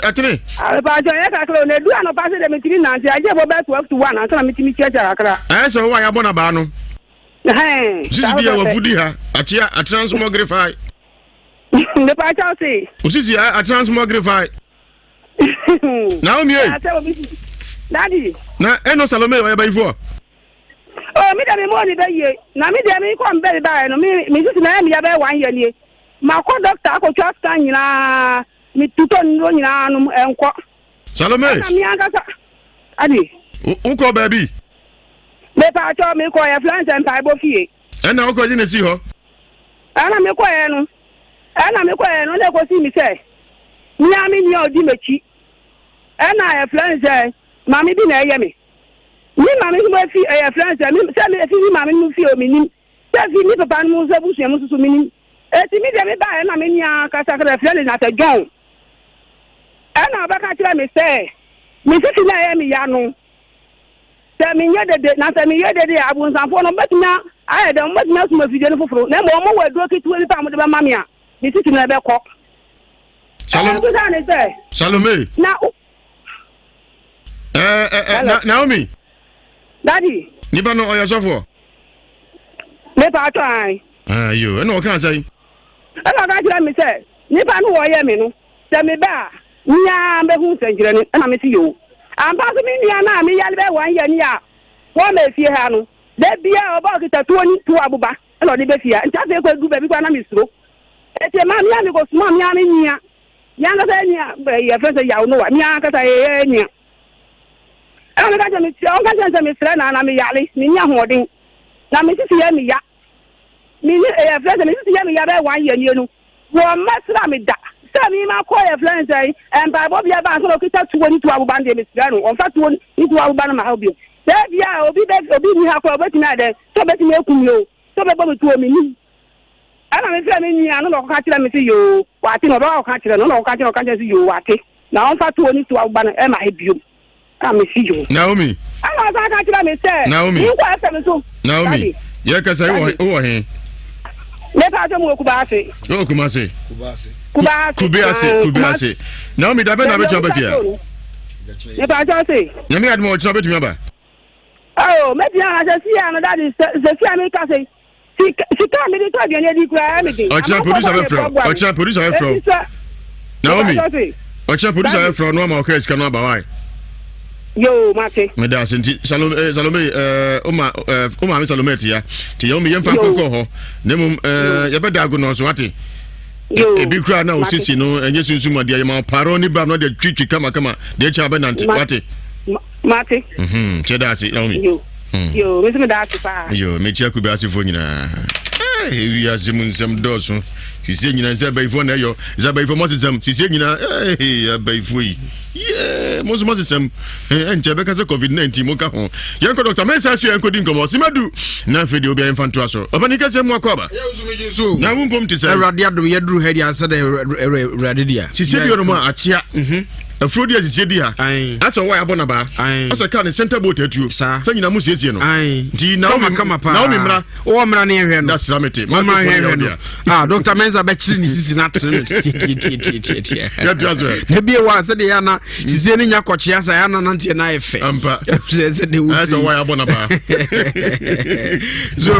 ɛtene. Mepatwa yɛ kakra o. Na edu anɔpa sɛ deɛ metumi nante agye bɔ bɛɛ 12 to 1 ansa na metumi kyiakyia kakra. Ɛyɛ sɛ wo a yɛabɔ no abaa no. Sisi di yɛ wafu di ha. Atea atena nso mɔgere fae. Mepatwa se. Osisi atena nso mɔgere fae. Naomi ei. Daddy. Na ɛno Salome ɔyɛ bayifoɔ. Oh, me deɛ me mɔɔ ne bɛ yie. Na me deɛ me kɔ mbɛ bi baeɛ no, me me sisi na ɛyɛ me ya bɛyɛ one year nie. Makɔ doctor akɔtwa scan nyinaa, me tutɔ nnuro nyinaa nom ɛnkɔ. Salome. Ɛna me ankasa. Adi. Wokɔ baabi? Mepatwɔ mekɔ yɛ flan sɛ mpaebɔ fie. Ɛna wokɔ gye ne si hɔ? Ɛna mekɔɛ no, ɛna mekɔɛ no na ɛkɔsi mi sɛ, mea me nua ɔdi m'akyi. Ɛna yɛfrɛ no sɛ maame bi na ɛyɛ me. Me maame no mu fi ɛyɛ frɛ no sɛ me sɛ me efi me maame no mu fie o menim sɛ fi me papa no mu nso abusua mu nso so menim. Eti me deɛ me baeɛ na me nua kasa kasa frɛ no na sɛ John. Ɛna ɔbɛka kyerɛ me sɛ me sisi na ɛyɛ me ya no sɛ menyɛ dede na sɛ meyɛ dede a abonsamfoɔ no wɔbɛtumi ayɛ dɛ wɔbɛtumi asum afidie no foforo na mmom wɔwɔ aduro ketewa bi pɛ a wɔde bɛma me a me sisi no ɛbɛkɔ. Salome. Ɛna ne sɛ. Salome. Na. Ɛɛ ɛɛ na Naomi. Daddy. Nipa no ɔyɛ sɔfoɔ. Nipa atɔ an. Ayo ɛna ɔka sɛn. Ɛna ɔka kyerɛ mi sɛ nipa no wɔyɛ mi no sɛ mi ba a mia bɛhu nsɛnkyerɛnne ɛna mi si yoo. Ampa so mi nua no a mi yale bɛ wɔn yɛ ni a wɔn ma efie ha no da bia ɔba ɔkita tuo ni tuo aboba ɛna ɔde bɛ fie ha nti afei kɔ edu baabi kɔ na mi suro. Eti ɛmaa me a mekɔsomaa me ara me nua, me ankasa nua, yɛfrɛ sɛ Yaw Noa, me ankasa yɛyɛ nua. Ɛna meka kyerɛ me, ɔnka kyerɛ sɛ mesrɛ na na meyare, menni ahoɔden, na me sisi yɛ me ya. Menni, yɛfrɛ sɛ me sisi yɛ me ya bɛyɛ one year nie no, wɔmmɛsra me da. Sɛ me ma kɔ yɛfrɛ no sɛ mpaebɔ bia ba ansa na ɔkita tuo ne tuo aboba no deɛ mesrɛ no, ɔmfa tuo ne tuo aboba no ma ha bio. Sɛ ebia obi bɛ obi nni ha koraa obetumi ayɛ dɛn, sɛ obetumi akum me o, sɛ ɔbɛbɔ me tuo mennim. Ɛna me frɛ me nua no na ɔkɔka kyerɛ me se yoo wate na ɔbɛba akɔka kyerɛ no na ɔkɔka kyerɛ ɔka kyerɛ se yoo wate na ɔmfa tuo ne tuo aboba no ɛma he biom ɛna me se yoo. Naomi. Ɛna ɔsan ka kyerɛ me sɛ. Naomi. Nkɔ ɛsɛ me so. Naomi. Yɛ kasa yi wɔ he. Me pa atwa mu wɔ Kumasi. Wɔ Kumasi. Kumasi. Kumasi Kumasi. Naomi dabɛ na abɛtumi aba fie. Me pa atwa se. Nyame adum ɔkyerɛ abɛtumi aba. Oh, mɛtumi aba sɛ si ano dadi sɛ si ano ka sɛ sika sika a mede tɔ aduane adi koraa ɛmi den. Ɔkyerɛ producer bɛ frɛ o ɔkyerɛ producer bɛ frɛ o Naomi ɔkyerɛ producer bɛ frɛ o no ama ɔkɛ sika no aba wae. Yoo mate. Meda ase nti Salome eh, Salome eh, oma eh, oma mi Salome ti ya ti yɛn mi yɛn fa nkɔnkɔ hɔ na mmom eh, yɛbɛda ago nɔɔso ate. Ebi kura na osisi no ɛnyɛ sunsun mu adeɛ yɛ ma ɔpaarɔ ne ba no deɛ twitwi kamakama deɛ kyɛn abɛnante wate. Mate. Mhm, kyɛ da ase Naomi. Yo. Mm. Yo, me nso meda ase paa. Yo, mekyia kube asefoɔ nyinaa. Eh, wiase mu nsɛm dɔɔso. Sisie nyinaa sɛ abayifoɔ na ɛyɔ. Sɛ abayifoɔ mo asesɛm. Sisie nyinaa, eh, abayifoɔ yi. Yeah, mo nso mo asesɛm. Eh, ɛnkyɛ bɛka sɛ COVID-19 mo ka ho. Yɛnkɔ Dr. Mensah so yɛnkɔdi nkɔmmɔ. Simadu. Na afei deɛ obiara mfa ntoa so. Ɔbɛne kɛseɛ mu akɔ aba. Na wo mpom te sɛ. Awurade adom yɛduru ha deɛ asɛ dɛ Awurade deɛ. Sisie bi ɔnom a akyea. Mhm. Afuro di asisie di ha. Asɛ ɔwɔ abɔ nabaa. Asɛ kaa ne center boat atuo. Sɛ nyina mo siesie no. Nti Naomi kama paa. Naomi mmra. Ɔwɔ mmra ne yɛhwɛ no. Da sra me te. Ɔmmra hwɛ no. Ah, Dr. Mensa bɛkyere ne sisi no atene no tiatiatiatiatia. Yɛtoa so ɛ. Na bie wɔ a sɛdeɛ yɛ ana sisie no nya kɔkyea sa yɛ ana nanteɛ no ayɛ fɛ. Ampa. Sɛ sɛdeɛ wo Asɛ ɔwɔ abɔ nabaa. So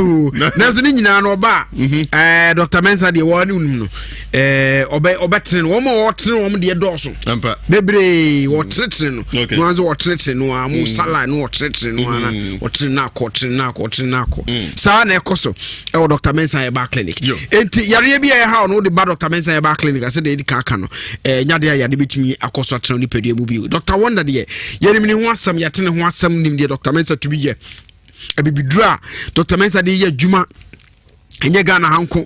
nanso ne nyinaa no ɔba a eh, Dr. Mensa deɛ wɔn ne wonim no. ɛɛ ɔbɛ ɔbɛtene no wɔn a wɔtene wɔn deɛ dɔɔso bebree wɔtenetene no no anso wɔtenetene no a mo mm. sala no wɔtenetene no ana mm. wɔtene no akɔ wɔtene no akɔ wɔtene no akɔ mm. saa na ɛkɔ so ɛwɔ Dr. Mensah Herbal Clinic enti yareɛ bi a ɛha no wode ba Dr. Mensah Herbal Clinic asɛ deɛ ɛdi kan aka no ɛnya deɛ a yɛade bɛtumi akɔ so atena nipadua mu bio. Dr. Wonder deɛ yɛnim ne ho asɛm, yɛate ne ho asɛm, nim deɛ Dr. Mensah tumi yɛ. Abibiduro a Dr. Mensah de yɛ adwuma ɛnyɛ Ghana ha nko,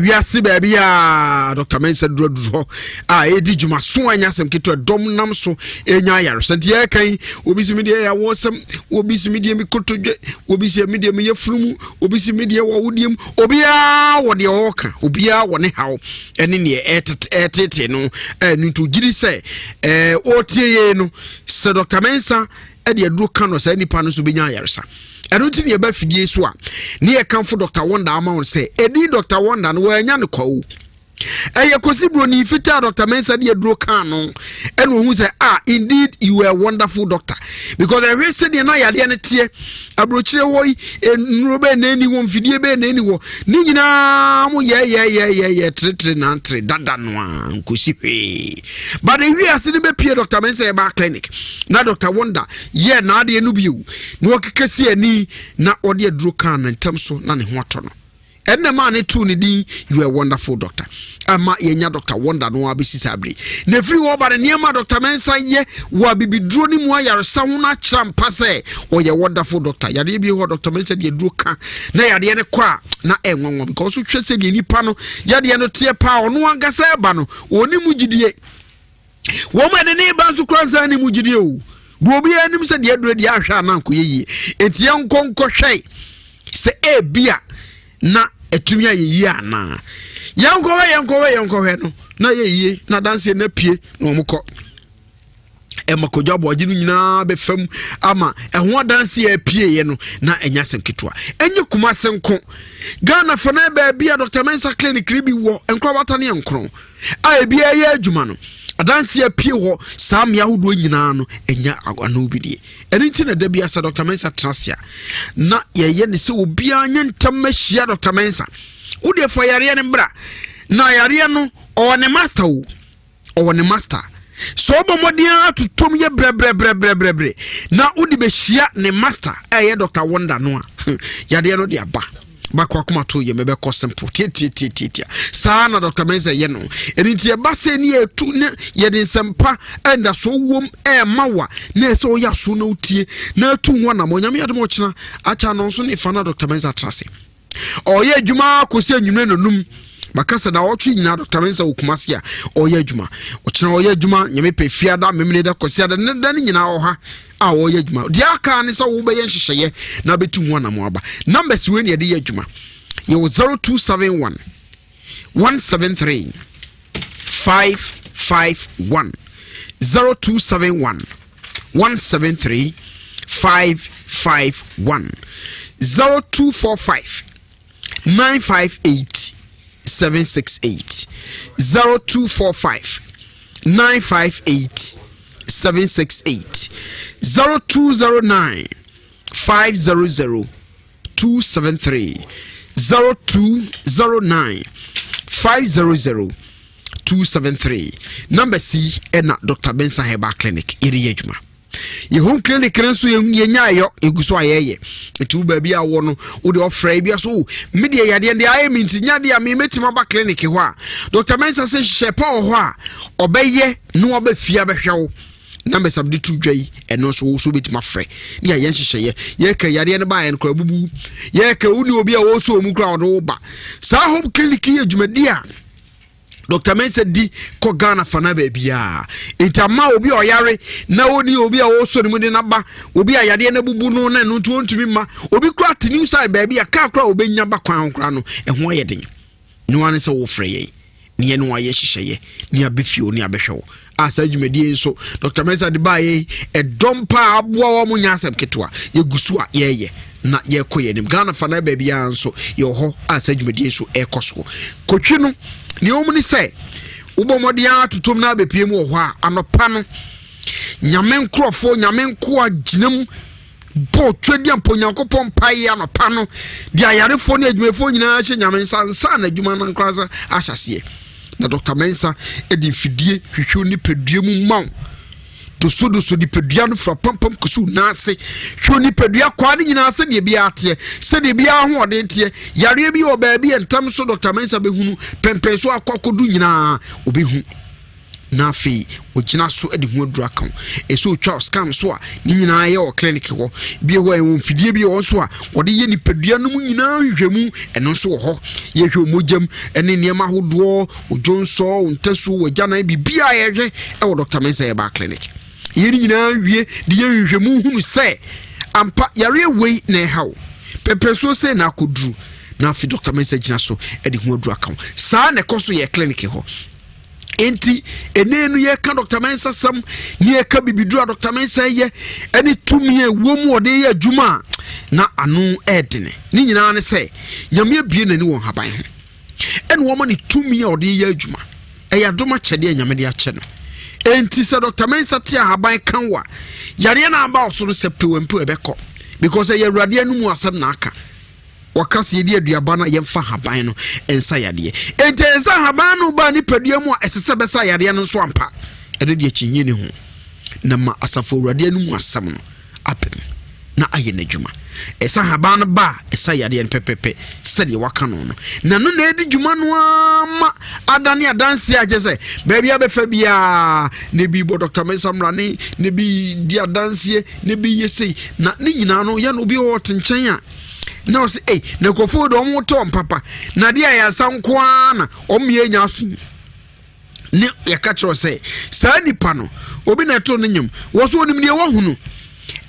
wiase baabi a Dr. Mensah duraduru hɔ a ɛdi dwuma so a ɛnyɛ asɛm ketewa, dɔm nam so ɛnya ayaresa. Nti yɛka yi, obi si me deɛ yɛawɔ sɛm, obi si me deɛ me kotodwe, obi si me deɛ meyɛ funumu, obi si me deɛ wɔ wodeɛ mu, obiara wɔ deɛ ɔɔka, obiara wɔ ne haw ɛne neɛ ɛtetete no. Ɛno nti ogyiri sɛ ɔtie yei no sɛ Dr. Mensah ɛde aduro ka no, saa nipa no nso bɛnya ayaresa. Ɛno nti ne yɛba fidie so a ne yɛkamfo Dr. Wonder ama wɔn sɛ ɛdin Dr. Wonder no wɔanya no kwa o. Ɛyɛ Kwasi Buroni fitaa Dr. Mensah de aduro kaa no ɛna ohun sɛ ah, indeed you are a wonderful doctor, because ɛhwɛ sɛdeɛ na yadeɛ no teɛ aburokyire hɔ yi, nnuro bɛɛ na ɛni hɔ, mfidie bɛɛ na ɛni hɔ, ne nyinaa mo yɛyɛyɛyɛyɛ teretere nantere dada no a nkosi hwee. But ewi ase no bɛpie Dr. Mensah Herbal Clinic na Dr. Wonder yɛ n'adeɛ no bio na wɔkeka si ani na ɔde aduro kaa ne ntɛm so na ne ho atɔ no. Ɛnna maa ne too ne din you are wonderful doctor, ama yɛnya Dr. Wonder no abɛsi saa bere na ɛfiri hɔ ba no nneɛma Dr. Mensah yɛ wɔ abibiduro no mu ayaresa ho no akyerɛ mpa sɛ ɔyɛ wonderful doctor. Yadeɛ bi hɔ Dr. Mensah deɛ aduro ka na yadeɛ no kɔ a na ɛnwanwa, because wohwɛ sɛ deɛ nipa no yadeɛ no teɛ paa, ɔno ankasa ɛba no ɔne mu gyidie, wɔn a ɛde ne ba nso kura nsa ne mu gyidie o, bu obiara anim sɛ deɛ aduro deɛ ahwɛ a na nkɔyɛ yie, eti yɛn nkɔ nkɔhwɛ sɛ ebi a na atumi ayɛ yie anaa. Yɛn nkɔhwɛ, yɛn nkɔhwɛ, yɛn nkɔhwɛ no na yɛ yie na adanseɛ na pie na wɔn kɔ ɛma Kwadwo Aboagye no nyinaa bɛfam ama ɛho adanseɛ apieeɛ no na ɛnyɛ asɛm ketewa. Ɛnyɛ Kumase nko, Ghana fa no baabi a Dr. Mensah Clinic bi wɔ nkorabata ne nkron a ebi ɛyɛ adwuma no, adanseɛ apue hɔ saa mmea ahodoɔ nyinaa no ɛnya ano bi deɛ. Ɛno nti na da bi asa Dr. Mensah tena ase a na yɛyɛ ne sɛ obiara nyɛ ntɛm ahyia Dr. Mensah. Wodeɛ fa yareɛ no bra na yareɛ no ɔwɔ ne master o, ɔwɔ ne master. Sɛ ɔbɔ mmɔden ara totom yɛ brɛbrɛbrɛbrɛbrɛ na wode bɛhyia ne master a ɛyɛ Dr. Wonder no a, yadeɛ no de aba baako akoma to yɛ mɛbɛkɔ simple tiatiatiatiatia. Saa na Dr. Mensah yɛ no. Ɛno nti ɛba sɛ ne yɛtu ne yɛde nsɛmpa ɛndasoɔ wom ɛɛma wa na ɛsɛ ɔyɛ aso na wotie na atu ho anam. Onyame adom ɔkyena akyɛ no nso ne fa na Dr. Mensah atena ase ɔyɛ adwuma kɔsi anwummerɛ nonum. Makasa na ɔtwe nyinaa Dr. Mensah wɔ Kumase a ɔyɛ adwuma. Ɔkyena ɔyɛ adwuma, Nyame pɛ fiada, memene da, kɔsi ne da no nyinaa ɔha a ɔyɛ adwuma. Deɛ aka ne sɛ wobɛyɛ nhyehyɛeɛ na bɛtu ho anamo aba. Numbers wei ne yɛde yɛ adwuma. Yɛwɔ 0271 173 551, 0271 173 551, 0245 958 768, 0245 958 768, 0209 500 273, 0209 500 273. Number C ɛna Dr. Mensah Herbal Clinic yɛde yɛ adwuma. Yɛ home clinic no nso yɛnya ayɔ ɛgu so a yɛyɛ. Nti wo baabi a wɔ no wode ɔfrɛ bi so me deɛ yadeɛ deɛ ayɛ me nti nya deɛ a memɛtumi aba clinic hɔ a, Dr. Mensah sɛ hyehyɛ pa wɔ hɔ a ɔbɛyɛ na waba fie abɛhwɛ wo. Numbers abde to dwa yi, ɛno nso wo so wobɛtumi afrɛ ne yɛayɛ nhyehyɛeɛ. Yɛka yadeɛ no baeɛ no kora bubu, yɛka wo ne obi a wɔsɔ mu kora ɔde wo ba saa home clinic yɛ dwumadi a Dr. Mensah di kɔ Ghana fa na baabiaa. Nti ama obi a ɔyare na ɔni obi a ɔsɔ ne mu de naba, obi a yadeɛ no abubu no na ɛno nti ɔntumi mma, obi kora te new side baabi a kaa kora ɔbɛnya ba kwan ho kora no ɛho ayɛ den. Ne wa ne sɛ wofrɛ yɛn ne yɛne wayɛ hyehyɛeɛ ne abɛfie ne abɛhwɛ wo a saa dwumadie nso Dr. Mensah de baayɛ ɛdɔm paa aboa wɔ mo nya asɛm ketewa. Yɛgu so a yɛyɛ na yɛkɔ yɛn anim. Ghana fa na baabiara nso yɛwɔ hɔ a saa dwumadie nso ɛrekɔ soɔ. Kotwi no nea wɔn ni sɛ wobɔ mmɔden ara totom na abɛpie mu wɔ hɔ a anɔpa no Nyame nkurɔfoɔ, Nyame nkoa gyina mu bɔ twɛdi ampa Onyankopɔn mpaeɛ anɔpa no de ayarefoɔ ne adwumayɛfoɔ nyinaa hyɛ Nyame nsa nsa na adwuma no nkora nsa ahyɛ aseɛ. Na Dr. Mensah de mfidie hwehwɛ nipadua mu ma wo. Dosodoso nipadua no firi apampam kɔsi wo nan ase. Hwɛ nipadua kwaa no nyinaa sɛdeɛ biara teɛ, sɛdeɛ biara ahoɔden teɛ. Yareɛ bi wɔ baabi a ntɛm so Dr. Mensah bɛhunu, pɛmpɛn so akɔ akɔdu nyinaa ɔbɛhu. Na afei ɔgyina so de ho aduru aka wo. Ɛsɛ ɔtwa scan so a ne nyinaa yɛ wɔ clinic hɔ. Bi wɔ hɔ a ɛwɔ mfidie bi wɔ nso a wɔde yɛ nipadua no mu nyinaa nhwehwɛmu, ɛno nso wɔ hɔ. Yɛhwɛ mogyam ne nneɛma ahodoɔ, odwonsɔ, ntasuo, wagyanan, biribiara yɛhwɛ ɛwɔ Dr. Mensah Herbal Clinic. Yɛn nyinaa wie de yɛ nhwehwɛmu hunu sɛ ampa yareɛ wei na ɛha wo. Pɛpɛsoɔ sɛ na akɔduru na afei Dr. Mensah gyina so de ho aduru aka wo. Saa na ɛkɔ so yɛ clinic hɔ. Enti ɛnɛ no yɛka Dr. Mensah sɛm ne yɛka bibiduro a Dr. Mensah yɛ ɛne tumi a ɛwɔ mu ɔde yɛ adwuma a na ano ɛɛdene. Ne nyinaa ne sɛ Nyame abue n'ani wɔ nhaban ho ɛna wɔma ne tumi a ɔde yɛ adwuma. Ɛyɛ adom akyɛdeɛ a Nyame de akyɛ no. Enti sɛ Dr. Mensah te ahaban kan wa yareɛ no aba ɔso no sɛ pewampew ɛbɛkɔ because ɛyɛ Awurade anum asɛm na aka. Wɔka sɛ yɛdi aduaba no a yɛmfa haban no nsa yadeɛ. Enti ɛyɛ sɛ haban no baa nipadua mu a ɛsɛ sɛ bɛsa yadeɛ no nso ampa. Ɛno deɛ akyinnye ne ho. Na ma asafo awurade no mu asɛm no abam na ayɛ n'adwuma. Ɛsɛ haban no ba a ɛsa yadeɛ no pɛpɛpɛ sɛdeɛ waka no no. Na no na ɛdi dwuma no ara ma adane adanseɛ a kyerɛ sɛ baabi a bɛfa biara na ebi bɔ Dr. Mensah mmrane, na ebi di adanseɛ, na ebi yɛ sei. Na ne nyinaa no yɛ no obi wɔ ɔte nkyɛn a na ɔsɛ ei na nkurɔfoɔ de wɔn tɔ mpapa na adeɛ a yɛasa nko ara na wɔn yɛ nya aso yi ne yɛka kyerɛ sɛ saa nipa no obi na ɛto ne nyam wɔ so onim deɛ wahunu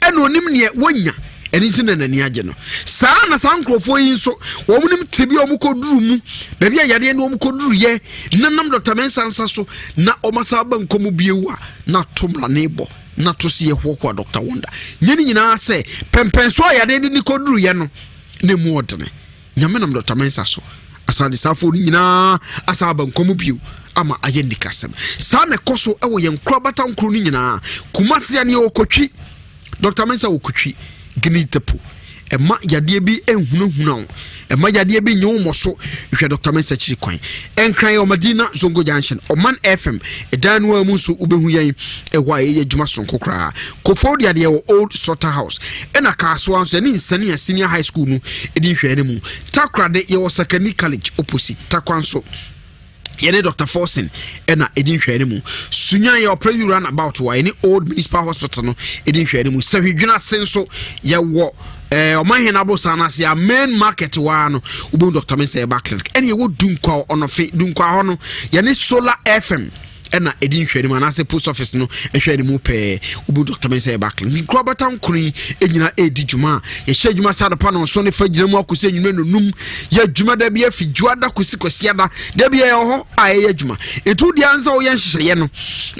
ɛna onim deɛ wanya ɛno nti na n'ani agye no saa na saa nkurɔfoɔ yi nso wɔn nim te bi a wɔn kɔduru mu baabi a yadeɛ no wɔn kɔduru yɛ nanam Dɔkta Mensah nsa so na wɔn asa aba nkɔm bio a na ato mmara bɔ na to so yɛ hoahoa Dr. Wonder. Nyɛ ne nyinaa sɛ pɛmpɛnso a yadeɛ de ne kɔduruyɛ no na emu ɔdene. Nyame nam Dr. Mensah so asan de saa afoɔ no nyinaa asan aba nkwa mu bio ama ayɛ nnikasɛm. Saa na ɛkɔ so wɔ yɛn nkorabata nkuro no nyinaa. Kumasi a ne yɛwɔ Kotwi, Dr. Mensah wɔ Kotwi, Guinea Depot. Ɛma yadeɛ bi nhunahuna wo. Ɛma yadeɛ bi nye wo mmɔ so. Hwɛ Dr. Mensah akyiri kwan. Nkran yɛ Madina Zongo Junction. Ɔman FM ɛdan no ara mu nso wobɛhu yɛn ɛhɔ a yɛyɛ adwuma sononko koraa. Kofoɔ de adeɛ wɔ Old Slaughter House. Ɛna Kasoa nso ɛne Nsania Senior High School no ɛdi nhwɛɛ no mu. Takorade yɛwɔ Sakani College opposite. Takwa nso yɛne Dr. Forson ɛna ɛdi nhwɛɛ no mu. Sunya yɛ ɔpɛ yi run about wɔ yɛne Old Municipal Hospital no ɛdi nhwɛɛ no mu. Sɛhwidwena ase nso yɛwɔ eh, ɔman hɛn aborosan no ase a main market hɔ ara no wobɛhu Dr. Mensah Herbal Clinic ɛne yɛwɔ Dunkwa ɔnɔfe Dunkwa hɔ no yɛne Solar FM ɛna ɛdi nhwɛanim anaasɛ post office no ɛhwɛ anim pɛɛ wobɛhu Dr. Mensah Herbal Clinic nkuro abata nkono yi nyina ɛredi dwuma a yɛhyɛ adwuma sɛ anɔpa no nso ne fa gyina mu akɔsi anwummerɛ nonum yɛ adwuma da bi afi dwoada kɔsi kwasiada da bi ɛyɛ hɔ a ɛyɛ adwuma ɛtu deɛ ansa woyɛ nhyehyɛeɛ no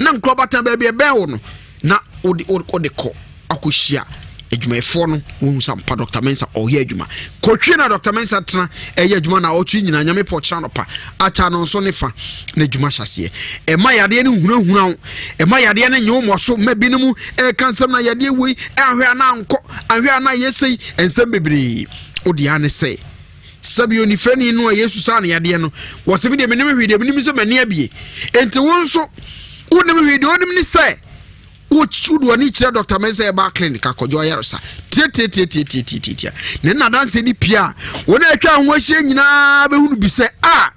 na nkuro abata baabi ɛbɛn wo no na wode wode kɔ akɔhyia adwumayɛfoɔ no wɔhu sɛ ampa Dr. Mensah ɔyɛ adwuma kɔtwie na Dr. Mensah tena ɛyɛ adwuma na ɔtwe nyinaa nyame pɔ kyerɛ anɔpa akyɛ no nso ne fa na adwuma hyɛseɛ ɛma yadeɛ no hunahuna wo ɛma yadeɛ no nyɛ wo mmɔ so ma binom ɛka nsɛm na yadeɛ wei ahwɛ ana ankɔ ahwɛ ana yɛsɛi nsɛm bebree wode a ne sɛ sɛbi onifirani no a yesu saa no yadeɛ no wɔsɛ me deɛ menim hwee deɛ menim sɛ m'ani abie enti wo nso wonim hwee deɛ wonim ne sɛ wode w'ani kyerɛ dr mensah herbal clinic akɔdwo ayaresa tiatiatiatiatiatia ne nna adanseɛ ne pie a wɔn a atwa ho ahyia nyinaa bɛhunu bi sɛ a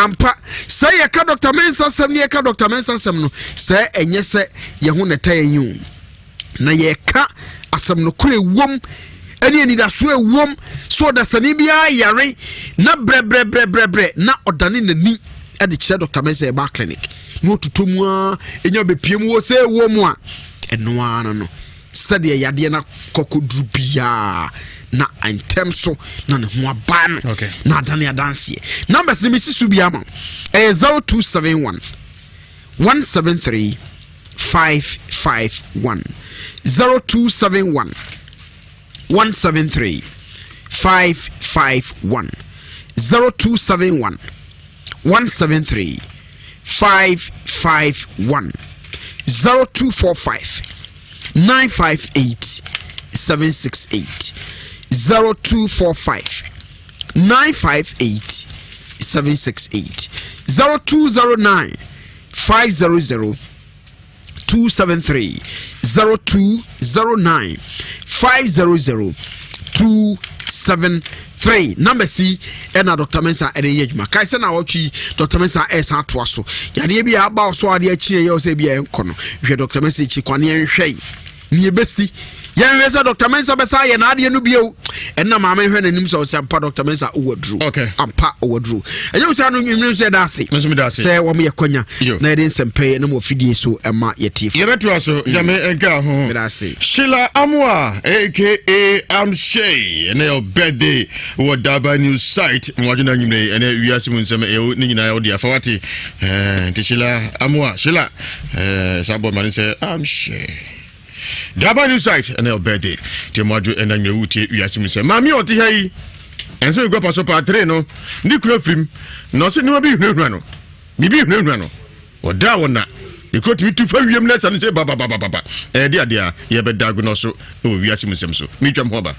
ampa sɛ yɛka dr mensah sɛm ne yɛka dr mensah sɛm no sɛ ɛnyɛ sɛ yɛn ho na ɛta yɛn yi o na yɛka asɛm nokorɛ ɛwom ɛne anidasoɔ ɛwom sɛ ɔdasani biara yare na brɛbrɛbrɛbrɛbrɛ na ɔdane n'ani ɛde kyerɛ Dr. Mensah Herbal Clinic na ɔtotɔ mu a ɛnya bɛpie mu wɔ sɛ ɛwɔ mu a ɛno ara no no sɛdeɛ yadeɛ no kɔkɔduru biara na ntɛm so na ne ho aba no okay. na adane adanseɛ numbers no mesi so bi ama ɛyɛ 0271 173 551 0271 173 551 0271 173 551 0245 958 768 0245 958 768 0209 500. 273 0209 500 273 number si ɛna Dr. Mensa ɛde yɛ adwuma kae sɛ na awɔtwe Dr. Mensa ɛsan atoa so yadeɛ bi a aba so adeɛ akyi ɛyɛ sɛ bi a ɛnkɔ no hwɛ Dr. Mensa akyi kwane ɛnhwɛ yi ne yɛbɛsi yɛnhwɛ sɛ Dr. Mensa bɛsa ayɛ n'adeɛ no bio ɛnna maame hwɛ n'anim sɛ ɔsɛ ampa Dr. Mensa ɔwɔ aduro okay. ampa ɔwɔ aduro ɛnyɛ wo saa no nwumere sɛ ɛda ase sɛ wɔn yɛ kwanya na yɛde nsɛmpɛ na mo afidie so ɛma yɛtie fo yɛbɛtoa so mm. nyame nka ho meda ase Sheila Amoa aka Amshay ɛnɛ yɛ birthday wɔ Daba news site mo adwene anwumere ɛnɛ wiase mu nsɛm ɛyɛ ne nyinaa wode afa wate nti Sheila Amoa Sheila saa bɔ ma ne sɛ Amshay Daba news site ɛnɛ yɛ birthday nti mo adwo ɛnɛ anwumere wotie wiase mu nsɛm maame ɔte ha yi ɛnsɛ mekɔ pa so paatere no ne kura firim na ɔsɛ nneɛma bi hunahuna no biribi hunahuna no Ɔda a ɔna ne kuro tumi tu fa wiem na ɛsane sɛ bababababa. Ɛyɛ de adeɛ a yɛbɛda agonɔ so wɔ wiase mu nsɛm so. Metwa me ho aba.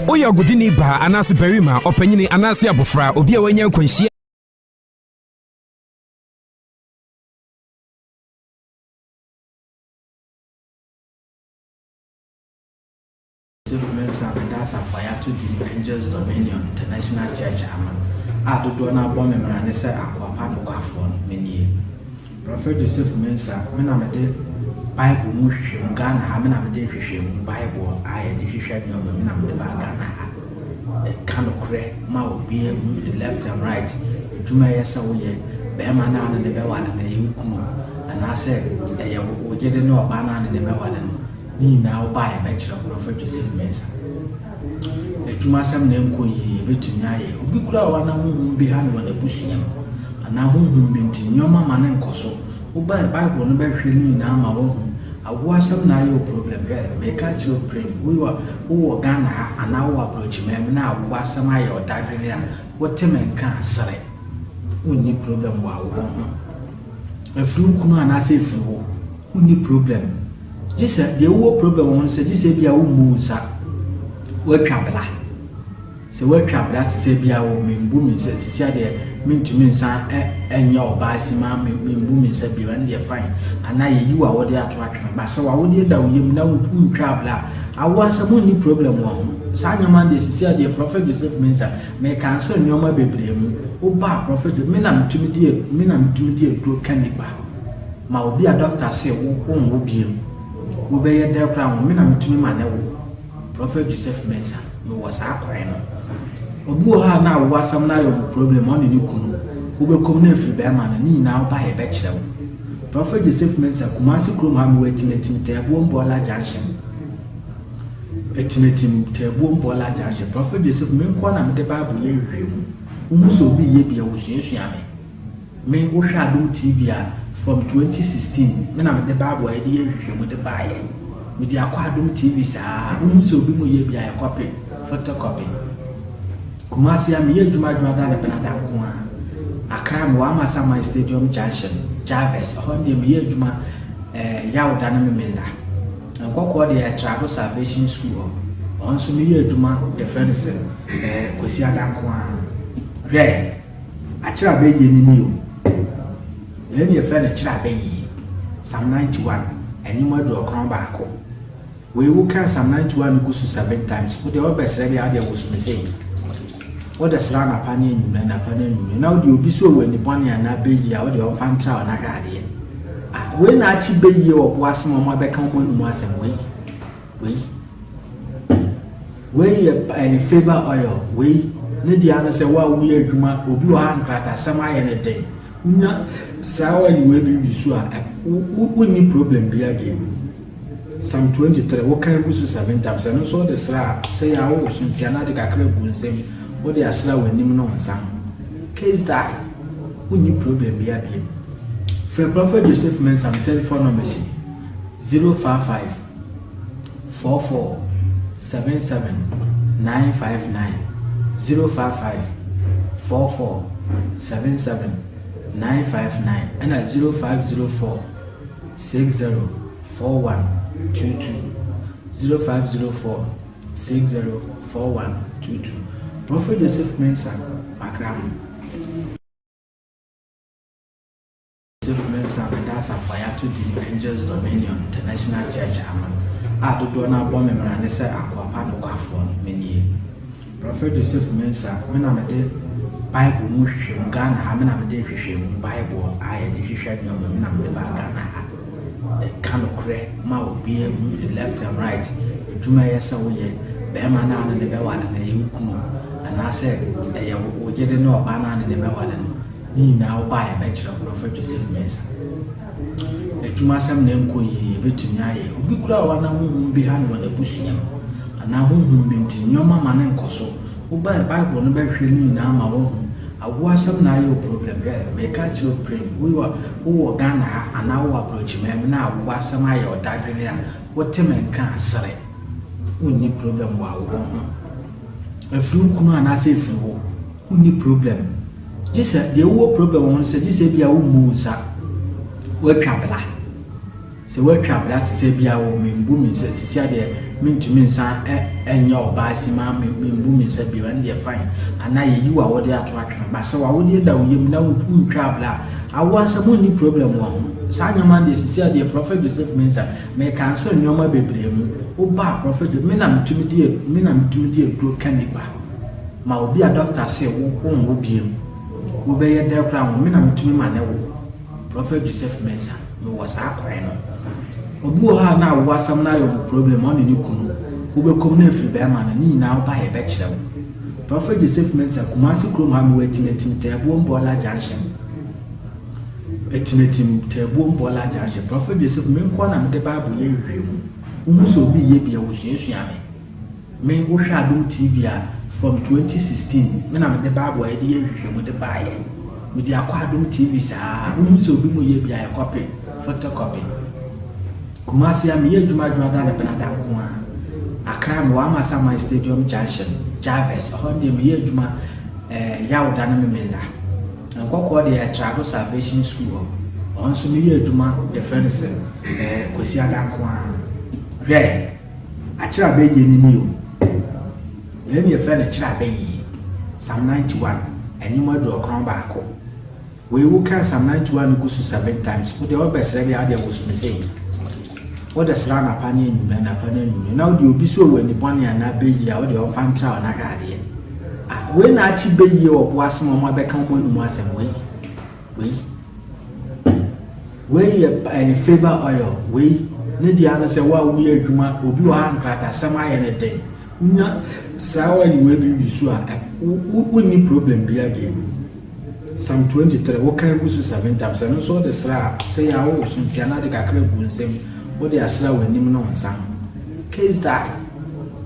Woyɛ ɔgodini baa anaase barima, ɔpanyini anaase abofra, obi a wanya nkwanhyia. Joseph Mensah bɛda asafo a yɛato din Angels Dominion International Church ano a dodoɔ no ara bɔ me mmrane sɛ akoa pa nokwafoɔ no, me nie. Prɔfɛt Joseph Mensah, me na mede Bible mu nhwehwɛmu, Ghana ha, me na mede nhwehwɛmu Bible a yɛde hwehwɛ nneɛma, me na mede baa Ghana ha. Ɛka nokorɛ ma obiara hu ne left and right, adwuma ɛyɛ sɛ woyɛ, bɛrima no a ne ne bɛware no, ɛyɛ wo kunu, anaasɛ ɛyɛ wo yere ne ɔbaa no a ne ne bɛware no. Ne nyinaa wo ba a yɛbɛkyerɛ wo Prɔfɛt Joseph Mensah. Adwumasɛm na ɛnkɔ yie yɛbɛtumi ayɛ. Obi koraa wɔ hɔ na honhom bi ha no wɔ n'abusua mu anaa honhom bi nti nneɛma ma no nkɔ so. Wo ba a Bible no bɛhwehwɛ ne nyinaa ma woahu. Awoɔ asɛm na ayɛ wo problem. Hwɛ meka akyerɛ wo pren wowɔ wowɔ Ghana ha anaa wowɔ aborɔkyiman mu na awoɔ asɛm ayɛ wo dadwene a wote me nka a sere. Wonni problem wɔ awoɔ ho. Ɛfiri wo kunu anaasɛ ɛfiri wo. Wonni problem. Gye sɛ deɛ wowɔ problem wɔ ho no sɛ gye sɛ ebia wommu wo nsa. Woatwa bla. Sɛ woatwa bla te sɛ ebia wɔ membu me nsa sisi adeɛ mentumi nsa ɛnyɛ ɔbaa si ma membu me nsa bio ɛno deɛ fine. Anaa yɛyi wo awodeɛ ato atwene. Ba sɛ w'awodeɛ da wo yam na wontwa bla a, awoɔ asɛm wonni problem wɔ ho. Saa nneɛma no deɛ sisi adeɛ Prophet Joseph Mensah mecancel nneɛma bebree mu. Woba a Prophet me na metumi di me na metumi di aduro ka nipa. Ma obi a doctor se wo wonwo biom wo bɛyɛ dɛn koraa wo me na metumi ma ne wo Prophet Joseph Mensah me wɔ saa kwan no obi wɔ hɔ a na awo asɛm no ayɛ ɔmo problem ɔne ne kunu wobɛkɔm na afiri bɛrima no ne nyinaa woba yɛ bɛkyerɛ wo Prophet Joseph Mensah Kumasi kurom ha mewɔ atimatim Tɛɛboom Bɔɔla Junction Atimatim Tɛɛboom Bɔɔla Junction Prophet Joseph me nkoa na mede Bible yɛ nhwehwɛmu wohu sɛ obi yɛ bi a wɔsuasua me Me wo hwɛ adom TV a from 2016 me na mede bible a yɛde yɛ nhwehwɛmu de baayɛ. Mede akɔ adom TV saa wo hu sɛ obi mu yɛ bi a yɛ copy, photocopy. Kumasi a meyɛ adwuma adwuma da ne benada nko a. Accra me wɔ Amasaman Stadium Junction, Jarvis, ɛhɔ deɛ meyɛ adwuma eh, Yawda ne Memenda. Nkɔkɔɔ deɛ Trado Salvation School hɔ. Ɔno nso meyɛ adwuma yɛfrɛ no sɛ eh, Kwasiada nko a. Hwɛ! Akyerɛ abɛyie no ni o. Wei ne yɛfrɛ no kyerɛ abɛyie. Psalm 91, anim 91. Wei wo kan Psalm 91 no gu so seven times. Wo deɛ wobɛsrɛ deɛ adeɛ woso me sei. Wode srɛ anapa ne anwummerɛ, anapa ne anwummerɛ. Na wode obi so wɔ ani bɔne anaa bɛyie a wode ɔmfa ntra wo na hwɛ adeɛ. Ah, wei na akye bɛyie wɔ bo ase ma ɔmo abɛka ɔmo anum asɛm wei. Wei. Wei yɛ ɛyɛ favour oil. Wei ne deɛ ano sɛ wo a woyɛ adwuma obi wɔ ha nkratasɛm ayɛ ne den. Wonya saa oil wei bi wi so a wonni problem bia bio. Psalm 23 wokan gu so seven times ɛno nso wode sra a sɛ yɛ a wowɔ so nti anaa de kakra gu nsam wode asra w'anim ne wo nsa ho. Case die. Wonni problem bia bio. Frɛ Prophet Joseph Mensah me telephone number si 055 44 77 959 055 44 77 959 ɛna 0504 60 41 22 0504 60 41 22 Prophet Joseph Mensah Makramo. Joseph Mensah. Mensah a meda asafo a yɛato din Angels Dominion International Church ano a dodoɔ no ara bɔ me mmara ne sɛ akoa pa nokwafoɔ no, me nie. Prɔfɛt Joseph Mensah, me na mede Bible mu nhwehwɛmu, Ghana ha, me na mede nhwehwɛmu, Bible a yɛde hwehwɛ nneɛma, me na mede baa Ghana ha. Ɛka nokorɛ ma obiara hu left and right, adwuma ɛyɛ sɛ woyɛ, bɛrima no a ne ne bɛware no ɛyɛ wo kunu, anaasɛ ɛyɛ wo yere ne ɔbaa no a ne ne bɛware no, ne nyinaa wo ba a yɛbɛkyerɛ wo, Prɔfɛt Joseph Mensah. Adwumasɛm na ɛnkɔ yie, yɛbɛtumi ayɛ. Obi koraa wɔ hɔ a na honhom bi ha no wɔ n'abusua mu, anaa honhom bi nti nneɛma ma no nkɔ so. Wobae Bible no bɛhwehwɛ ne nyinaa ma woahu. Awoɔ asɛm na ayɛ wo problem. Hwɛ, meka akyerɛ wo pren, wowɔ wowɔ Ghana ha anaa wowɔ aborɔkyiman mu na awoɔ asɛm ayɛ wo dadwene a, wote me nka a, sere. Wonni problem wɔ awoɔ ho. Ɛfiri wo kunu anaasɛ ɛfiri wo. Wonni problem. Gye sɛ deɛ wowɔ problem wɔ ho no sɛ gye sɛ ebia wommu wo nsa. Woatwa bla. Sɛ woatwa bra te sɛ ebia wɔ membu me nsa sisi adeɛ mentumi nsa nyɛ ɔbaa si ma membu me nsa bio ɛno deɛ fine. Anaa yɛyi wo awodeɛ ato atwene. Ba sɛ w'awodeɛ da wo yam na wontwa bra a, awoɔ asɛm wonni problem wɔ ho. Saa nneɛma no deɛ sisi adeɛ Prophet Joseph Mensah mecancel nneɛma bebree mu. Woba a Prophet me na metumi de me na metumi de aduro ka nipa. Ma obi a doctor se wo wonwo biom. Wobɛyɛ dɛn koraa wo me na metumi ma ne wo. Prophet Joseph Mensah, mewɔ saa kwan no. Obi wɔ hɔ a na awo asɛm no ayɛ ɔmo problem, ɔne ne kunu. Wobɛkɔ mu na afiri bɛrima no, ne nyinaa woba a yɛbɛkyerɛ wo. Prophet Joseph Mensah, Kumasi kurom ha mewɔ Atimatim Taabuom Bɔɔla Junction. Atimatim Taabuom Bɔɔla Junction. Prophet Joseph, me nkoa na mede Bible yɛ nhwehwɛmu. Wohu sɛ obi yɛ bi a, wosuasua me. Me wo hwɛ adom TV a from 2016 me na mede bible a yɛde yɛ nhwehwɛmu de baeɛ. Mede akɔ adom TV saa wohu sɛ obi mu yɛ bi a yɛ copy photocopy. Kumasi a meyɛ adwuma adwuma ne benada nko a. Accra mewɔ Amasaman Stadium Junction Jarvis ɛhɔ deɛ meyɛ adwuma eh, Yawda ne Memenda. Nkɔkɔɔ deɛ Trado Salvation School hɔ. Ɔno nso meyɛ adwuma yɛfrɛ no sɛ eh, Kwasiada nko a. Hwɛ! Akyerɛ abɛyie no nie o. Wei ne yɛfrɛ no kyerɛ abɛyie. Psalm 91, ɛnwom aduɔkron baako. Wei wo kan Psalm 91 no gu so seven times. Wo deɛ wobɛsrɛ deɛ adeɛ woso me sei. Wode srɛ anapa ne anwummerɛ, anapa ne anwummerɛ. Na wode obi so wɔ ani bɔne anaa bɛyie a wode ɔmfa ntra wo na hwɛ adeɛ. Ah, wei na akye bɛyie wɔ boase ma ɔmo abɛka ɔmo anum asɛm wei. Wei. Wei yɛ ɛyɛ favour oil. Wei ne deɛ ano sɛ wo a woyɛ adwuma obi wɔ ha nkratasɛm ayɛ ne den. Wonya saa oil wei bi wi so a wonni problem biara bio. Psalm 23 wokan gu so seven times ɛno nso wode sra a sɛ yɛ a wowɔ so nti anaa de kakra gu nsam wode asra w'anim ne wo nsa ho. Case die.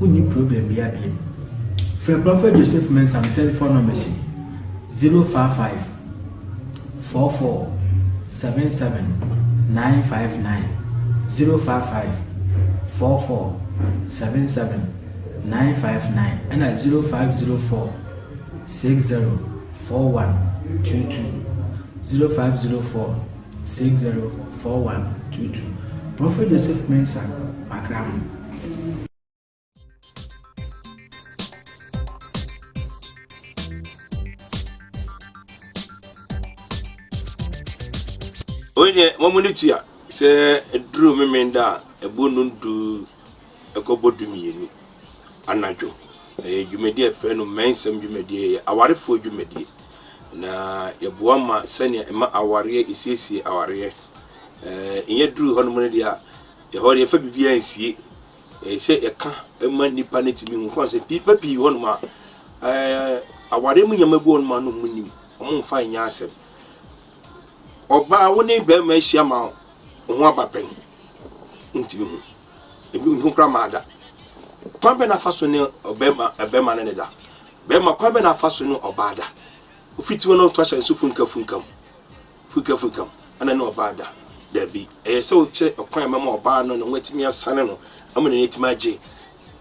Wonni problem biara bio. Frɛ Prophet Joseph Mensah me telephone number si 055 44 77 959 055 44 77 959 ɛna 0504 60 41 22 0504 60 41 22 Prophet Joseph Mensah Makramo. Wei deɛ wɔn ani tua sɛ ɛduru Memenda a ɛbɔ nnundu ɛkɔbɔ dumienu anadwo. Ɛyɛ dwumadie a yɛfrɛ no mmɛnsɛm dwumadie, ɛyɛ awarefoɔ dwumadie. Na yɛboa ma sɛnea ɛma awareɛ, ɛsiesie awareɛ. Ɛɛ nyɛ duru hɔnom no deɛ a, ɛhɔ deɛ yɛmfa biribiara nsie. Ɛyɛ sɛ yɛka ma nnipa no tumi hu. Kwan sɛ nnipa pii hɔnom a, ɛɛ awareɛ mu nneɛma bi hɔnom a na wɔn nim, wɔn mfa nyɛ asɛm. Ɔbaa wo ne bɛrima ahyia ma wo ho aba pɛn, ntumi hu. Ebi nhu koraa maa da. Kwan bɛn na afa so ne ɔbɛrima ɛbɛrima ne ne da? Bɛrima kwan bɛn na afa so ne ɔbaa da? Ofiti hɔ na ɔto ahyɛ nso funka funka mu. Funkafukam na ne ɔbaa da? Dabi. Ɛyɛ sɛ wokyerɛ ɔkwan a ɛbɛma ɔbaa no ne ho atumi asane no ama n'ani atumi agye,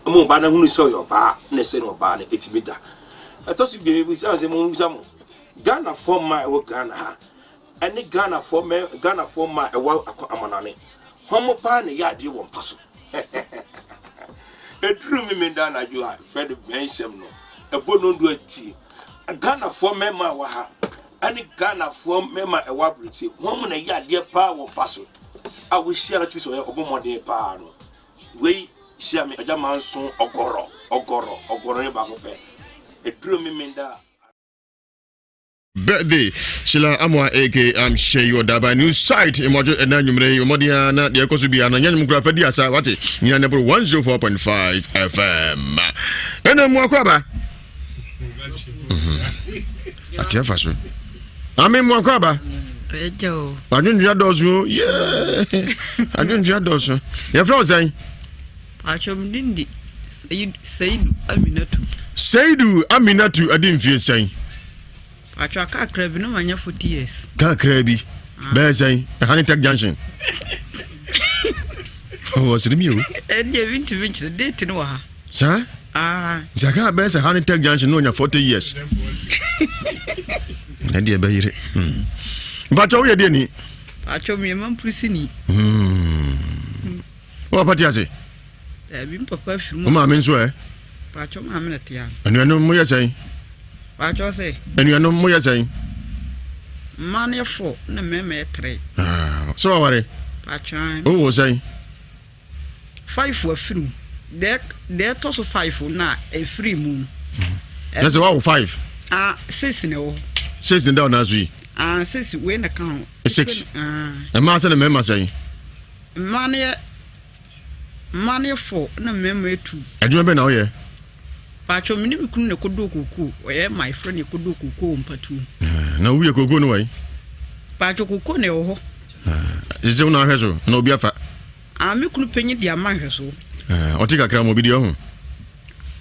ama ɔbaa no ahunu sɛ ɔyɛ ɔbaa na ɛsɛ ne ɔbaa no atumi da. Ɛtɔ so bio, mebisa sɛ mommisa mo, Ghanafoɔ mmaa a ɛwɔ Ghana ha ɛne Ghanafoɔ mɛ Ghanafoɔ mmaa a ɛwɔ amanane, hwan mo paa na ɛyɛ adeɛ wɔ mpa so? Ɛduru Memenda anadwo a, frɛ no bɛnsɛm no, ɛbɔ nondu atie. Ghanafoɔ mmarima a ɛwɔ ha. Ɛne Ghanafoɔ mmarima a ɛwɔ aburokyire, wɔn mu na ɛyɛ adeɛ paa wɔ mpa so a wohyia no tumi sɛ ɔyɛ ɔbɔ mmɔden paa no. Wei hyia me agya manso ɔgɔrɔ ɔgɔrɔ ɔgɔrɔ yɛ baako pɛ. Ɛduru Memenda a. Birthday Sheila Amoah aka I'm Sure You Daba New Site mmɔdwo ɛna anwummerɛ yi mmɔden ara na deɛ ɛkɔ so biara no nyɛ nwom koraa fa di asa wate nyina ne boro 104.5 FM ɛna mu akɔ aba Ate afa so. Ame mu akɔ aba. Adwendua dɔɔso o. Adwendua dɔɔso. Yɛfrɛ wo sɛn? Atwam din di Seidu Aminatu. Seidu Aminatu adi mfie sɛn? Atwa kakra bi na manya 40 years. Kakra bi. Ah. Bɛyɛ sɛn? Ɛha ne Tech Junction. Ɔsere mi o. Ɛnni ebi ntumi nkyerɛ date no wɔ ha. Saa? Ah. Zaka bɛyɛ sɛ Huntington Junction na ɔnya 40 years. Na deɛ ɛbɛyere. Hmm. Mpakyɛ woyɛ deɛ ni? Mpakyɛ meyɛ mampurisi ni. Hmm. Wo papa te ase? Dabi mpapa afiri mu. Wo maame nso ɛ? Mpakyɛ maame na te ano. Anuanom moyɛ sɛn? Mpakyɛ sɛ? Anuanom moyɛ sɛn? Mmaa no yɛ fɔ na mmarima yɛ tere. Ah, sɛ waware? Mpakyɛ. Wowɔ sɛn? Five afiri mu. Deɛ deɛ ɛtɔ so five na efiri mu no. Na sɛ wawo five. Ah six na ɛwɔ. Six na da ɔnan so yi. Ah six wei na ka ho. Six. Ah. Mmaa sɛ na mmarima sɛn. Mmaa no yɛ mmaa no yɛ four na mmarima yɛ two. Adwuma bɛn na woyɛ? Paatwa mi ne mi kunu na ɛkɔdɔɔ kookoo ɔyɛ maefrɛ na ɛkɔdɔɔ kookoo wɔ mpatuo. Ah, na woyɛ kookoo no wɔ yi? Paatwa kookoo na ɛwɔ hɔ. Ah, sisi wo na ahwɛ so na obi afa. Ah, me kunu panyin de ama nhwɛso. Ah, ɔte kakra ma obi deɛ ɔho.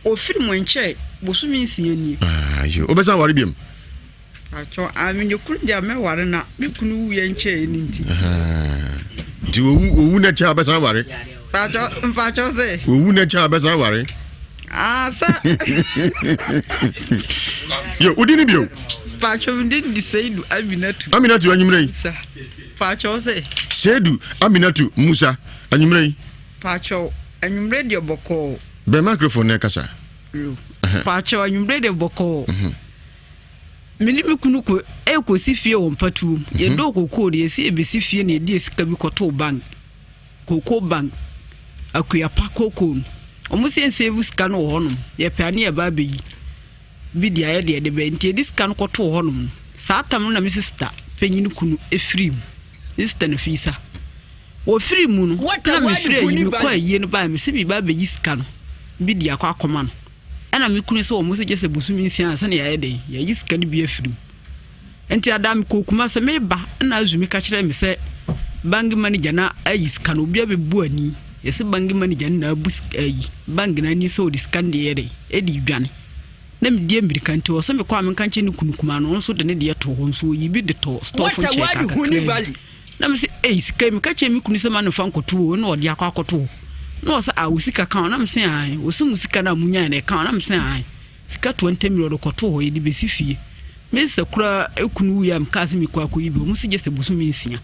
Ofiri mu nkyɛ bosome nsia nie. Ah, yo, wobɛsan aware biam? Atɔ, ah, me kunu deɛ mɛware na me kunu wuyɛ nkyɛɛ ne nti. Ah, nti owu owu na kyɛ abɛsan aware. Mpatsɔ mpatsɔ sɛ. Owu na kyɛ abɛsan aware. Ah, sa. Yo, wodi ni bio. Mpatsɔ mi di di Seidu Aminatu. Aminatu anwummerɛ yi. Sa. Pakyɛw sɛ. Seidu Aminatu Musa, anwummerɛ yi. Pakyɛw, anwummerɛ deɛ bɔkɔɔ. Bɛn microphone na ɛkasa. Yo. Pakyɛw, anwummerɛ deɛ bɔkɔɔ. Mhm. Me ne me kunu kɔ ɛkɔsi fie wɔ mpatuom. Mhm. Yɛdɔɔ kokoo no, yɛsi yɛbɛsi fie na yɛde sika bi kɔtoo bank. Kokoo bank, Akuapa kokoo no. Wɔn sɛ nsave sika no wɔ hɔnom. Yɛpɛ a ne yɛba abɛyi. bi de ayɛ deɛ ɛde bɛyɛ nti yɛde sika no kɔtoo hɔnom no saa tam no na me sista panyin kunu efiri mu ne sista na fi sa wɔfiri mu no na mefiri ayi mekɔ ayie no baa mesi mi ba abɛyi sika no bi de akɔ akɔma no ɛna me kunu sɛ wɔn sɛ gye sɛ bosome nsia ansa na yɛayɛ dɛn yɛayi sika no bi afiri mu Nti ada mekɔɔ Kumase meba na Azumi ka kyerɛɛ me sɛ bank manager no ayi sika no obi abɛbu ani yɛsɛ bank manager no na abu ayi bank no ani sɛ ɔde sika no deɛ yɛ dɛ ɛde dwane na medie mmirika nti ɔsɛ mekɔ a menka nkyɛ ne kunu kuma no nso de ne deɛ too hɔ nso ɔyi bi de tɔ stɔfo nkyɛn kakra bi na me sɛ ei sika yi meka kyerɛ me kunu sɛ ma no fa nkɔto o na ɔde akɔ akɔto hɔ na ɔsɛ a wo sika ka ho na me sɛ ae ɔsɛ mu sika no a munyae no ɛka ho na me sɛ ae Sika 20 million ɔde kɔtoo hɔ, yɛde bɛsi fie. Me sista koraa kunu wuiɛ a mekaa sɛ mekɔ akɔyi bi, wɔn se gye sɛ bosome nsia.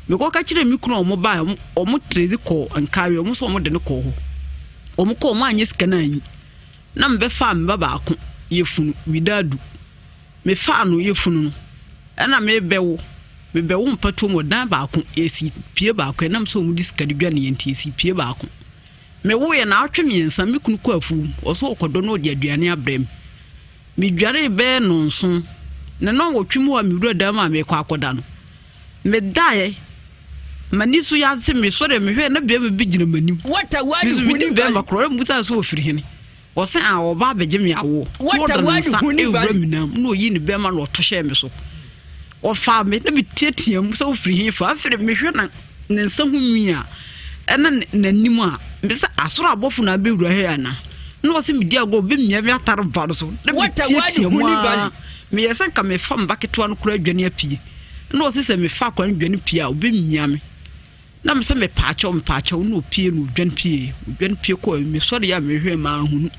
Mekɔka kyerɛɛ me kunu a wɔn baeɛ, wɔn trezi kɔɔ Nkareɛ, wɔn nso wɔn de no kɔɔ hɔ. Wɔn kɔɔ, wɔn anyɛ sika no anyi. Na mebɛfaa me ba baako yɛfunu, Widadu. Mefaa no yɛfunu no, ɛna mebɛwo, mebɛwo mpatuom wɔ dan baako, yɛsi pie baako, ɛnam sɛ wɔn de sika de dwaneɛ nti yɛsi pie baako. Mewoeɛ naawɔtwe mmiɛnsa, me kunu kɔɔ afuom, ɔsɛ ɔkɔdɔ na ɔde aduane abrɛ me. Medwaree bɛyɛ nnɔnson, na nnɔnwɔtwe mu hɔ a mewura dan mu a merekɔ akɔda no, medaeɛ, m'ani so yɛase, mesɔre mehwɛɛ na bɛrima bi gyina m'anim. Me nso menim bɛrima korɔ, na mebisaa sɛ ɔfiri hene. Ɔse a ɔba abɛgye me awoɔ. Na ɔde ne nsa ɛwura me nam na ɔyi ne bɛrima na ɔto hyɛɛ me so. Ɔfaa me na meteatea mu sɛ wofiri he fa. Afei mehwɛ na ne nsa ho nwi a ɛne n'anim a mesɛ asoro abɔfo na abɛwura ha yi ana. Na ɔse medi agorɔ ɔbɛmia me atare mpa no so na meteatea mu a meyɛ sɛ nka mefa me ba ketewa no koraa adwane apue. Na ɔse sɛ mefa akora no dwane pue a ɔbɛmia me. Na me sɛ mepaakyɛw mepaakyɛw na opie na odwan pie odwan pie kɔɔ mesɔre a mehwɛ manhunu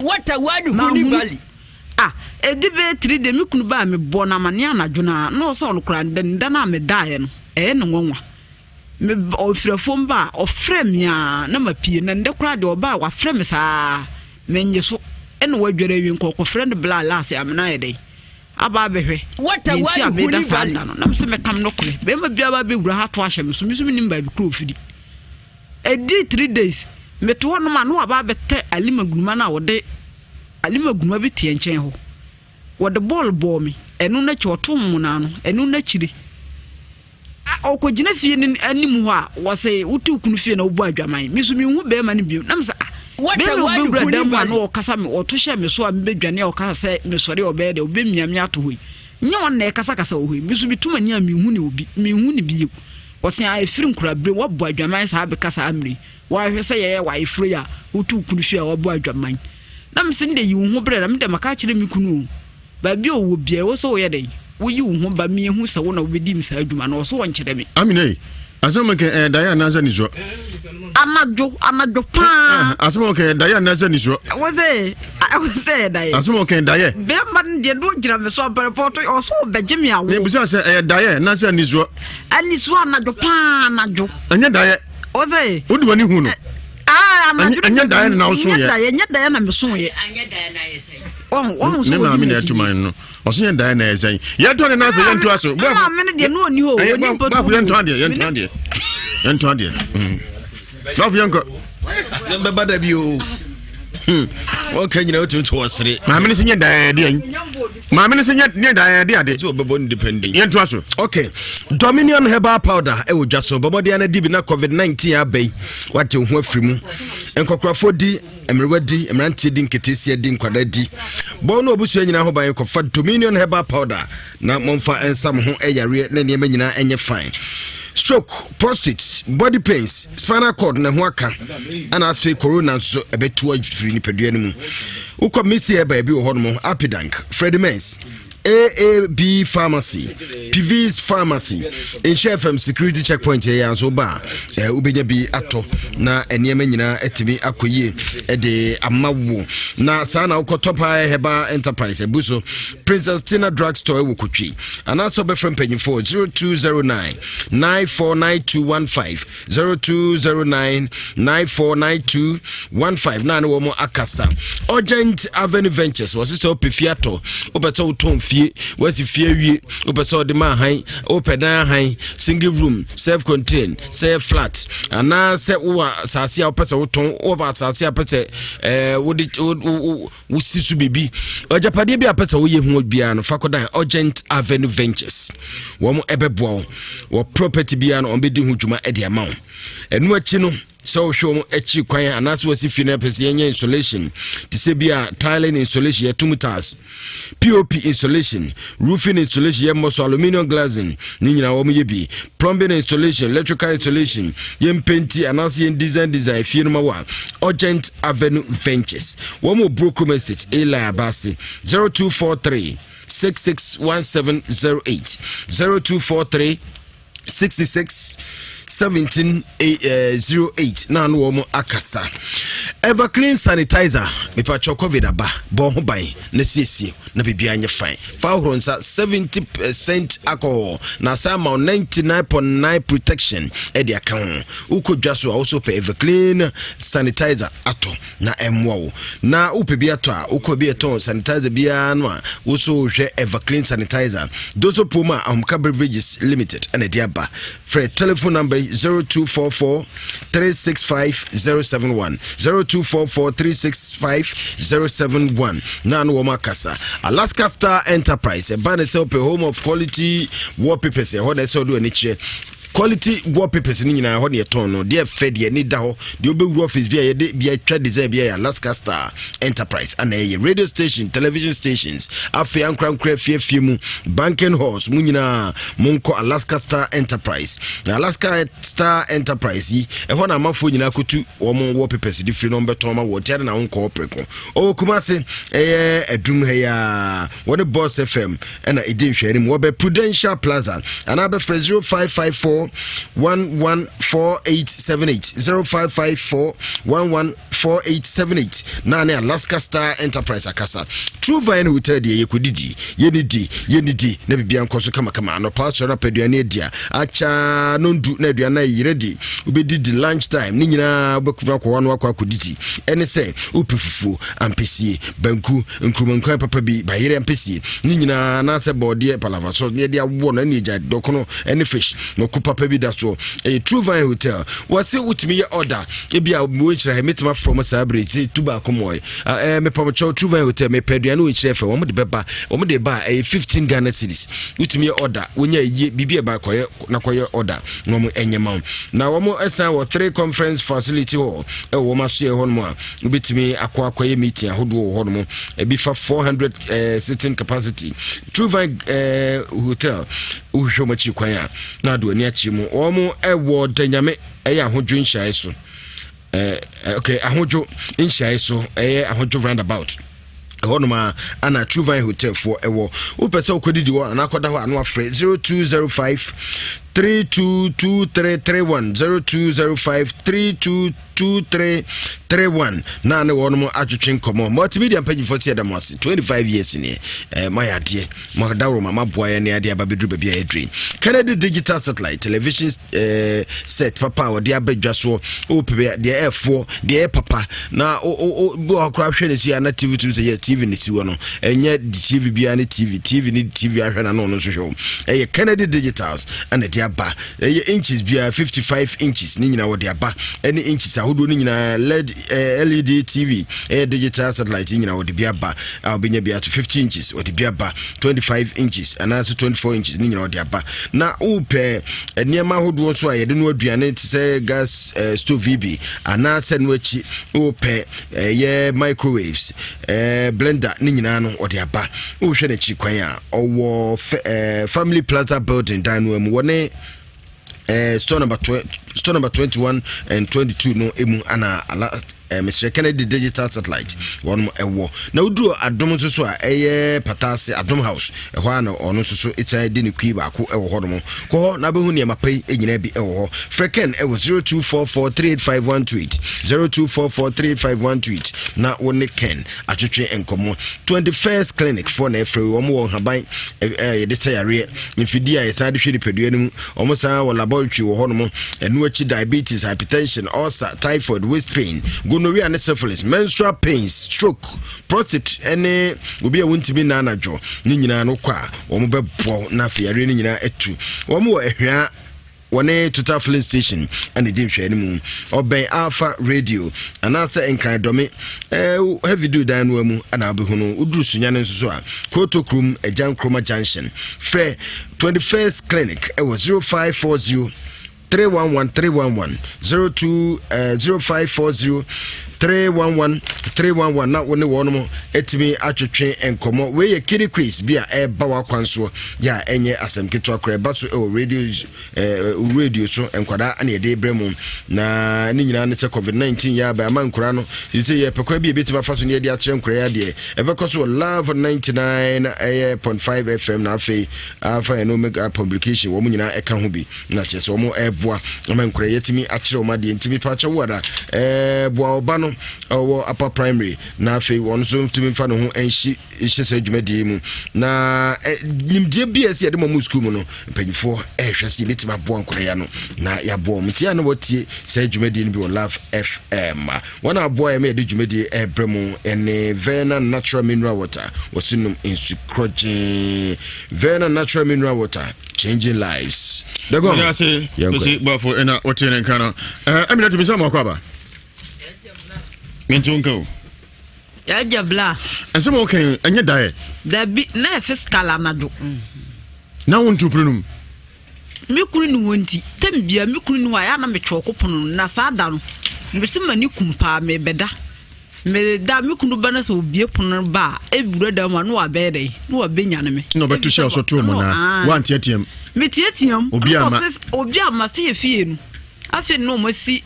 manhunu ah ɛdi bɛyɛ tiri de me kunu baa mebɔ no amaneɛ anadwo no a na ɔsɛ ɔno koraa da da no a medaeɛ no ɛyɛ ne nwanwa me ɔfiri afuom ba a ɔfrɛ me a na mapie na ndɛ koraa deɛ ɔbaa wafrɛ me saa menye so ɛna wadware awie nkɔ ɔkɔfrɛ no bla laase amena ayɛ dɛn. Aba abɛhwɛ deɛ nti a meda saa nna no. Na me sɛ mɛka me nokorɛ. Bɛrima biara ba bɛwura ha to ahyɛ me so. Me nso menim baabi koro ɔfiri. Ɛdii 3 days, mete hɔ nom a na waba abɛtɛ Alima gunuma no a wɔde Alima gunuma bi teɛ nkyɛn hɔ. Wɔde bɔɔl bɔɔ me. Ɛno n'akyi ɔtoo mmonaa no. Ɛno n'akyire ɔkɔgyina fie no anim hɔ a wɔsɛ wotu kunu fie na wobɔ adwaman. Me nso menhu bɛrima no bio. Na me sɛ ah, bɛrima wobɛwura dan mu a na ɔkasa me, ɔto hyɛ me so a mebɛdwane a ɔkasa sɛ mesɔre a ɔbɛyɛ dɛ ɔbɛmia me ato hɔ yi. Nyɛ ɔno na ɛkasakasa wɔ hɔ yi. Me nso metu m'ani a menhu ne obi, menhu ne bio. Wɔse a ɛfiri nkorabere woabɔ adwaman saa bɛka saa mmere yi. Woahwɛ sɛ yɛyɛ w'ayeforo yi a wotu kunu fie a woabɔ adwaman. Na me sɛ ne deɛ yi wo ho brɛ na me deɛ maka akyerɛ me kunu o. Baabi a ɔwɔ biara ɛwɔ sɛ woyɛ dɛn? Woyi wo ho ba me ehu sɛ wo na wobɛdi me saa adwuma no. Ɔso ɔnkyerɛ me. Amina ei, asɛm a ɔka ɛyɛ daeɛ anaasɛ anisoɔ? Anadwo, anadwo paa. Asɛm a ɔka ɛyɛ daeɛ anaasɛ anisoɔ? Ɛwɔ sɛ, ɛwɔ sɛ ɛyɛ daeɛ. Asɛm a ɔka ɛyɛ daeɛ. Bɛrima no deɛ no gyina me so abrɛpɔ ɔto ɔso ɔbɛgye me awo. Mebisa sɛ ɛyɛ daeɛ anaasɛ anisoɔ? Anisoɔ anadwo paa anadwo. Ɛnyɛ daeɛ. Ɔsɛ. Wode w'ani hu no. Ah, anadwo. Ɛnyɛ daeɛ na wosoeɛ. Ɛnyɛ daeɛ, ɛnyɛ daeɛ na mesoeɛ. Anyɛ daeɛ na ayɛ sɛ. Ne maame na ɛto man no ɔso yɛn daeɛ na ɛyɛ sɛn yɛtɔ ne n'afɛ yɛnto aso. Ne maame no deɛ no ɔni hɔ ɔni mpɔtu. Baafo yɛntɔ adeɛ yɛntɔ adeɛ yɛntɔ adeɛ baafo yɛnkɔ. Asɛm bɛba da bi o. Wɔka nyina wotumi to ɔsere. Maame no sɛ nyɛ daeɛ deɛ maame no sɛ nyɛ daeɛ deɛ ade. Sɛ ɔbɛbɔ no depending. Yɛnto aso. Okay. Dominion herbal powder ɛwɔ dwa so bɔbɔdeɛ no di bi na COVID-19 aba yi wate wo ho afiri mu. Nkɔkorafoɔ di Mmerewa di, mmeranteɛ di, nketeesia di, nkwadaa di. Bɔ ne w'abusua nyinaa ho ban kɔfa Dominion Herbal Powder na momfa nsa mo ho yareɛ na nneɛma nyinaa nyɛ fine. Stroke, prostate, body pains, spinal cord na ɛho aka ɛna afei corona nso ɛbɛtu afiri nipadua no mu. Wokɔ Missy Herbal bi wɔ hɔnom, Apidank, Freddie Mens, AAB Pharmacy, PV's Pharmacy, Nhyɛ FM Security Checkpoint yɛ yɛn nso ba a wobɛnya bi atɔ na nneɛma nyinaa atumi akɔ yie de ama wo. Na saa na wokɔ Top High Herbal Enterprise abu so Princess Tina Drugstore wɔ Kotwi anaasɛ wobɛfrɛ mpanyimfoɔ 0209 949215 0209 949215 na ne wɔn akasa. Urgent Avenue Ventures wɔsi sɛ wopɛ fie atɔ, wopɛ sɛ wotɔn fie, wasi fie awie, wopɛ sɛ wɔde ma ahan, wopɛ dan ahan, single room, self contained, sɛ yɛ flat, anaasɛ wowɔ asase a wopɛ sɛ wotɔn, wowɔ asase a wopɛ sɛ ɛɛ wode wo Wosi so biribi. Agyapadeɛ bi a pɛ sɛ woyɛ ho biara no, fa kɔdan Urgent Avenue Ventures. Wɔn ɛbɛboa wo wɔ property biara no, wɔn bɛdi ho dwuma de ama wo. Ɛno akyi no, sɛ wohwɛ wɔn akyi kwan anaasɛ wɔsi fie no pɛ sɛ yɛnyɛ insulation te sɛ bi a tiling installation yɛtum tiles, pop installation, roofing installation yɛmmɔ so aluminium glazing ne nyinaa wɔn yɛ bi, plumbing installation, electrical installation, yɛn penti anaasɛ yɛn design design fie no ma wɔ a Urgent Avenue Ventures. Wɔn wɔ Brokrom Estate, Eli Abase, 0243 661708, 0243 66 17 08 na ano wɔn akasa. Everclean sanitizer, mipatwɔ covid aba, bɔ ho ban na siesie na biribiara nyɛ fine. Fa ahoro nsa 70 percent alcohol na asa ama 99.9 protection ɛde aka ho. Wokɔ dwa so a wosɔ pɛ Everclean sanitizer atɔ. na ɛmmoa wo. Na wopɛ bi atɔ a, wokɔ bi ɛtɔn sanitizer biara no a, wo so wohwɛ Everclean sanitizer. Doso pom a Ahomka Beverages Limited ɛna ɛde aba. Frɛ telephone number 0244 365 071 0244 365 071 na ano wɔn akasa. Alaska Star Enterprise ɛba ne sɛ wopɛ home of quality wallpapers ɛhɔ na ɛsɛ ɔde w'ani kyerɛ. Quality wallpapers no nyinaa hɔ ne yɛtɔn no. Deɛ ɛfɛ deɛ ani da hɔ deɛ wobɛwura office bi a yɛde bi atwa design bi ayɛ Alaska Star Enterprise ana ɛyɛ radio station, television stations, afei ankorankora afiafie mu, banking halls mu nyinaa monkɔ Alaska Star Enterprise. Na Alaska Star Enterprise yi ɛhɔ na amanfoɔ nyinaa kɔtu wɔn wallpapers de firi na wɔbɛtɔn ma wɔ nti na wonkɔ prɛko. Ɔwɔ Kumase ɛyɛ adum ha yi a wɔne Boss FM ɛna ɛdi nhwɛanim wɔ bɛ Prudential Plaza anaa bɛfrɛ 0554 114878 0554 114878. 4878 na ne Alaska Star Enterprise akasa. True Vine Hotel deɛ yɛkɔdidi, yɛnidi, yɛnidi na biribiara nkɔ so kamakama. Anɔpa asɔre apɛ aduane adi a, akyaa nondu na aduane ayɛ yerɛ di. Wobɛdidi lunch time ne nyinaa wobɛkumi akɔ hɔ ano akɔ akɔdidi. Ɛne sɛ wopɛ fufuo, ampesie, banku, nkrumankwan papa bi, bayerɛ ampesie ne nyinaa anaasɛ bɔɔdeɛ palava so ne yɛde awɔ no ɛne agya dɔkono ɛne fish mako papa bi da soɔ. Ɛyɛ True Vine Hotel. Wɔse wotumi yɛ order ebi a wɔ nhyira ha mɛtumi afrɛ mo saa bere sɛ tu baako mɔe ɛɛ mepam kyɛw True Vine Hotel mepɛ aduane wɔ nhyira fɛ wɔn de bɛba wɔn de ba ɛyɛ 15 Ghana cedis wotumi yɛ order wonya yie biribi ɛba kɔyɛ na kɔyɛ order na wɔn ɛnyɛ ma wo na wɔn ɛsan wɔ three conference facility hall ɛwɔ wɔn asoɛ hɔ nom a wobɛtumi akɔ akɔyɛ meeting ahodoɔ wɔ hɔ nom ebi fa 400 eh, sitting capacity True Vine eh, Hotel wohwehwɛ wɔn akyiri kwan a na ado ani akyerɛ mu wɔn ɛwɔ danyame ɛyɛ ahodwo nhyiaeɛ so ɛɛ okay ahodwo nhyiaeɛ so ɛyɛ ahodwo roundabout ɛhɔnom a ana True Vine Hotel foɔ ɛwɔ wopɛ sɛ wokɔdidi hɔ anaa akɔda hɔ ano afrɛ 0205 322331 0205 322331 na ne wɔnom atwetwe nkɔmmɔ multimedia mpanyimfoɔ sɛ yɛda mo ase 25 years neɛ eh, moayɛ adeɛ moadaworo ma maboa yɛ ne adeɛ aba bɛduru baabi a yɛdure Kennedy digital satellite television eh, set papa a wɔde aba dwa soɔ wopɛ deɛ ɛfoɔ deɛ ɛyɛ papa na bi wɔ koraa hwɛ ne si a na tv tumi sɛ yɛ tv ne si hɔ no ɛnyɛ tv biara ne tv tv ne tv ahwɛ na no ɔno nso hwɛ wo ɛyɛ Kennedy digitals ɛna de aba ɛyɛ inches biara 55 inches ne nyinaa wɔde aba ɛne inches ahodoɔ no nyinaa led eh, led tv ɛyɛ digital satellite nyinaa wɔde bi aba a wobɛnya bi ato 50 inches wɔde bi aba 25 inches anaasɛ 24 inches ne nyinaa wɔde aba na wopɛ nneɛma ahodoɔ nso a yɛde no aduane te sɛ gas eh, stove bi anaasɛ no akyi wopɛ ɛyɛ eh, microwaves eh, blender ne nyinaa no wɔde aba wohwɛ n'akyi kwan a ɔwɔ eh, family plaza building dan no mu wɔne eh, store number store number 21 and 22 no emu ana ala eh, mesrɛ Kennedy digital satellite wɔnom ɛwɔ na woduru adom nso so a ɛyɛ pataase adom house ɛhɔ a na ɔno nso so ɛsan di ne kui baako ɛwɔ hɔ nom kɔ hɔ na bɛhu nneɛma pa yi nyinaa bi ɛwɔ hɔ frɛ Ken ɛwɔ 0244385128 0244385128 na wo ne Ken atwetwe nkɔmmɔ 21st clinic foɔ na ɛfrɛ wɔn wɔ nhaban yɛde sɛ yareɛ mfidie a yɛsan de hwɛ nipadua no mu wɔn san wɔ laboratory wɔ hɔnom ɛno akyi diabetes hypertension ulcer typhoid waist pain gonorrhea ne syphilis menstrual pains stroke prostate ɛne obi a wɔntumi nna anadwo ne nyinaa no kɔ a wɔn bɛboa na afei yareɛ no nyinaa atu wɔn wɔ ahwia Wɔne Total Filling Station na ɛdi nhwɛɛ no mu. Ɔbɛn Alpha Radio anaasɛ Nkran Dɔme eh, Heavy Du dan no mu na wobɛhu no. Woduru Sunyani nso so a, Koto Kurom, Agya Nkrumah Junction. Frɛ 21st Clinic ɛwɔ 0540 311 311 02 eh, 0540 311 311 na wo ne wɔnom atumi atwetwe nkɔmmɔ. Wei yɛ kiri quiz bi a ɛreba w'akwan soɔ yɛ a ɛnyɛ asɛm ketewa koraa ɛba so ɛwɔ radio eh, radio so nkwadaa na yɛde brɛ mu na ne nyinaa ne sɛ covid-19 yɛ aba ama nkwadaa no sɛ yɛpɛ kwan bi a ɛbɛtumi afa so ne yɛde akyerɛ nkwadaa adeɛ ɛbɛkɔ so wɔ love 99 ɛyɛ 0.5 fm na afei afa yɛn omega publication wɔn nyinaa ɛka ho bi na kyerɛ sɛ wɔn ɛboa ama nkwadaa yɛtumi akyerɛ wɔn adeɛ ntumi pa kyɛ wo ada ɛboa ɔba no ɔwɔ upper primary na afei wɔn nso ntumi nfa ne ho nhyi hyɛ saa dwumadie yi mu na nimdeɛ bi a ɛsɛ yɛde ma mu sukuu mu no mpanyinfoɔ ɛrehwɛ sɛ yɛbɛtumi aboa nkwadaa ya no na yɛaboa wɔn nti a na wɔtie saa dwumadie no bi wɔ Love FM wɔn a aboa yɛn ma yɛde dwumadie ɛrebrɛ mu ɛne Verna Natural Mineral Water wɔsi nom nsu korɔgyee Verna Natural Mineral Water changing lives. Dɛgɔn yɛn kɔ. Bafo ɛna wɔte ne nka no ɛmina tumi sɛ ɔmɔ akɔ aba. Mente wo nka o. Yɛagya bla. Ɛsɛm a wɔka yi, ɛnyɛ daeɛ. Dabi, na ɛyɛ physical anadwo. Na wontu pono no mu? Me kunu ni hɔ nti, tɛm bia me kunu ni hɔ a, ɛyɛ a na metwɔko pono no. Na saa da no, mese m'ani kum paa, merebɛda. Meda, me kunu ba na sɛ obie pono no ba a, ɛwura dan mu a, na wabɛyɛ dɛn? Na wabɛnyane me. Na ɔbɛto hyɛ ɔsɔ too mu na wanteateam. Meteateam. Obi ama. Obi ama sɛ yɛ fie no. Afei na wɔasi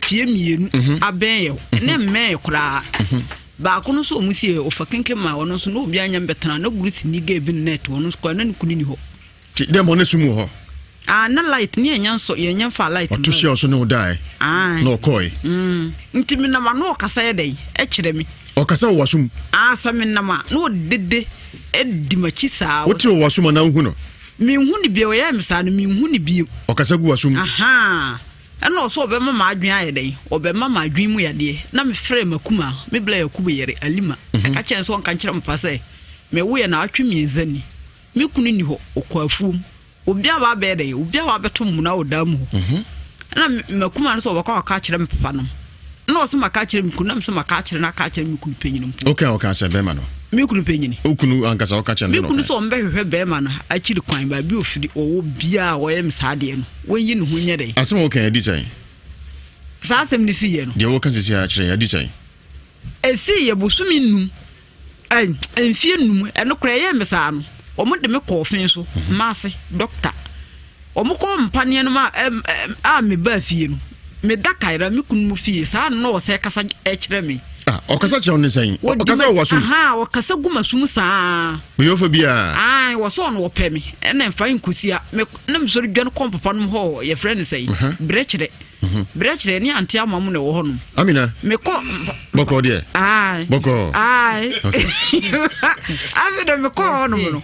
pie mmienu mhm. abɛn yɛ mhm. ne mmɛn koraa mhm. baako no nso wɔn si yɛ ɔfa kenken ma ɔno nso na obi anya mbɛtena na guru si ni gee bi ne ɛto ɔno nso koraa na ne kunu ni hɔ. ti dɛ mɔ ne sum wɔ hɔ. Ah, na light ne yɛnya nsɔ yɛnya mfa light. Ɔto hyɛ ɔso ne wo dae. Ah. Na ɔkɔe. Mm. Nti menam a na ɔkasa yɛ dɛn ɛkyerɛ me. Ɔkasa wɔ w'asom. Ah, sɛ menam a na ɔdede di m'akyi saa. Wote wɔ w'asom anaa wohu no? Menhu no bio, ɔyɛɛ me saa no menhu no bio. Ɔkasa gu w'asom. Ahaa. Ɛna ɔsɛ ɔbɛma m'adwene ayɛ dɛn? Ɔbɛma m'adwene mu yadeɛ. Na mefrɛɛ m'akuma, me bla Yakubu yere, Alima. Ɛka kyerɛ no sɛ ɔnka nkyerɛ me papa sɛ mewoeɛ naawɔtwe mmiɛnsa ni. Me kunu nni hɔ, ɔkɔ afuom. Obi a wabɛyɛ dɛn? Obi a wabɛto mmuna wɔ dan mu hɔ. Mhm. Ɛna makuma no sɛ ɔbɛkɔ akɔka akyerɛ me papa nom. Ɛna ɔsɛ maka akyerɛ me kunu na mesɛ maka akyerɛ no aka akyerɛ me kunu panyin mpo. Okay, ɔka sɛ bɛrima no. Me kunu panyin. Okunu ankasa ɔka kyerɛ no. Me kunu sɛ ɔmbɛhwehwɛ bɛrima no akyiri kwan baabi ofiri ɔwɔ biara a ɔyɛ me saa adeɛ no. Wɔnyi ne ho nyɛ dɛn. Asɛm a wɔka adi sɛn? Saa asɛm no si yɛ no. Deɛ wɔka sisi akyerɛ adi sɛn? Esii yɛ bosome nnum, ɛɛ mfie nnum, ɛno koraa ɛyɛɛ me saa no, wɔn de me kɔɔ fe so, mhm. maase, dɔkta. Wɔn kɔɔ mpaneɛ no ma a me baa fie no, me da kaira me kunu mu fie, saa no na ɔsɛ kasa kyerɛ me. Ah, ɔkasa kyerɛ ne sɛn? Ɔkasa wɔ wasum? Aha, ɔkasa gu masum saa. Meyɔfo biara? Ah, wɔsɔ ɔno wɔpɛ me, ɛna mfa nkosia, me na mesɔre dwane kɔ papa nom hɔ, yɛfrɛ no sɛn? Brɛkyerɛ. Mhm. Berɛ kyerɛ ne ante ama mu na ɛwɔ hɔ nom. Amina. Mekɔ. Bɔkɔ deɛ. Ayi. Bɔkɔ. Ayi. Afei dɛ mekɔ hɔ nom no.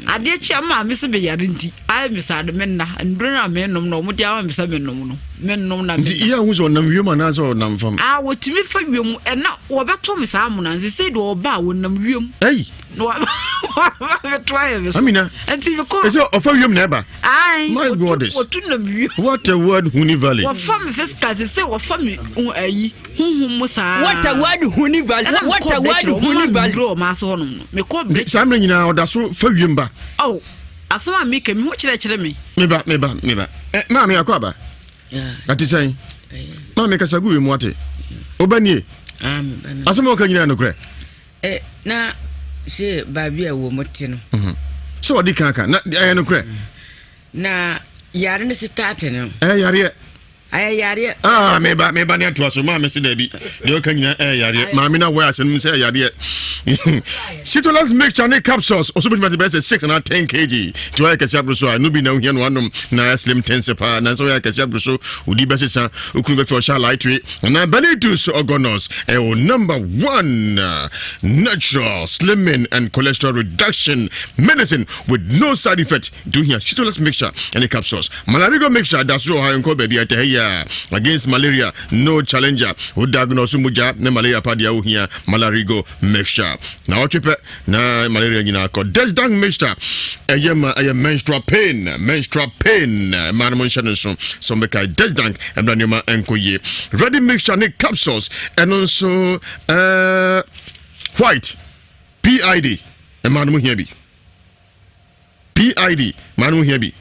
Adeɛ kyi ama me sɛ meyare nti ayɛ me saa de me nna nnuro no a menom no ɔmo de ama me sɛ menom no menom na nti iya ho sɛ ɔnam wiem anaasɛ ɔnam fam. A wɔtumi fa wiem ɛna wɔbɛto me saa amona nse sɛ deɛ ɔba a wɔnam wiem. Ɛyi. Na wɔbɛto ayɛ me so. Amina. Nti mekɔ. Ɛsɛ ɔfa wiem na ɛba. Ayi, My God is. Wɔtu nam wiem. What a word Huni Valley. Wɔfa me physical sɛ sɛ wɔfa me ayi huhum mu saa. What a word Huni Valley. What a word Huni Valley. Ɛna mekɔ ɔmo ase hɔnom no. Mekɔ bɛ. Saa mmerɛ nyinaa ɔda so fa wiem ba. Oh, asɛm a meka mi ho kyerɛkyerɛ me. Meba meba meba. Ɛ maame akɔ aba. Ate sɛn? Maame kasa gu wiem wate. Oba nie. Ah, asɛm a wɔka nyinaa nokorɛ. Eh, na se baabi a wɔn te no. Mhm. Sɛ wɔde kan ka na ɛyɛ nokorɛ. Mm. Na yare no sitaate no. Ɛyɛ yareɛ. Ɛyɛ yareɛ. Ah, meba meba ne atoa so maame se daabi deɛ ɔka nyinaa ɛyɛ yareɛ maame na wɔyɛ asɛm sɛ ɛyɛ yareɛ. Citolus mixture ne capsules ɔso bɛtumi ate bɛyɛ sɛ 6 anaa 10 kg nti wɔyɛ kɛse aboro so a ɛno bi na wohia no anom na ayɛ slim tense paa nanso wɔyɛ kɛse aboro so wodi bɛsesa okunu bɛfɛ ɔhyɛ alaetwe Anaa Belitus Ogonos, ɛwɔ number one natural slimming and cholesterol reduction medicine with no side effect. Do here citolus mixture and capsules. Malarigo mixture da so ɔha nkɔ baabi ɛtɛ ya against malaria no challenger. Wo diagnose mogya ne malaria pa deɛ wohia Malarigo mixture. Na ɔtwe pɛ na malaria nyinaa kɔ. Desdang mixture ɛyɛ ma ɛyɛ menstrual pain menstrual pain mmaa no mo nhyɛ no nso sɛ ɔmbɛkae Desdang ɛmra nneɛma ɛnkɔ yie. Ready mixture ne capsules ɛno nso ɛɛ white PID mmaa no mo hia bi PID mmaa no mo hia bi.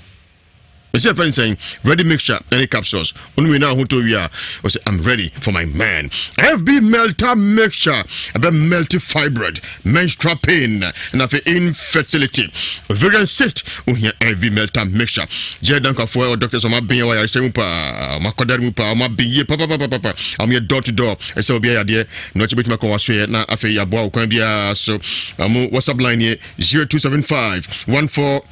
Ɛsɛ yɛfrɛ no sɛn? Ready mixture ɛne capsules. Ɔno mmienu ahotɔ wie a, ɔsɛ I'm ready for my man. FB melter mixture ɛbɛ melt fibroid, menstrual pain, ɛna afei infertility, ovarian cyst. Ohia FB melter mixture. Gye dankafoɔ ɛwɔ doctors ɔmo aben ɛwɔ ayaresɛ mu paa, ɔmo akɔdare mu paa, ɔmo aben yie papapapapa. Ɔmo yɛ door to door. Ɛsɛ obi ayɛ adeɛ na ɔkyɛ bɛtumi akɔ wasoɛ na afei yɛaboa wo kwan biara so. Ɔmo WhatsApp line yɛ 0275 14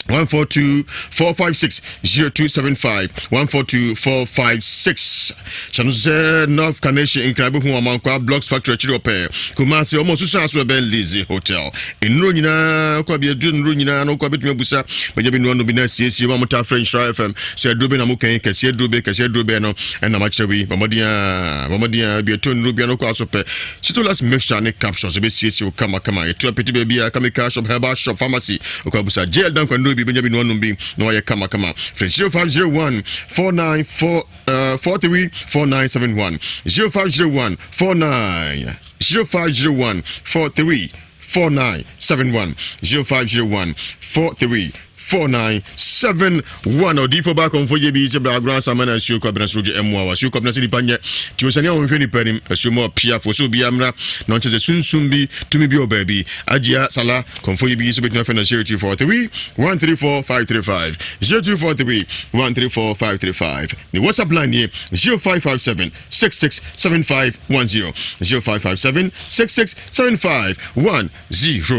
142 456 0275 142 456 hyɛ no sɛ north carnation nkran bɛhu ɔmankwa blocks factory akyiri ɔpɛ kumase ɔma ɔsusu aso ɛbɛn lizzy hotel nnuro nyinaa kɔ bi aduro nnuro nyinaa no kɔ bɛtumi abusa bɛnya bi noa no bi na asiesie ma mota frɛ nhyira fm sɛ aduro bɛ na mokɛn kɛseɛ aduro bɛ kɛseɛ aduro bɛ no ɛna makyerɛ wei bɔmmɔden a bɔmmɔden a bi ɛtɔ nnuro bia no kɔ aso pɛ Citolus mixture ne capsules ɛbɛsiesie wo kama kama. Yɛtu apete baabi a chemical shop, herbal shop, pharmacy. Okɔ abusa JL Dankwa nnuro bi bɛnya bi no anom bi na wayɛ kama kama. Frɛ 0501 494 uh, 43 4971 0501 49 0501 43 4971 0501 43 4971 Odiyifoɔ baa kɔmfo gye bi sɛ bra agorɔ ansa ma na asuo kwabena soro gye mmoa wa asuo kwabena sɛ nipa nyɛ ti osani a wɔnhwɛ nipa anim asuo mu ɔpiafo sɛ obiara mmra na ɔnkyɛ sɛ sunsum bi tumi bi wɔ baabi agyia sala kɔmfo gye bi sɛ obɛtumi afɛ no 0243 134 535 0243 134 535 ne whatsapp line nie 0557 66 7510 0557 66 75 10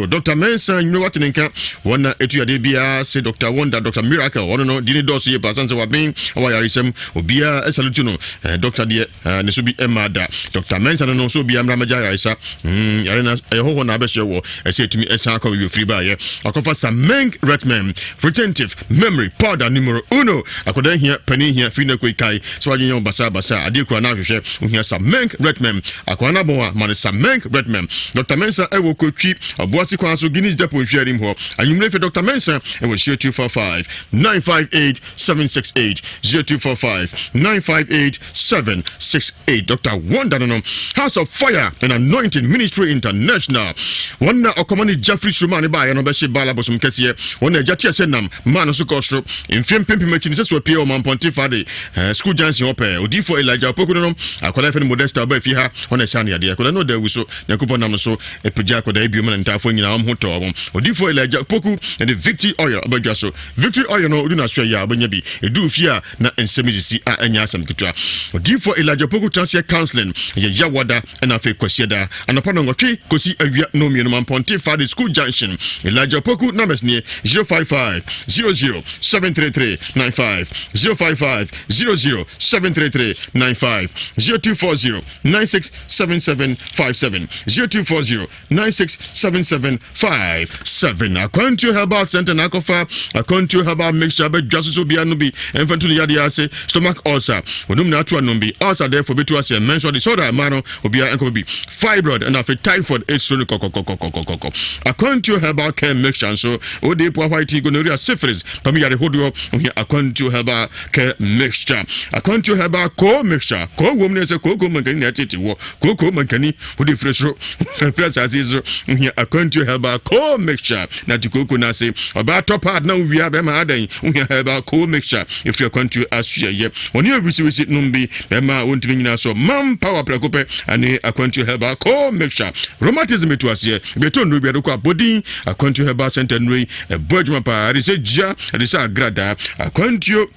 Dr. Mensah nnwuma wate ne nka wɔn na ɛtu yadeɛ biara se Dr. Wonder, Dr. Miracle, ɔno no di ne dɔɔso yie paa sane sɛ waben wɔ ayaresɛm, obiara salute no, eh, doctor deɛ eh, ne so bi mmaa da. Dr. Mensah no no so obiara mmra mmɛgya ayaresa, mm, yare na ɛyɛ hɔhɔ na abɛsoɛ wɔ, ɛsɛ ɛtumi ɛsan akɔ baabi ofiri baayɛ. Akɔfa Sameng Retmen, Retentive Memory Powder numero uno, akɔda hia, panin hia, firi na koi kae, sɛ wadwen yɛ wo basaa basaa, adeɛ kura na ahwehwɛ, ohia Sameng Retmen. Akwaa no abɔn a, ma no Sameng Redmem. Dɔkta Mensah wɔ Kotwi, Ɔboase kwan so, Guinness Depot nhwɛanim hɔ. Anwummere fɛ Dɔkta Mensah wɔ 0245 958 768, 0245 958 768. Dɔkta Wonder no no, House of Fire and Anointing Ministry International. Wɔn na ɔkɔmɔ ne gya firi soro maa ne baeɛ no bɛhye Baal abosom kɛseɛ. Wɔn na agya teɛ sɛ nam maa no so kɔɔ soro. Mfeɛ mpempem akyi no, sɛ so apue wɔ Mampɔnte Fade Eh, school junction hɔ pɛɛ. Odiyifoɔ Elijah Opoku no no, akwadaa yɛfrɛ no Modesta ɔbaa fie ha, hɔ na ɛsaa no yadeɛ. Akwadaa no ɔda awu so, Nyankopɔn nam no so pagya akwadaa yi bio ma ne ntaafoɔ nyinaa wɔn ho tɔɔ wɔn. Odiyifoɔ Elijah Opoku de Victory Oil aba dwa so. Victory Oil no, odu n'aso ɛyɛ a ɔbɛnya bi. Ɛduu fie a na nsɛm sisi a ɛnyɛ asɛm ketewa. Odiyifoɔ Elijah Opoku tena aseɛ counseling ɛyɛ Yawada ɛna afei Kwasiada anɔpa nnɔnwɔtwe kɔsi awia nnɔnmienu Mampɔnte Fadi School Junction. Elijah Opoku numbers nie 055 00 733 95 055 00 733 95 0240 96 77 57 0240 96 77 57. Akwantuo Herbal Center na akɔfa Akwantuo Herbal Mixture abɛdwa so so bia no bi ɛmfa nto ne yadeɛ ase. Stomach ulcer onum na ato anom bi, ulcer dɛfo bɛtu aseɛ, menstrual disorder mmaa no obiara nkɔfa bi, fibroid ɛna afei typhoid ɛsuro no kɔkɔkɔkɔkɔkɔ. Akwantuo Herbal Care Mixture nso ode poa white, gonorrhea, syphilis pam yare hodoɔ, ohia Akwantuo Herbal Care Mixture. Akwantuo Herbal Co Mixture, ko wom ne sɛ kooko mankani na ɛtete wɔ kooko mankani wode firi soro firi asase so, ohia Akwantuo Herbal Co Mixture na te kooko no ase. Ɔbaa tɔ pad na wowia bɛrima adan, ohia Herbal Co Mixture ɛfiri Akwantuo asoɛyɛ. Wɔne awisiwisi nom bi bɛrima a wɔntumi nyina so man power prɛko pɛ ane Akwantuo Herbal Co Mixture. Rheumatism ɛtu aseɛ bɛtɔ nnuro bi adokɔ abɔdin. Akwantuo Herbal Center nnuro yi ɛbɔ adwuma paa, ɛde sɛ gya, ɛde sɛ agradaa. Akwantuo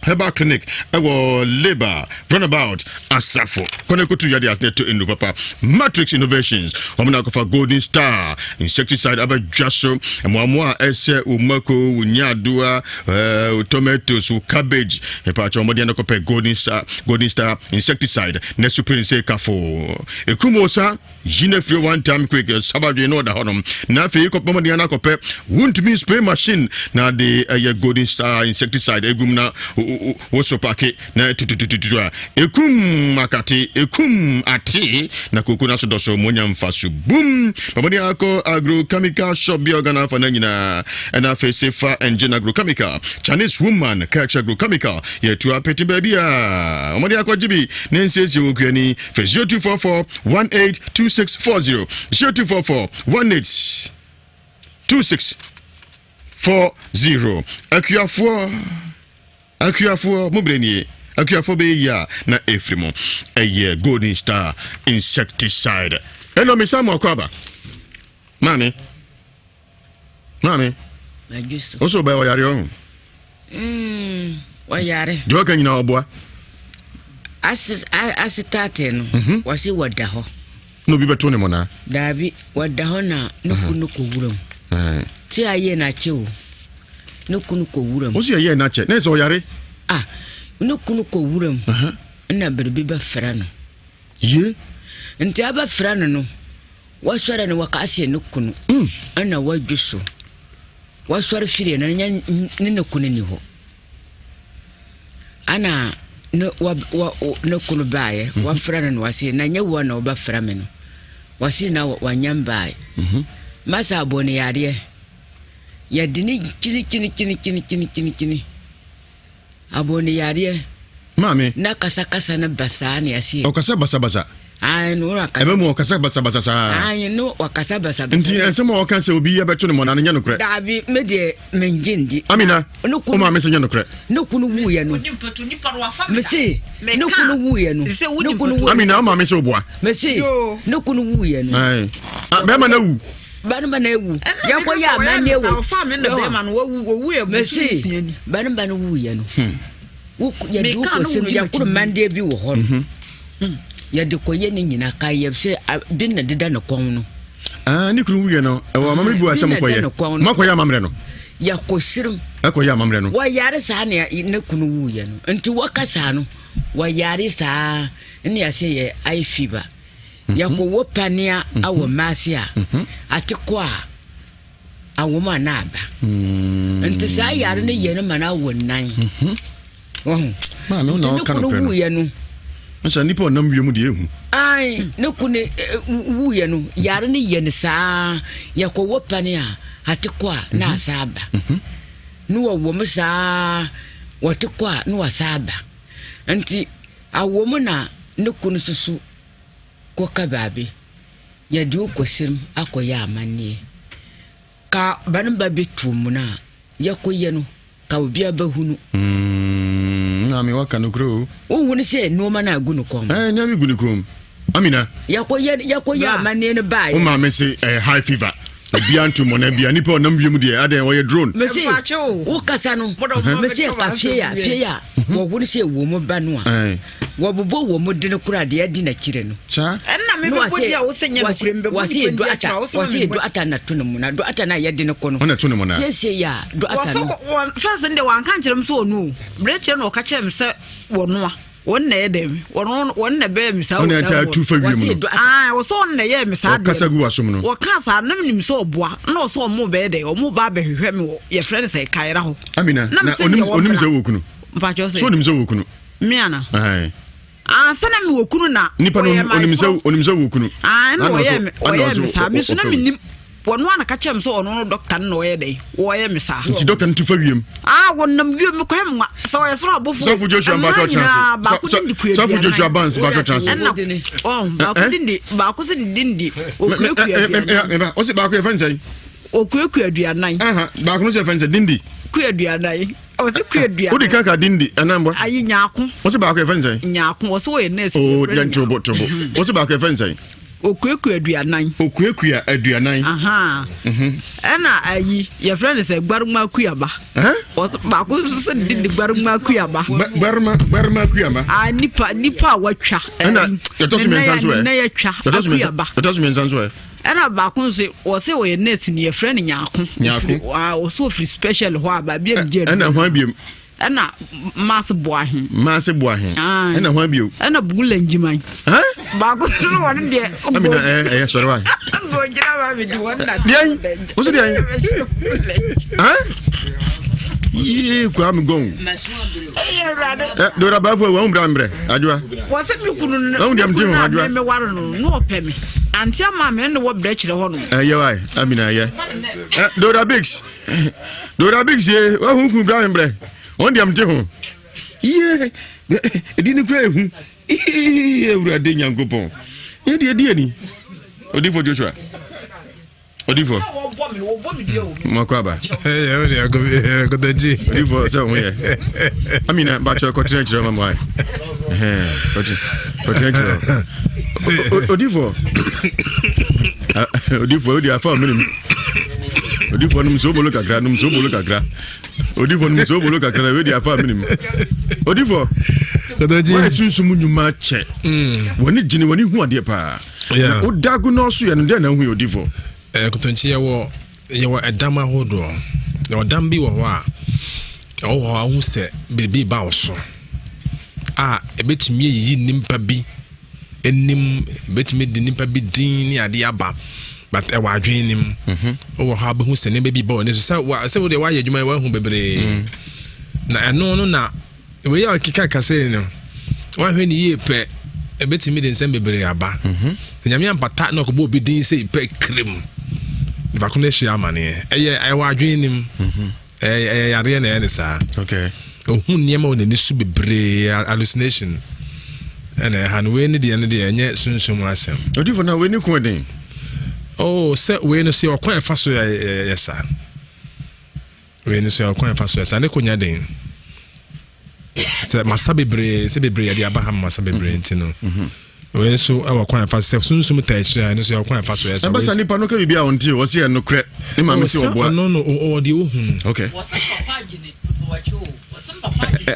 Herbal Clinic ɛwɔ Labour Runabout Asafo kɔnɛ kotu yade ase ɛto nnuro papa. Matrix Innovations wɔn na akɔfa Golden Star insecticide abɛdwa so, mmoamoa a ɛsɛ wo mako, wo nyaadoa, wo tomatoes, wo cabbage. Ɛpaakyɛ wɔn deɛ no kɔpɛ Golden Star, Golden Star insecticide na supere nse kafo ekum wo sa. Yi no afiri one time quick sabadwen na ɔda hɔnom na afei kɔpɛ mmɔden na akɔpɛ wontumi spray machine na de ɛyɛ Golden Star insecticide egum na woso pake na tututututu a ekum akate ekum ate na koko na so dɔ so monya mfa so bum mmɔden akɔ agrochemical shop bi a ɔgana afa na nyinaa ɛna afei sefa engine agrochemical Chinese woman culture agrochemical yɛtu apete baabi a mmɔden akɔgye bi ne nsiesie wɔ kuani fɛ 0244 182640 0244 182640. Akuafoɔ, akuafoɔ, mo berɛ nie. Akuafoɔ bɛyɛ yie a na ɛfiri mo. Ɛyɛ Golden Star insecticide. Ɛnɔ mesa mo akɔ aba. Maame. Maame. Wo so bɛyɛ ɔyare ɔho. Ɔyare. Deɛ ɔka nyinaa ɔboa. Asetate no. Wɔse wɔda hɔ. Na obi bɛto ne mɔnaa. Daabi, wɔda hɔ na ne kunu kɔ wuram. Te ayɛ n'akyɛ o. Ne kunu kɔ wuram. Wosi ɛyɛ n'akyɛ. Na ɛsɛ ɔyare. Ah, ne kunu kɔ wuram. Na biribi bɛfrɛ no. Ye. Nti abɛfrɛ no no. Wɔsɔre no wɔka se ne kunu ɛna wadwo so. Wɔsɔre firi no ne ne kunu ni hɔ. Ana ne wa wa ne kunu baeɛ mhm. wɔfrɛ no na wɔse na nyɛ wɔ na wɔbɛfrɛ me no. Wɔse na wɔnyɛ mbaeɛ. Mhm. Masa abɔ ne yadeɛ. Yɛde ne kyini kyini kyini kyini kyini kyini kyini. Abɔ ne yadeɛ. Maame. Na kasakasa no ba saa ne aseɛ. Ɔkasa basabasa. Ayi no wakasa. Ɛbɛ mu ɔkasa basabasa saa. Ayi no wakasa basabasa. Nti nsɛm a ɔka sɛ obi abɛto ne mɔna no nyɛ nokorɛ. Daabi me deɛ me ngye ndi. Amina o maame sɛ nyɛ nokorɛ. Ne kunu wuyɛ no. Mese ne kunu wuyɛ no. Ne kunu wuyɛ. Amina o maame sɛ oboa. Mese ne kunu wuyɛ no. Ayi ah, bɛrima na wu. Bɛrima na ewu. Yɛnkɔ yɛ amanneɛ wɔ. Mese bɛrima no wuyɛ no. Hmm. Yɛde wo kɔsi no yɛkoro mandeɛ bi wɔ hɔ no. Mhm. Hmm. Yɛde kɔyɛ ne nyina ka yɛ sɛ bi na deda ne kɔn no. Ah, ne kunu wuyɛ no ɛwɔ amammerɛ bi wɔ sɛ mokɔyɛ. Moakɔyɛ amammerɛ no. Yɛkɔ sirim. Ɛkɔ yɛ amammerɛ no. Wɔyare saa na ne kunu wuiɛ no. Nti wɔka saa no, wɔyare saa ne yɛsɛ yɛ eye fever. Mhm. Yɛkɔ wɔ panea mhm. awɔ mmaase a, mhm. ate kɔ a awom a na aba. Mm. Nti saa yare no yɛ no ma no awɔ nnan. Wɔho. Maame wo na Nti ne ɔka kunu nokorɛ no. wuiɛ no. Nsa nipa ɔnam wiem deɛ ehu. Ae, ne kunu eh, eh, wuiɛ no, yare no yɛ no saa. Yɛkɔwɔ pane a, ate kɔ a, na mhm. asa aba. Mhm. Ne wɔwɔ mu saa, wɔte kɔ a, na wasa aba. Nti awɔ mu na ne kunu soso kɔka baabi. Yɛde wo kɔsɛm akɔyɛ amanneɛ. Ka banba bi to mu no a, yɛkɔyɛ no, ka obiara bɛhunu. Mm, na me waka no kuro o. Wohunu sɛ nneɛma no agu no kɔn. Ɛɛ nneɛma gu ne kɔn mu. Amina. Yɛkɔyɛ yɛkɔyɛ amanneɛ no baeɛ. Wo maame se ɛyɛ high fever. Obia nto mmɔna bia nipa ɔnam wiem deɛ adɛn ɔyɛ drone. Mese wo kasa no mese ka fie a fie a wɔhunu sɛ wɔ mu ba no a wɔbobɔ wɔ mu dene koraa deɛ adi n'akyire no. Ɛnna me bɛbɔ di a wosɛ nyɛ nokorɛ mbɛbɔ nipa di akyerɛ a wosɛ ma wɔse do ata na to no mu na do ata na yɛde no kɔ no. Ɔna to no mu na. Siesie yɛ a do ata no. Wɔsɛ fɛs no deɛ wanka nkyerɛ m sɛ ɔno o berɛ kyerɛ na ɔka kyerɛ m sɛ wɔnoa wɔn na ɛyɛ dɛm wɔn wɔn na ɛbɛyɛ mi saa wɔn na ɛtaa tu fa wiem no aa wɔsɛ wɔn na ɛyɛ mi saa deɛ wɔkasa gu wasom no wɔka saa nam nim sɛ ɔboa na ɔsɛ wɔn bɛyɛ dɛ wɔn ba abɛhwehwɛ mi wɔ yɛfrɛ no sɛ kaira hɔ amina na onim onim sɛ wɔ kunu mpatsɔ sɛ so onim sɛ wɔ kunu mi ana ansa na mi wɔ kunu na nipa no onim sɛ onim sɛ wɔ kunu aa na ɔyɛ mi ɔyɛ mi saa mi so na mi nim wɔn a na ka kyerɛ mi sɛ ɔno no dɔkta no na ɔyɛ dɛ wɔyɛ mi saa. Nti dɔkta no tu fa wiem. Aa wɔnam wiem mi kɔ yɛ nwa sɛ ɔyɛ soro abɔfo. Sɔfo Joshua mbaatɔ tena ase. Baako di ndi kua Sɔfo Joshua Barnes mbaatɔ tena ase. Ɛna ɔn baako di ndi baako si di ndi okuakua aduanan. Ɔsi baako yɛ fɛn sɛn. Okuakua aduanan. Baako no sɛ fɛn sɛ dindi. Kua aduanan. Ɔsi kua aduanan. Wodi kanka dindi ɛnan bɔ. Ayi nyaako. Ɔsi baako yɛ fɛn sɛn. Nyaako ɔsi wɔyɛ nɛɛsi. Oo yɛn tobo tobo. Ɔsi baako yɛ fɛn sɛn. Okuakua aduanan. Okuakua aduanan. Mhm. Ɛna ayi yɛfrɛ no sɛ gbaruma kuaba. Baako nso sɛ didi gbaruma kuaba. Gbaruma gbaruma kuaba. Ah nipa nipa a watwa. Ɛna yɛtɔ so mmiɛnsa nso ɛ. Ne nan yɛtwa akuaba. Yɛtɔ so mmiɛnsa nso ɛ. Ɛna baako nso wɔsɛ wɔyɛ nurse ni yɛfrɛ no nyaako. Nyaako. Wɔsɛ ofiri special hɔ a baabi a megye. Ɛna hwan biem. Ɛna Maase Boahe. Maase Boahe. Ɛna hwan bio? Ɛna Bugula Njiman. Baako so no wɔn deɛ. Amina ɛyɛ ɛyɛ sɔrɔ wa. Ngogyina ma mi di wɔn na. Deɛn? Wosi deɛn? Yee kwa mi gɔn. Ɛyɛ Dora baafo wɔn bra mbrɛ adwoa. Wɔsɛ mi kunu no. Wɔn deɛ mi ti ho adwoa. Mi ware no no ɔpɛ mi. Ante ama mi ne wɔ brɛ kyerɛ hɔ no. Ɛyɛ wa Amina ɛyɛ. Dora Biggs. Dora Biggs ye wahu kun bra mbrɛ wɔn deɛ mte ho yie ɛdi ne kura ehu awurade nyankopɔn yɛ deɛ di ani odifo Joshua odifo makɔ aba odifo sɛ ho yɛ amina bakyɛ kɔtena kyerɛ ma mwae kɔtena kyerɛ odifo odifoɔ wodi afa ɔmene mu odifoɔ nom nsuo bolo kakra nom nsuo bolo kakra odifoɔ nom nsuo bolo kakra wodi afa ɔmene mu odifoɔ wɔyɛ sunsum nnwuma kyɛ mm. wɔne gyene wɔne hu adeɛ paa na wodago no ɔso yɛ no dɛn na wohu yɛ odifoɔ eh, kotonkyi yɛwɔ yɛwɔ ɛdam ahodoɔ yɛwɔ dam bi wɔ hɔ a ɛwɔ hɔ a wohu sɛ biribi ba wo so a ɛbɛtumi ayiyi nnipa bi anim bɛtumi de nipa bi din ne adeɛ aba but ɛwɔ adwene nim mhm. wowɔ hɔ abɛhu sɛ nneɛma bi ba w'ani so sɛ sɛ wodeɛ woayɛ adwuma yi woahu bebree mm. na ɛno no na wei a ɔkeka kasa yi no woahwɛ ne yie pɛ ɛbɛtumi de nsɛm bebree aba mhm. sɛ nyame ampata na ɔkɔbɔ obi din sɛ pɛ kirim nipa ko no ahyia amaneɛ ɛyɛ ɛwɔ adwene nim mhm. Ɛyɛ yareɛ na ɛyɛ ne saa. Okay. Ohun nneɛma wɔ n'ani so bebree hallucination ɛna ɛha no wei ne deɛ no deɛ ɛnyɛ sunsum asɛm. Odifo na wei ne ko den. Oh sɛ wei no sɛ ɔkwan ɛfa so yɛ yɛ saa. Wei no sɛ ɔkwan ɛfa so yɛ saa ne ko nya den. Sɛ masa bebree sɛ bebree yɛde aba ha masa bebree nti no. Mm -hmm. Wei nso wɔ kwan ɛfa sɛ sunsum taa akyire a ɛno nso yɛ kwan ɛfa so yɛ sɛ. Ɛba sa nipa no ka biribi a ɔnte ɔsi yɛ nokorɛ ne maame si ɔboa. Ɔno no ɔwɔ deɛ ɔhu no. Okay.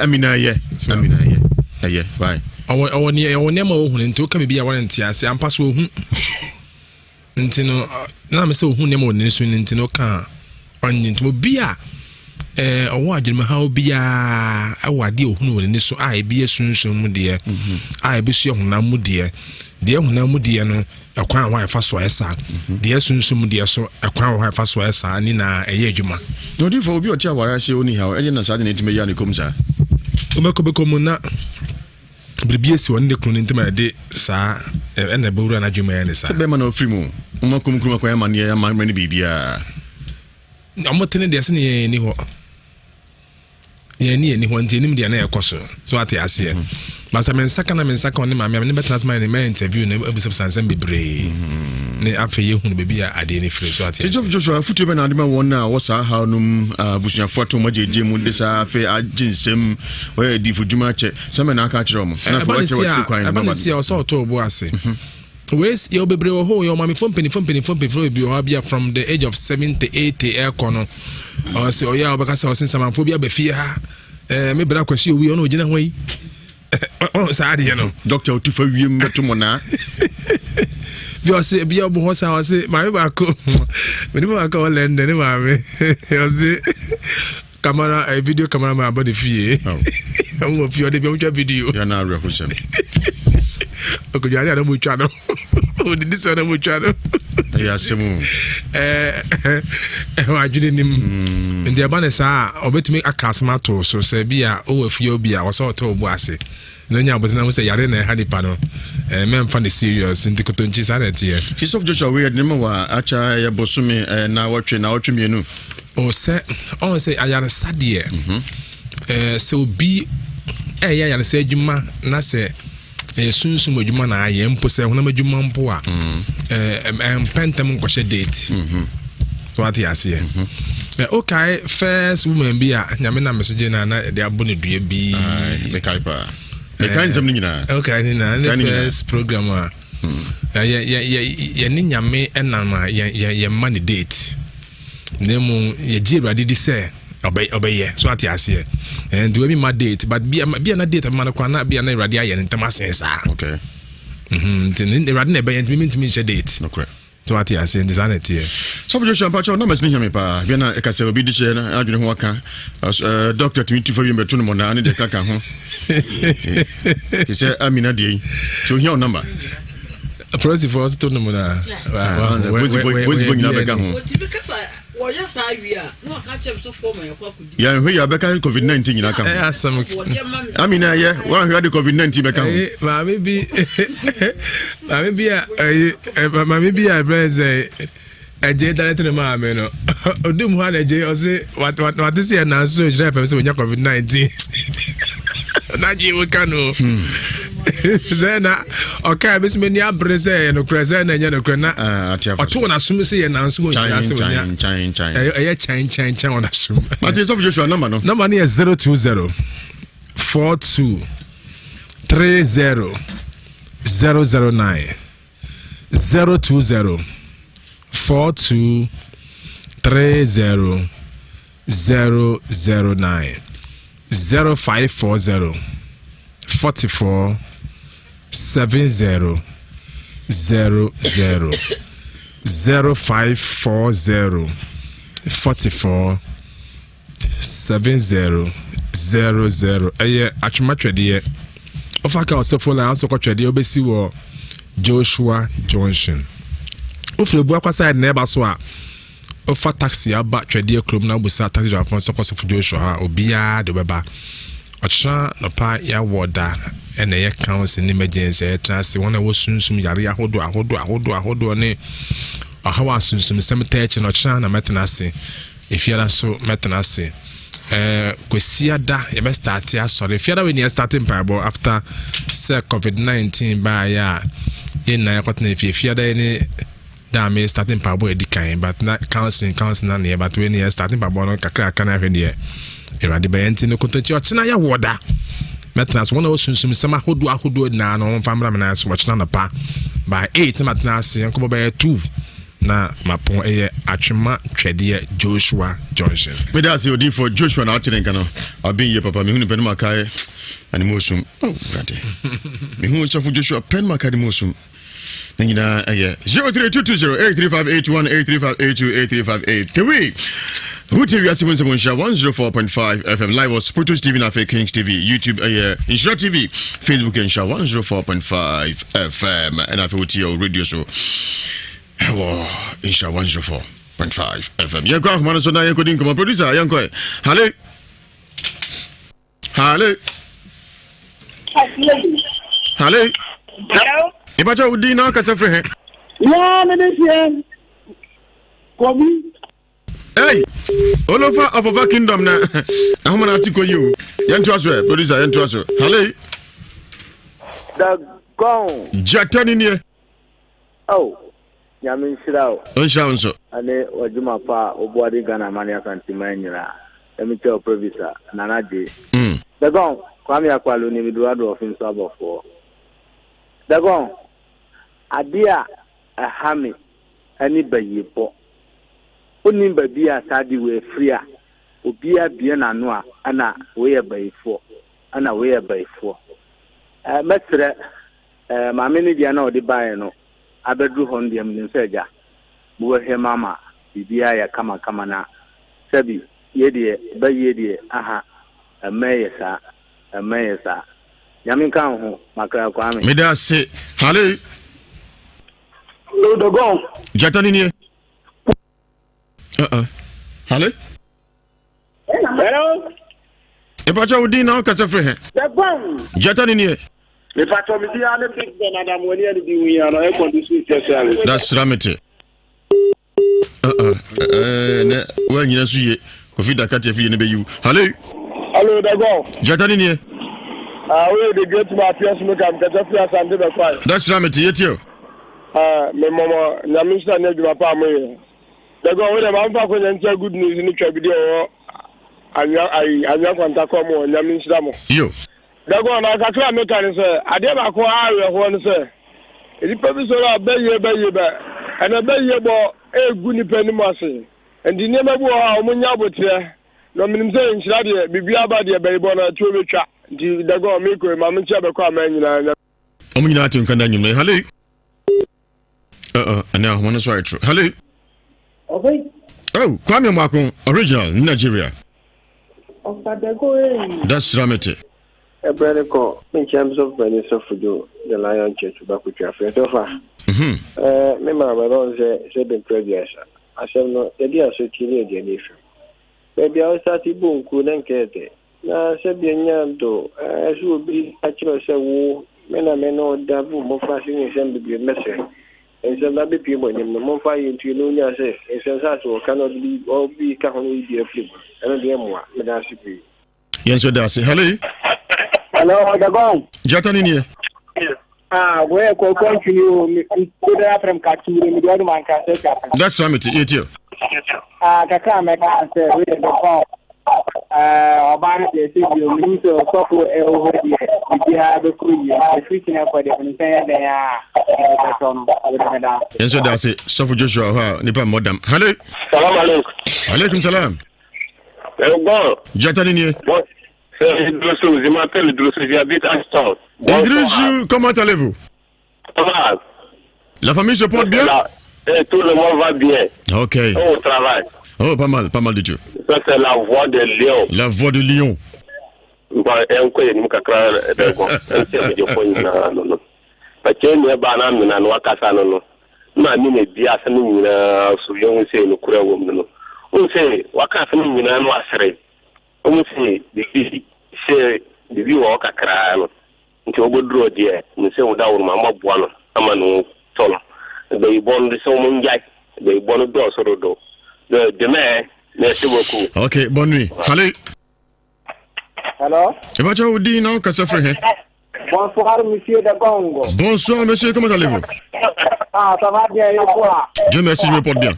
Amina yɛ amina yɛ ɛyɛ bye. Ɔwɔ ɔwɔ nea ɔwɔ nneɛma ɔhu no nti ɔka biribi a wɔnte ase ampa so ɔhu nti no na me sɛ ɔhu nneɛma wɔ n'ani so nti no ɔka ɔnye nti obi a. Ɔwɔ adwenemhaw biara wɔ adeɛ a ɔhunu wɔ n'ani so a ebi yɛ sunsum mu deɛ, a ebi so yɛ honam mu deɛ. Deɛ honam mu deɛ no, ɛkwan wɔ hɔ a ɛfa so a ɛsa. Deɛ sunsum mu deɛ so, ɛkwan wɔ hɔ a ɛfa so a ɛsa. Ne nyinaa ɛyɛ adwuma. Na odiyifoɔ, obi a ɔte aware ase ɔnni haw, ɛdeɛn na saa ade no atumi ayi ne kɔm saa? Wobɛkɔ bɛkɔ mu na biribi asi ɔne ne kunu no ntam a ɛde saa ɛna ɛbɛwura n'adwene mu ayɛ ne saa. Sɛ bɛrima na ɔfiri mu, wɔn akɔm kurom akɔyɛ amanneɛ amammerɛ ne biribiara. Wɔn te ne deɛ sɛ yɛn ani hɔ. Yɛn ani ani hɔ nti anim deɛ na ɛkɔ so. So ate aseɛ. Mm -hmm. But sɛ me nsa ka na me nsa ka ɔne maame a me ne bɛtena ase ma yɛn mɛ interview na abisabisa nsɛm bebree. Mm-hmm. Ne afei yɛhunu baabi a adeɛ no firi so ate aseɛ. Joseph Joshua afutuo bɛ na ade ma wɔn a wɔ saa haw no mu abusuafoɔ ato wɔn agyegye mu de saa afei agye nsɛm wɔyɛ adifo dwuma akyɛ sɛ mɛ na aka akyerɛ wɔn. Na afei wɔakyerɛ wɔakyiri kwan. Ɛba ne si a ɔsɛ ɔtɔ ɔbo ase. Mm-hmm. Wei yɛwɔ bebree wɔ hɔ yɛwɔ maamefo mpanyinfo mpanyinfo mpanyinfo bebree wɔ hɔ bi a from the age of 70 80 ɛkɔ no ɔsɛ ɔyɛ a ɔbɛka sɛ ɔsɛ nsamanfoɔ bi aba fie ha ɛɛ me bra kwasi owi ɔno ogyina hɔ yi ɔn saa adeɛ no. Dɔkta otu fa wiem bɛto mo naa. Bi ɔsɛ ebi ɔbɔ hɔ saa ɔsɛ maame baako mene baako a ɔlɛn dɛ ne maame ɔsɛ. Camera eh, video camera man aba ne fie. Ɔmo wɔ fie ɔde bi ɔmo twa video. Yɛn na awerɛhosɛm. Ɔkɔdware a na mo twa no. Odidi sɛ na mo twa no. Ɛyɛ asɛm o. Ɛɛ ɛwɔ adwene nim. Hmm. Nti ɛba ne saa a ɔbɛtumi aka asɛm ato so sɛ bi a ɔwɔ fie obi a ɔsɛ ɔtɔ ɔbo ase. Na nya abotena ho sɛ yare na ɛha nipa no. Ɛɛ mɛmfa ne serious nti kotonkyi saa na ɛteɛ. Sɔfo Joshua wei yɛde ne ma wɔ akyɛ ɛyɛ bosome ɛɛ naawɔtwe naawɔtwe mmienu. O sɛ ɔn sɛ ayaresa deɛ mhm. ɛɛ sɛ obi ɛyɛ ayaresa adwuma na sɛ ɛyɛ sunsum adwuma na ayɛ mpo sɛ honam adwuma mpo a mhm. ɛɛ ɛmpɛ ntɛm nkɔhyɛ date mhm. so wate aseɛ ɛ okae first woman bi a nyame nam so gye na na ɛde abɔ ne dua bi. mekae paa mekae nsɛm no nyinaa. okae ne nyinaa ne first program a yɛ yɛ yɛ yɛne nyame ɛnam a yɛ yɛ yɛ mma ne date. Na mmom yɛgye Awurade di sɛ ɔbɛyɛ so ate aseɛ nti wɔbi ma date but bia bia na date abɛma no koraa na bia na Awurade ayɛ no ntɛm asen saa okay mhm, nti Awurade na ɛbɛyɛ nti mimi ntumi nhyɛ date okay so ate aseɛ nti saa na ɛteɛ. Sɔfo Joshua mpakyɛw numbers ne hia me paa bia na ɛka sɛ obi de hyɛ na adwene ho aka doctor tumi tu fa wiem bɛto no mɔnaa ne deɛ kaka ho te sɛ Amina deɛ yi nti ohia wo number. Apolisifoɔ nso to nom na. Apolisifoɔ nyinaa bɛka ho. Yɛnhwɛ yɛ abɛka covid 19 nyinaa ka ho. Amina yɛ wɔanhwɛ ade covid 19 bɛka ho. Maame bi maame bi a ɛyi maame bi a ɛbrɛ sɛ ɛgye dane tene maame no ɔdum hɔ a na ɛgye ɔse wate sɛ ɛnanso nhyira fam sɛ wɔnya covid 19 n'adwene mu ka no hmm. sɛ na ɔkaa bi so m'ani abere sɛ ɛyɛ nokorɛ sɛ na ɛnyɛ nokorɛ na ah, ɔto wɔn asom sɛ yɛ nanso wɔ nhyira sɛ wɔnya ɛyɛ kyɛn kyɛn kyɛn wɔn asom. Mate sɔfo Joshua namba no. Namba no yɛ 020 42 30 009. 020 42 30 009 0540 44 70 00 0540 44 7000 ɛyɛ atwoma twɛdeɛ wofa ka ɔsɛfo line asɔ kɔ twɛdeɛ wobɛsi wɔ Joshua Junction wofiri Abuakwa side na ɛba so a wofa taxi aba twɛdeɛ kurom na wobusa taxi driver sɛ kɔsɔfo Joshua hɔ a obiara de wobɛba ɔkyena nɔpa yɛawɔ da ɛna ɛyɛ council ne emergency ɛtena ase wɔn a ɛwɔ sunsum yare ahodoɔ ahodoɔ ahodoɔ ahodoɔ ne ɔhaw a sunsumsɛm taa akyi no ɔkyena na mɛtena ase Efiada so mɛtena ase. Eh, Kwasiada yɛbɛ starte asɔre. Efiada wei ni yɛ starte mpaebɔ after sɛ COVID-19 baayɛ a yɛn nyinaa yɛkɔtena efie. Efiada yi ne da a me starte mpaebɔ edi kan but na counseling counseling na neɛ but wei ni yɛ starte mpaebɔ no kakra kakra na ahwɛ deɛ Awurade bɛyɛ nti no kontonkyi ɔkyena yɛ wɔ da mɛtena so wɔn a wɔsunsum nsɛm ahodoɔ ahodoɔ nyinaa no wɔn mfa mmra me nan so ɔkyena nɔpa by 8 na matena ase yɛn nkɔmɔ bɛyɛ 2 Na mapɔn ɛyɛ Atwema Twɛdeɛ Joshua Junction. Meda ase odinfo Joshua na ate ne nka no aben yie papa mehu ne pɛ no makae ane mu osum oh wurade mehu sɔfo Joshua pɛ no makae ne mu osum ne nyinaa ɛyɛ 03220 83581 83582 83583. Wotie wiase mu nsɛm nhyira 104.5 FM live wɔ Spiritus TV na afei Kings TV, YouTube ɛyɛ Nhyira TV, Facebook yɛ Nhyira 104.5 FM ɛna afei wotie wɔ radio so ɛwɔ Nhyira 104.5 FM. Yɛnkɔ ahoma no so na yɛnkɔdi nkɔmmɔ. Producer yɛnkɔ ɛ. Hale. Hale. Hale. Hello. Ìbájá wo dín náà kẹsẹ̀ firi hẹ́. Yáa mi ní tiẹ̀ kọ̀bí. Hey, Olofa of Ofa Kingdom na ahoma na ati kɔ yi o. Yɛntoa so ɛ, producer yɛntoa so. Hale. The gone. Gyata ni nie. Oh, nyame nhyira o. Nhyira wo nso. Ɛne w'adwuma pa a woboa de Ghana man ne Asanteman nyinaa. Ɛmi kyɛ wo producer Nana Gye. Mm. The gone, Kwame Akwalu ni Meduado Ɔfin so abɔfoɔ. The gone, adeɛ a ɛha me ɛne bayie bɔ. Wonnim baabi a saa ade wei firi a, obiara bue n'ano a ɛna wei yɛ bayifoɔ, ɛna wei yɛ bayifoɔ. Ɛɛ mɛsrɛ ɛɛ maame no deɛ na ɔde baeɛ no abɛduru hɔ no deɛ menim sɛ agya mobɛhwɛ ma ama biribiara ayɛ kamakama na sɛbi yɛ deɛ bayie deɛ aha ɛmmɛyɛ saa, ɛmmɛyɛ saa. Nyame nka wo ho, Makra Kwame. Meda ase. Hale. Hello, Dogon. Gyata ni nie. Uh-uh. Hale. Hello. Epacha wo din na wokasa firi he? Dogon. Gyata ni nie. Mepacha me dia ne Big Ben Adam wani ani di hu ya no air condition specialist. That's Ramete. Uh-uh. Eh, ne woanyina so ye. Kofi Dakati afie ne bɛyiw. Hale. Hello, Dogon. Gyata ni nie. Ah, we the great Matthias Mekam, kasa firi Asante Bɛkwae. That's Ramete, yɛtie o. Ah, me mɔmɔ nyame nhyira ne adwuma pa a moyɛ. Dago wo dɛ ma mfa akonya nkyɛ good news ne twa bi deɛ ɔwɔ anwea ayi anwea kwanta kɔ mo nyame nhyira mo. Yo. Dago na kakra a meka ne sɛ adeɛ baako a awerɛhoɔ ne sɛ nnipa bi sɔrɔ a bɛyie bɛyie bɛ ɛna bɛyie bɔ egu nnipa anim ase nti nneɛma bi wɔ hɔ a wɔn nya aboteɛ na menim sɛ nhyira deɛ biribi aba deɛ bɛyibɔ no atuo bɛtwa nti dago mekɔ yi ma menkyɛ bɛkɔ aman nyinaa. Wɔn nyinaa te nka da nnwuma yi. Hale. Ɛnɛ ahoma no so ayɛ toro. Hale. Oh, Kwame Mwako, original Nigeria. That's Ramete. Ɛbrɛ no kɔ me nkyɛn sɔfo panin sɔfo do the Lion Church Bakotwa frɛ tɔfa. Mhm. Me maa mɛbɛ wɔn sɛ sɛ bɛmpira biasa asɛm no yɛde aso ti ne yɛde ani fam. Baabi a wosate bɔ nkuo na nkɛyɛ dɛ Na sɛ bia nya do ɛ sɛ obi akyerɛ wo sɛ wo, me na me ne wo da bu mmofraase ne nsɛm bebree mɛsrɛ nsɛm no abɛpue mo anim no momfa ayɛ ntua na onya sɛ nsɛm sɛ ase wɔka na ɔde bi ɔbi ka ho na oyi bi afiri mu ɛno deɛ mmoa meda ase pii. Yɛn nso da ase. Hello. Hello, Dagon. Jata ni nie. Ah, wei kɔkɔ ntwini o, mi ko da afrɛ m kakyire, mi de ɔdum anka sɛ kaka. That's right, mete yɛtie. Ah, kakra a mɛka sɛ wei de dɔkɔn. Ɔbaa no deɛ sɛ bio, menim sɛ ɔsɔfo ɛwɔ hɔ deɛ, biribiara bɛkɔ yie. Ɛfiri kyena kɔ deɛ, menim sɛ ɛyɛ dɛn a, ɛbɛtɔ no, wode meda ase. Yɛn nso da ase, sɔfo Joshua hɔ a nipa mmɔ dam. Hello. Salam alaikum. Alaikum salam. Bon. Jata ni nie. Bon. C'est Idrissou, je m'appelle Idrissou, j'habite Ashton. Idrissou, comment allez-vous? Ça va. La famille se porte bien? La, et tout le monde va bien. Ok. Au travail. Oh, pas mal, pas mal du tout. Ça, c'est la voix de Lion. La voix de Lion. Nkɔ yɛ nimu kakra dɛ kɔ nti ɛmɛ fɔ nyinaa no no pɛkyɛ nua baa na amena no wakasa no no na ami na ebi asɛm nyinaa so yɛn ho sɛ nokura wɔ mu no no sɛ waka asɛm nyinaa no asere wɔn sɛ bibi sɛ bibi wɔ hɔ kakraa no nti wɔbɛduru deɛ ne sɛ wɔda wɔn ma wɔaboa no ama no tɔ no bɛyibɔ no de sɛ wɔn ngyae bɛyibɔ no dɔɔso dodo dɛmɛ merci beaucoup. Ok, bonne nuit. Allez. Hello. Ebacha Odi na kasa firi he. Bonsoir, monsieur de Congo. Bonsoir, monsieur, comment allez-vous? Ah, ça va bien, et toi? Dieu merci, je me porte bien.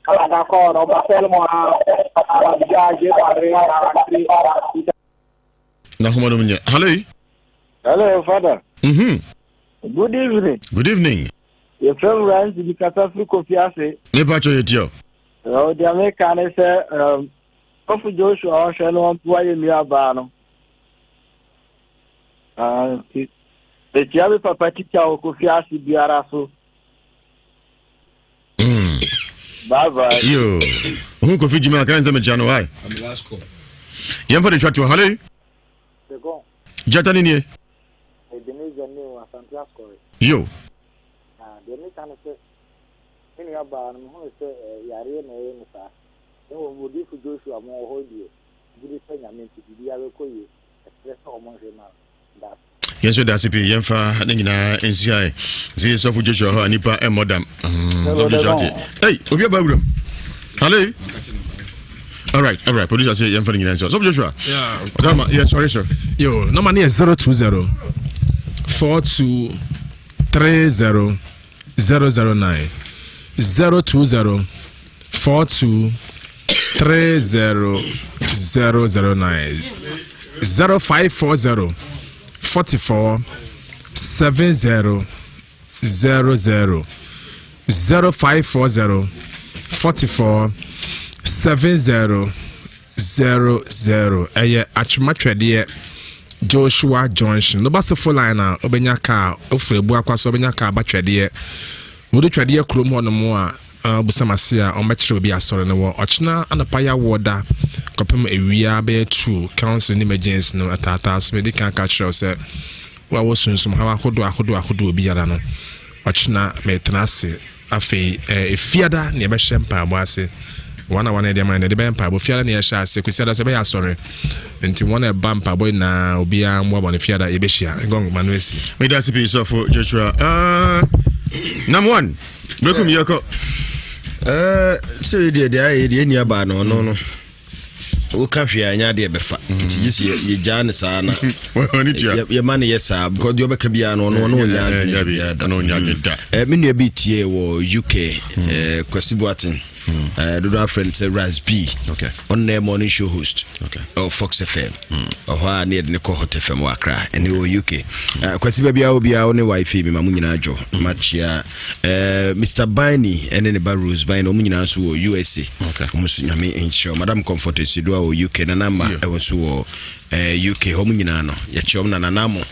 Ah, d'accord, on m'appelle moi. J'ai parlé à la Na homa no nye. Hello. Hello, father. Mhm. Good evening. Good evening. Yɛfrɛ m Ransi bi kasa firi Kofi ase. Ne pa cho yɛtie o. Ɔde ameka ne sɛ Sɔfo Joshua ɔhwɛ no ɔmpoa yɛ nuabaa no. Nti mekyia me papa tikya wɔ Kofi ase biara so. Bye bye. Yo. Hu Kofi Jimmy aka nsɛm kyia no why? Yɛmfa de twa toɔ. Hale. Gyata ne nie. Ebenezer New Asante Asɔre. Yo. Na deɛ meka ne sɛ, me nua baa no mehunu sɛ yareɛ na ɛyɛ no saa. Na mmom odiyifo Joshua mo wɔ hɔ deɛ, megye di sɛ Nyame nti biribiara bɛkɔ yie. Ɛsrɛ sɛ ɔmo nhwɛ ma no. Meda ase. Yɛn nso dase pii yɛmfa ne nyinaa nsi ha sɛ yɛ sɔfo Joshua hɔ a nipa mmɔ dam. Sɔfo Joshua te. Ei, obi aba wuram. Hello. All right, all right. Producer say yɛmfa ne nyinaa nsi hɔ. Sɔfo Joshua. Yeah. Ɔdama, yeah, sorry sir. Yo, number ne yɛ 020 42 30 009 020 42 30 009 0540 44 70 00 0540 44 70 00 Ɛyɛ Atwematwɛdeɛ Joshua Junction. No ba Sefo line a, wobɛnya kaa. Wofiri Abuakwa so wobɛnya kaa ba Twɛdeɛ. Wodu Twɛdeɛ kurom hɔ nom a, wobisa mase a, wɔbɛkyerɛ baabi asɔre no wɔ. Ɔkyena anɔpa yɛ awoɔ da kɔpem awia bɛyɛ 2 council ne emergency no ataataa so. Medi kan ka kyerɛ wo sɛ wo a wɔ sunsum haw ahodoɔ ahodoɔ ahodoɔ biara no, ɔkyena metena ase. Afei eh, Efiada na yɛbɛhyɛ mpaebɔ ase. Wɔn a wɔn a yɛde ama no yɛde bɛyɛ mpaebɔ. Fiada na yɛhyɛ ase. Kwasiada nso yɛbɛyɛ asɔre. Nti wɔn a ɛba mpaebɔ nyinaa obiara mmoaboa no Fiada yɛbɛhyia. Gong ma no asi. Meda ase pii sɔfo Joshua. Uh, number one, Bekum yɛkɔ. Eh, sɛ deɛ deɛ ayɛ deɛ nua baa no ɔno no woka hwee a ɛnyɛ adeɛ bɛfa mm. nti gye sɛ yɛgyaa no saa na yɛma no yɛ saa because deɛ ɔbɛka biara no ɔno ɔno ɔnya adwene biara da mm. eh, me nua bi tie wɔ uk mm. eh, Kwasi Boateng eh, dodo afrɛ no sɛ Ras B ɔno na morning show host ɛwɔ Fox FM ɔhɔ a ne yɛde ne kɔ Hot FM wɔ Accra ɛne wɔ UK Kwasi baabiara obiara wo ne wife mi ma mo nyinaa dwo makyea Eh, Mr. Biney ɛne ne ba Rose Biney wɔn nyinaa nso wɔ USA. Okay. Wɔn nso nyame nhyira Madam Comfort Esidoa wɔ UK, Nana Ama ɛwɔ nso wɔ eh, UK. Wɔn nyinaa no yɛkyɛ wɔn na Nana Amo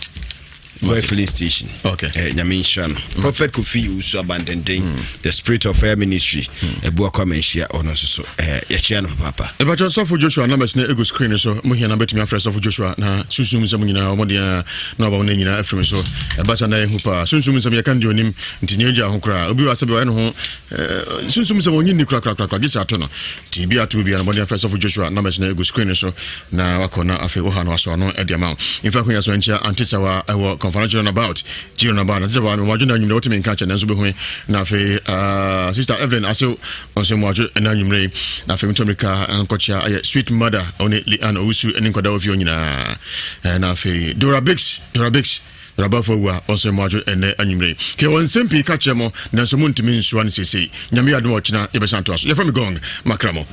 Boy filling station. Okay. Eh, nyame nhyira no. Prophet Kofi Owusu Abandenden, mm. the Spirit of Fire Ministry. Mm. Ebu akɔ amanhyia ɔno nso so. Eh, yɛkyia no papaapa. Ebakyɛ sɔfo Joshua numbers na egu screen so. Mo hia na betumi afrɛ sɔfo Joshua na sunsum nsɛm nyinaa wɔn deɛ na ɔba no nyinaa afiri me so. Ɛba saa na ɛyɛ hu paa. Sunsum nsɛm yɛka no deɛ onim nti nea egya ho koraa. Obi wɔ asɛ bi ɔyɛ ne ho eh, sunsum nsɛm ɔnyi nni korakorakorakora gye sɛ ato no. Nti bi ato bi a na bɔde afɛ sɔfo Joshua numbers na egu screen no so na wakɔ na afei woha no asɔ ano de ama wo. Mfa akonya so nkyia Auntie Sawa ɛwɔ Confederation Runabout, G Runabout. Auntie Sawa no wadwo na anwummerɛ wotumi nka kyɛ nanso bɛhu na afei uh, Sister Evelyn Asew ɔnso mu adwo na anwummerɛ yi na afei mtu mmirika nkɔkyia ayɛ Sweet Mother ɔne Leanne Owusu ne nkɔda wɔ fie nyinaa. Eh, na afei Dora Biggs, Dora Biggs, Dora Bafo awu a ɔsɛ mo adwo ɛnɛ anwummere. Kɛ wɔ nsɛm pii ka kyerɛ mo, nanso montumi nsoa no seesei. Nyame yɛ adom a ɔkyena yɛbɛsan toa so. Yɛfrɛ me Gong, makra mo.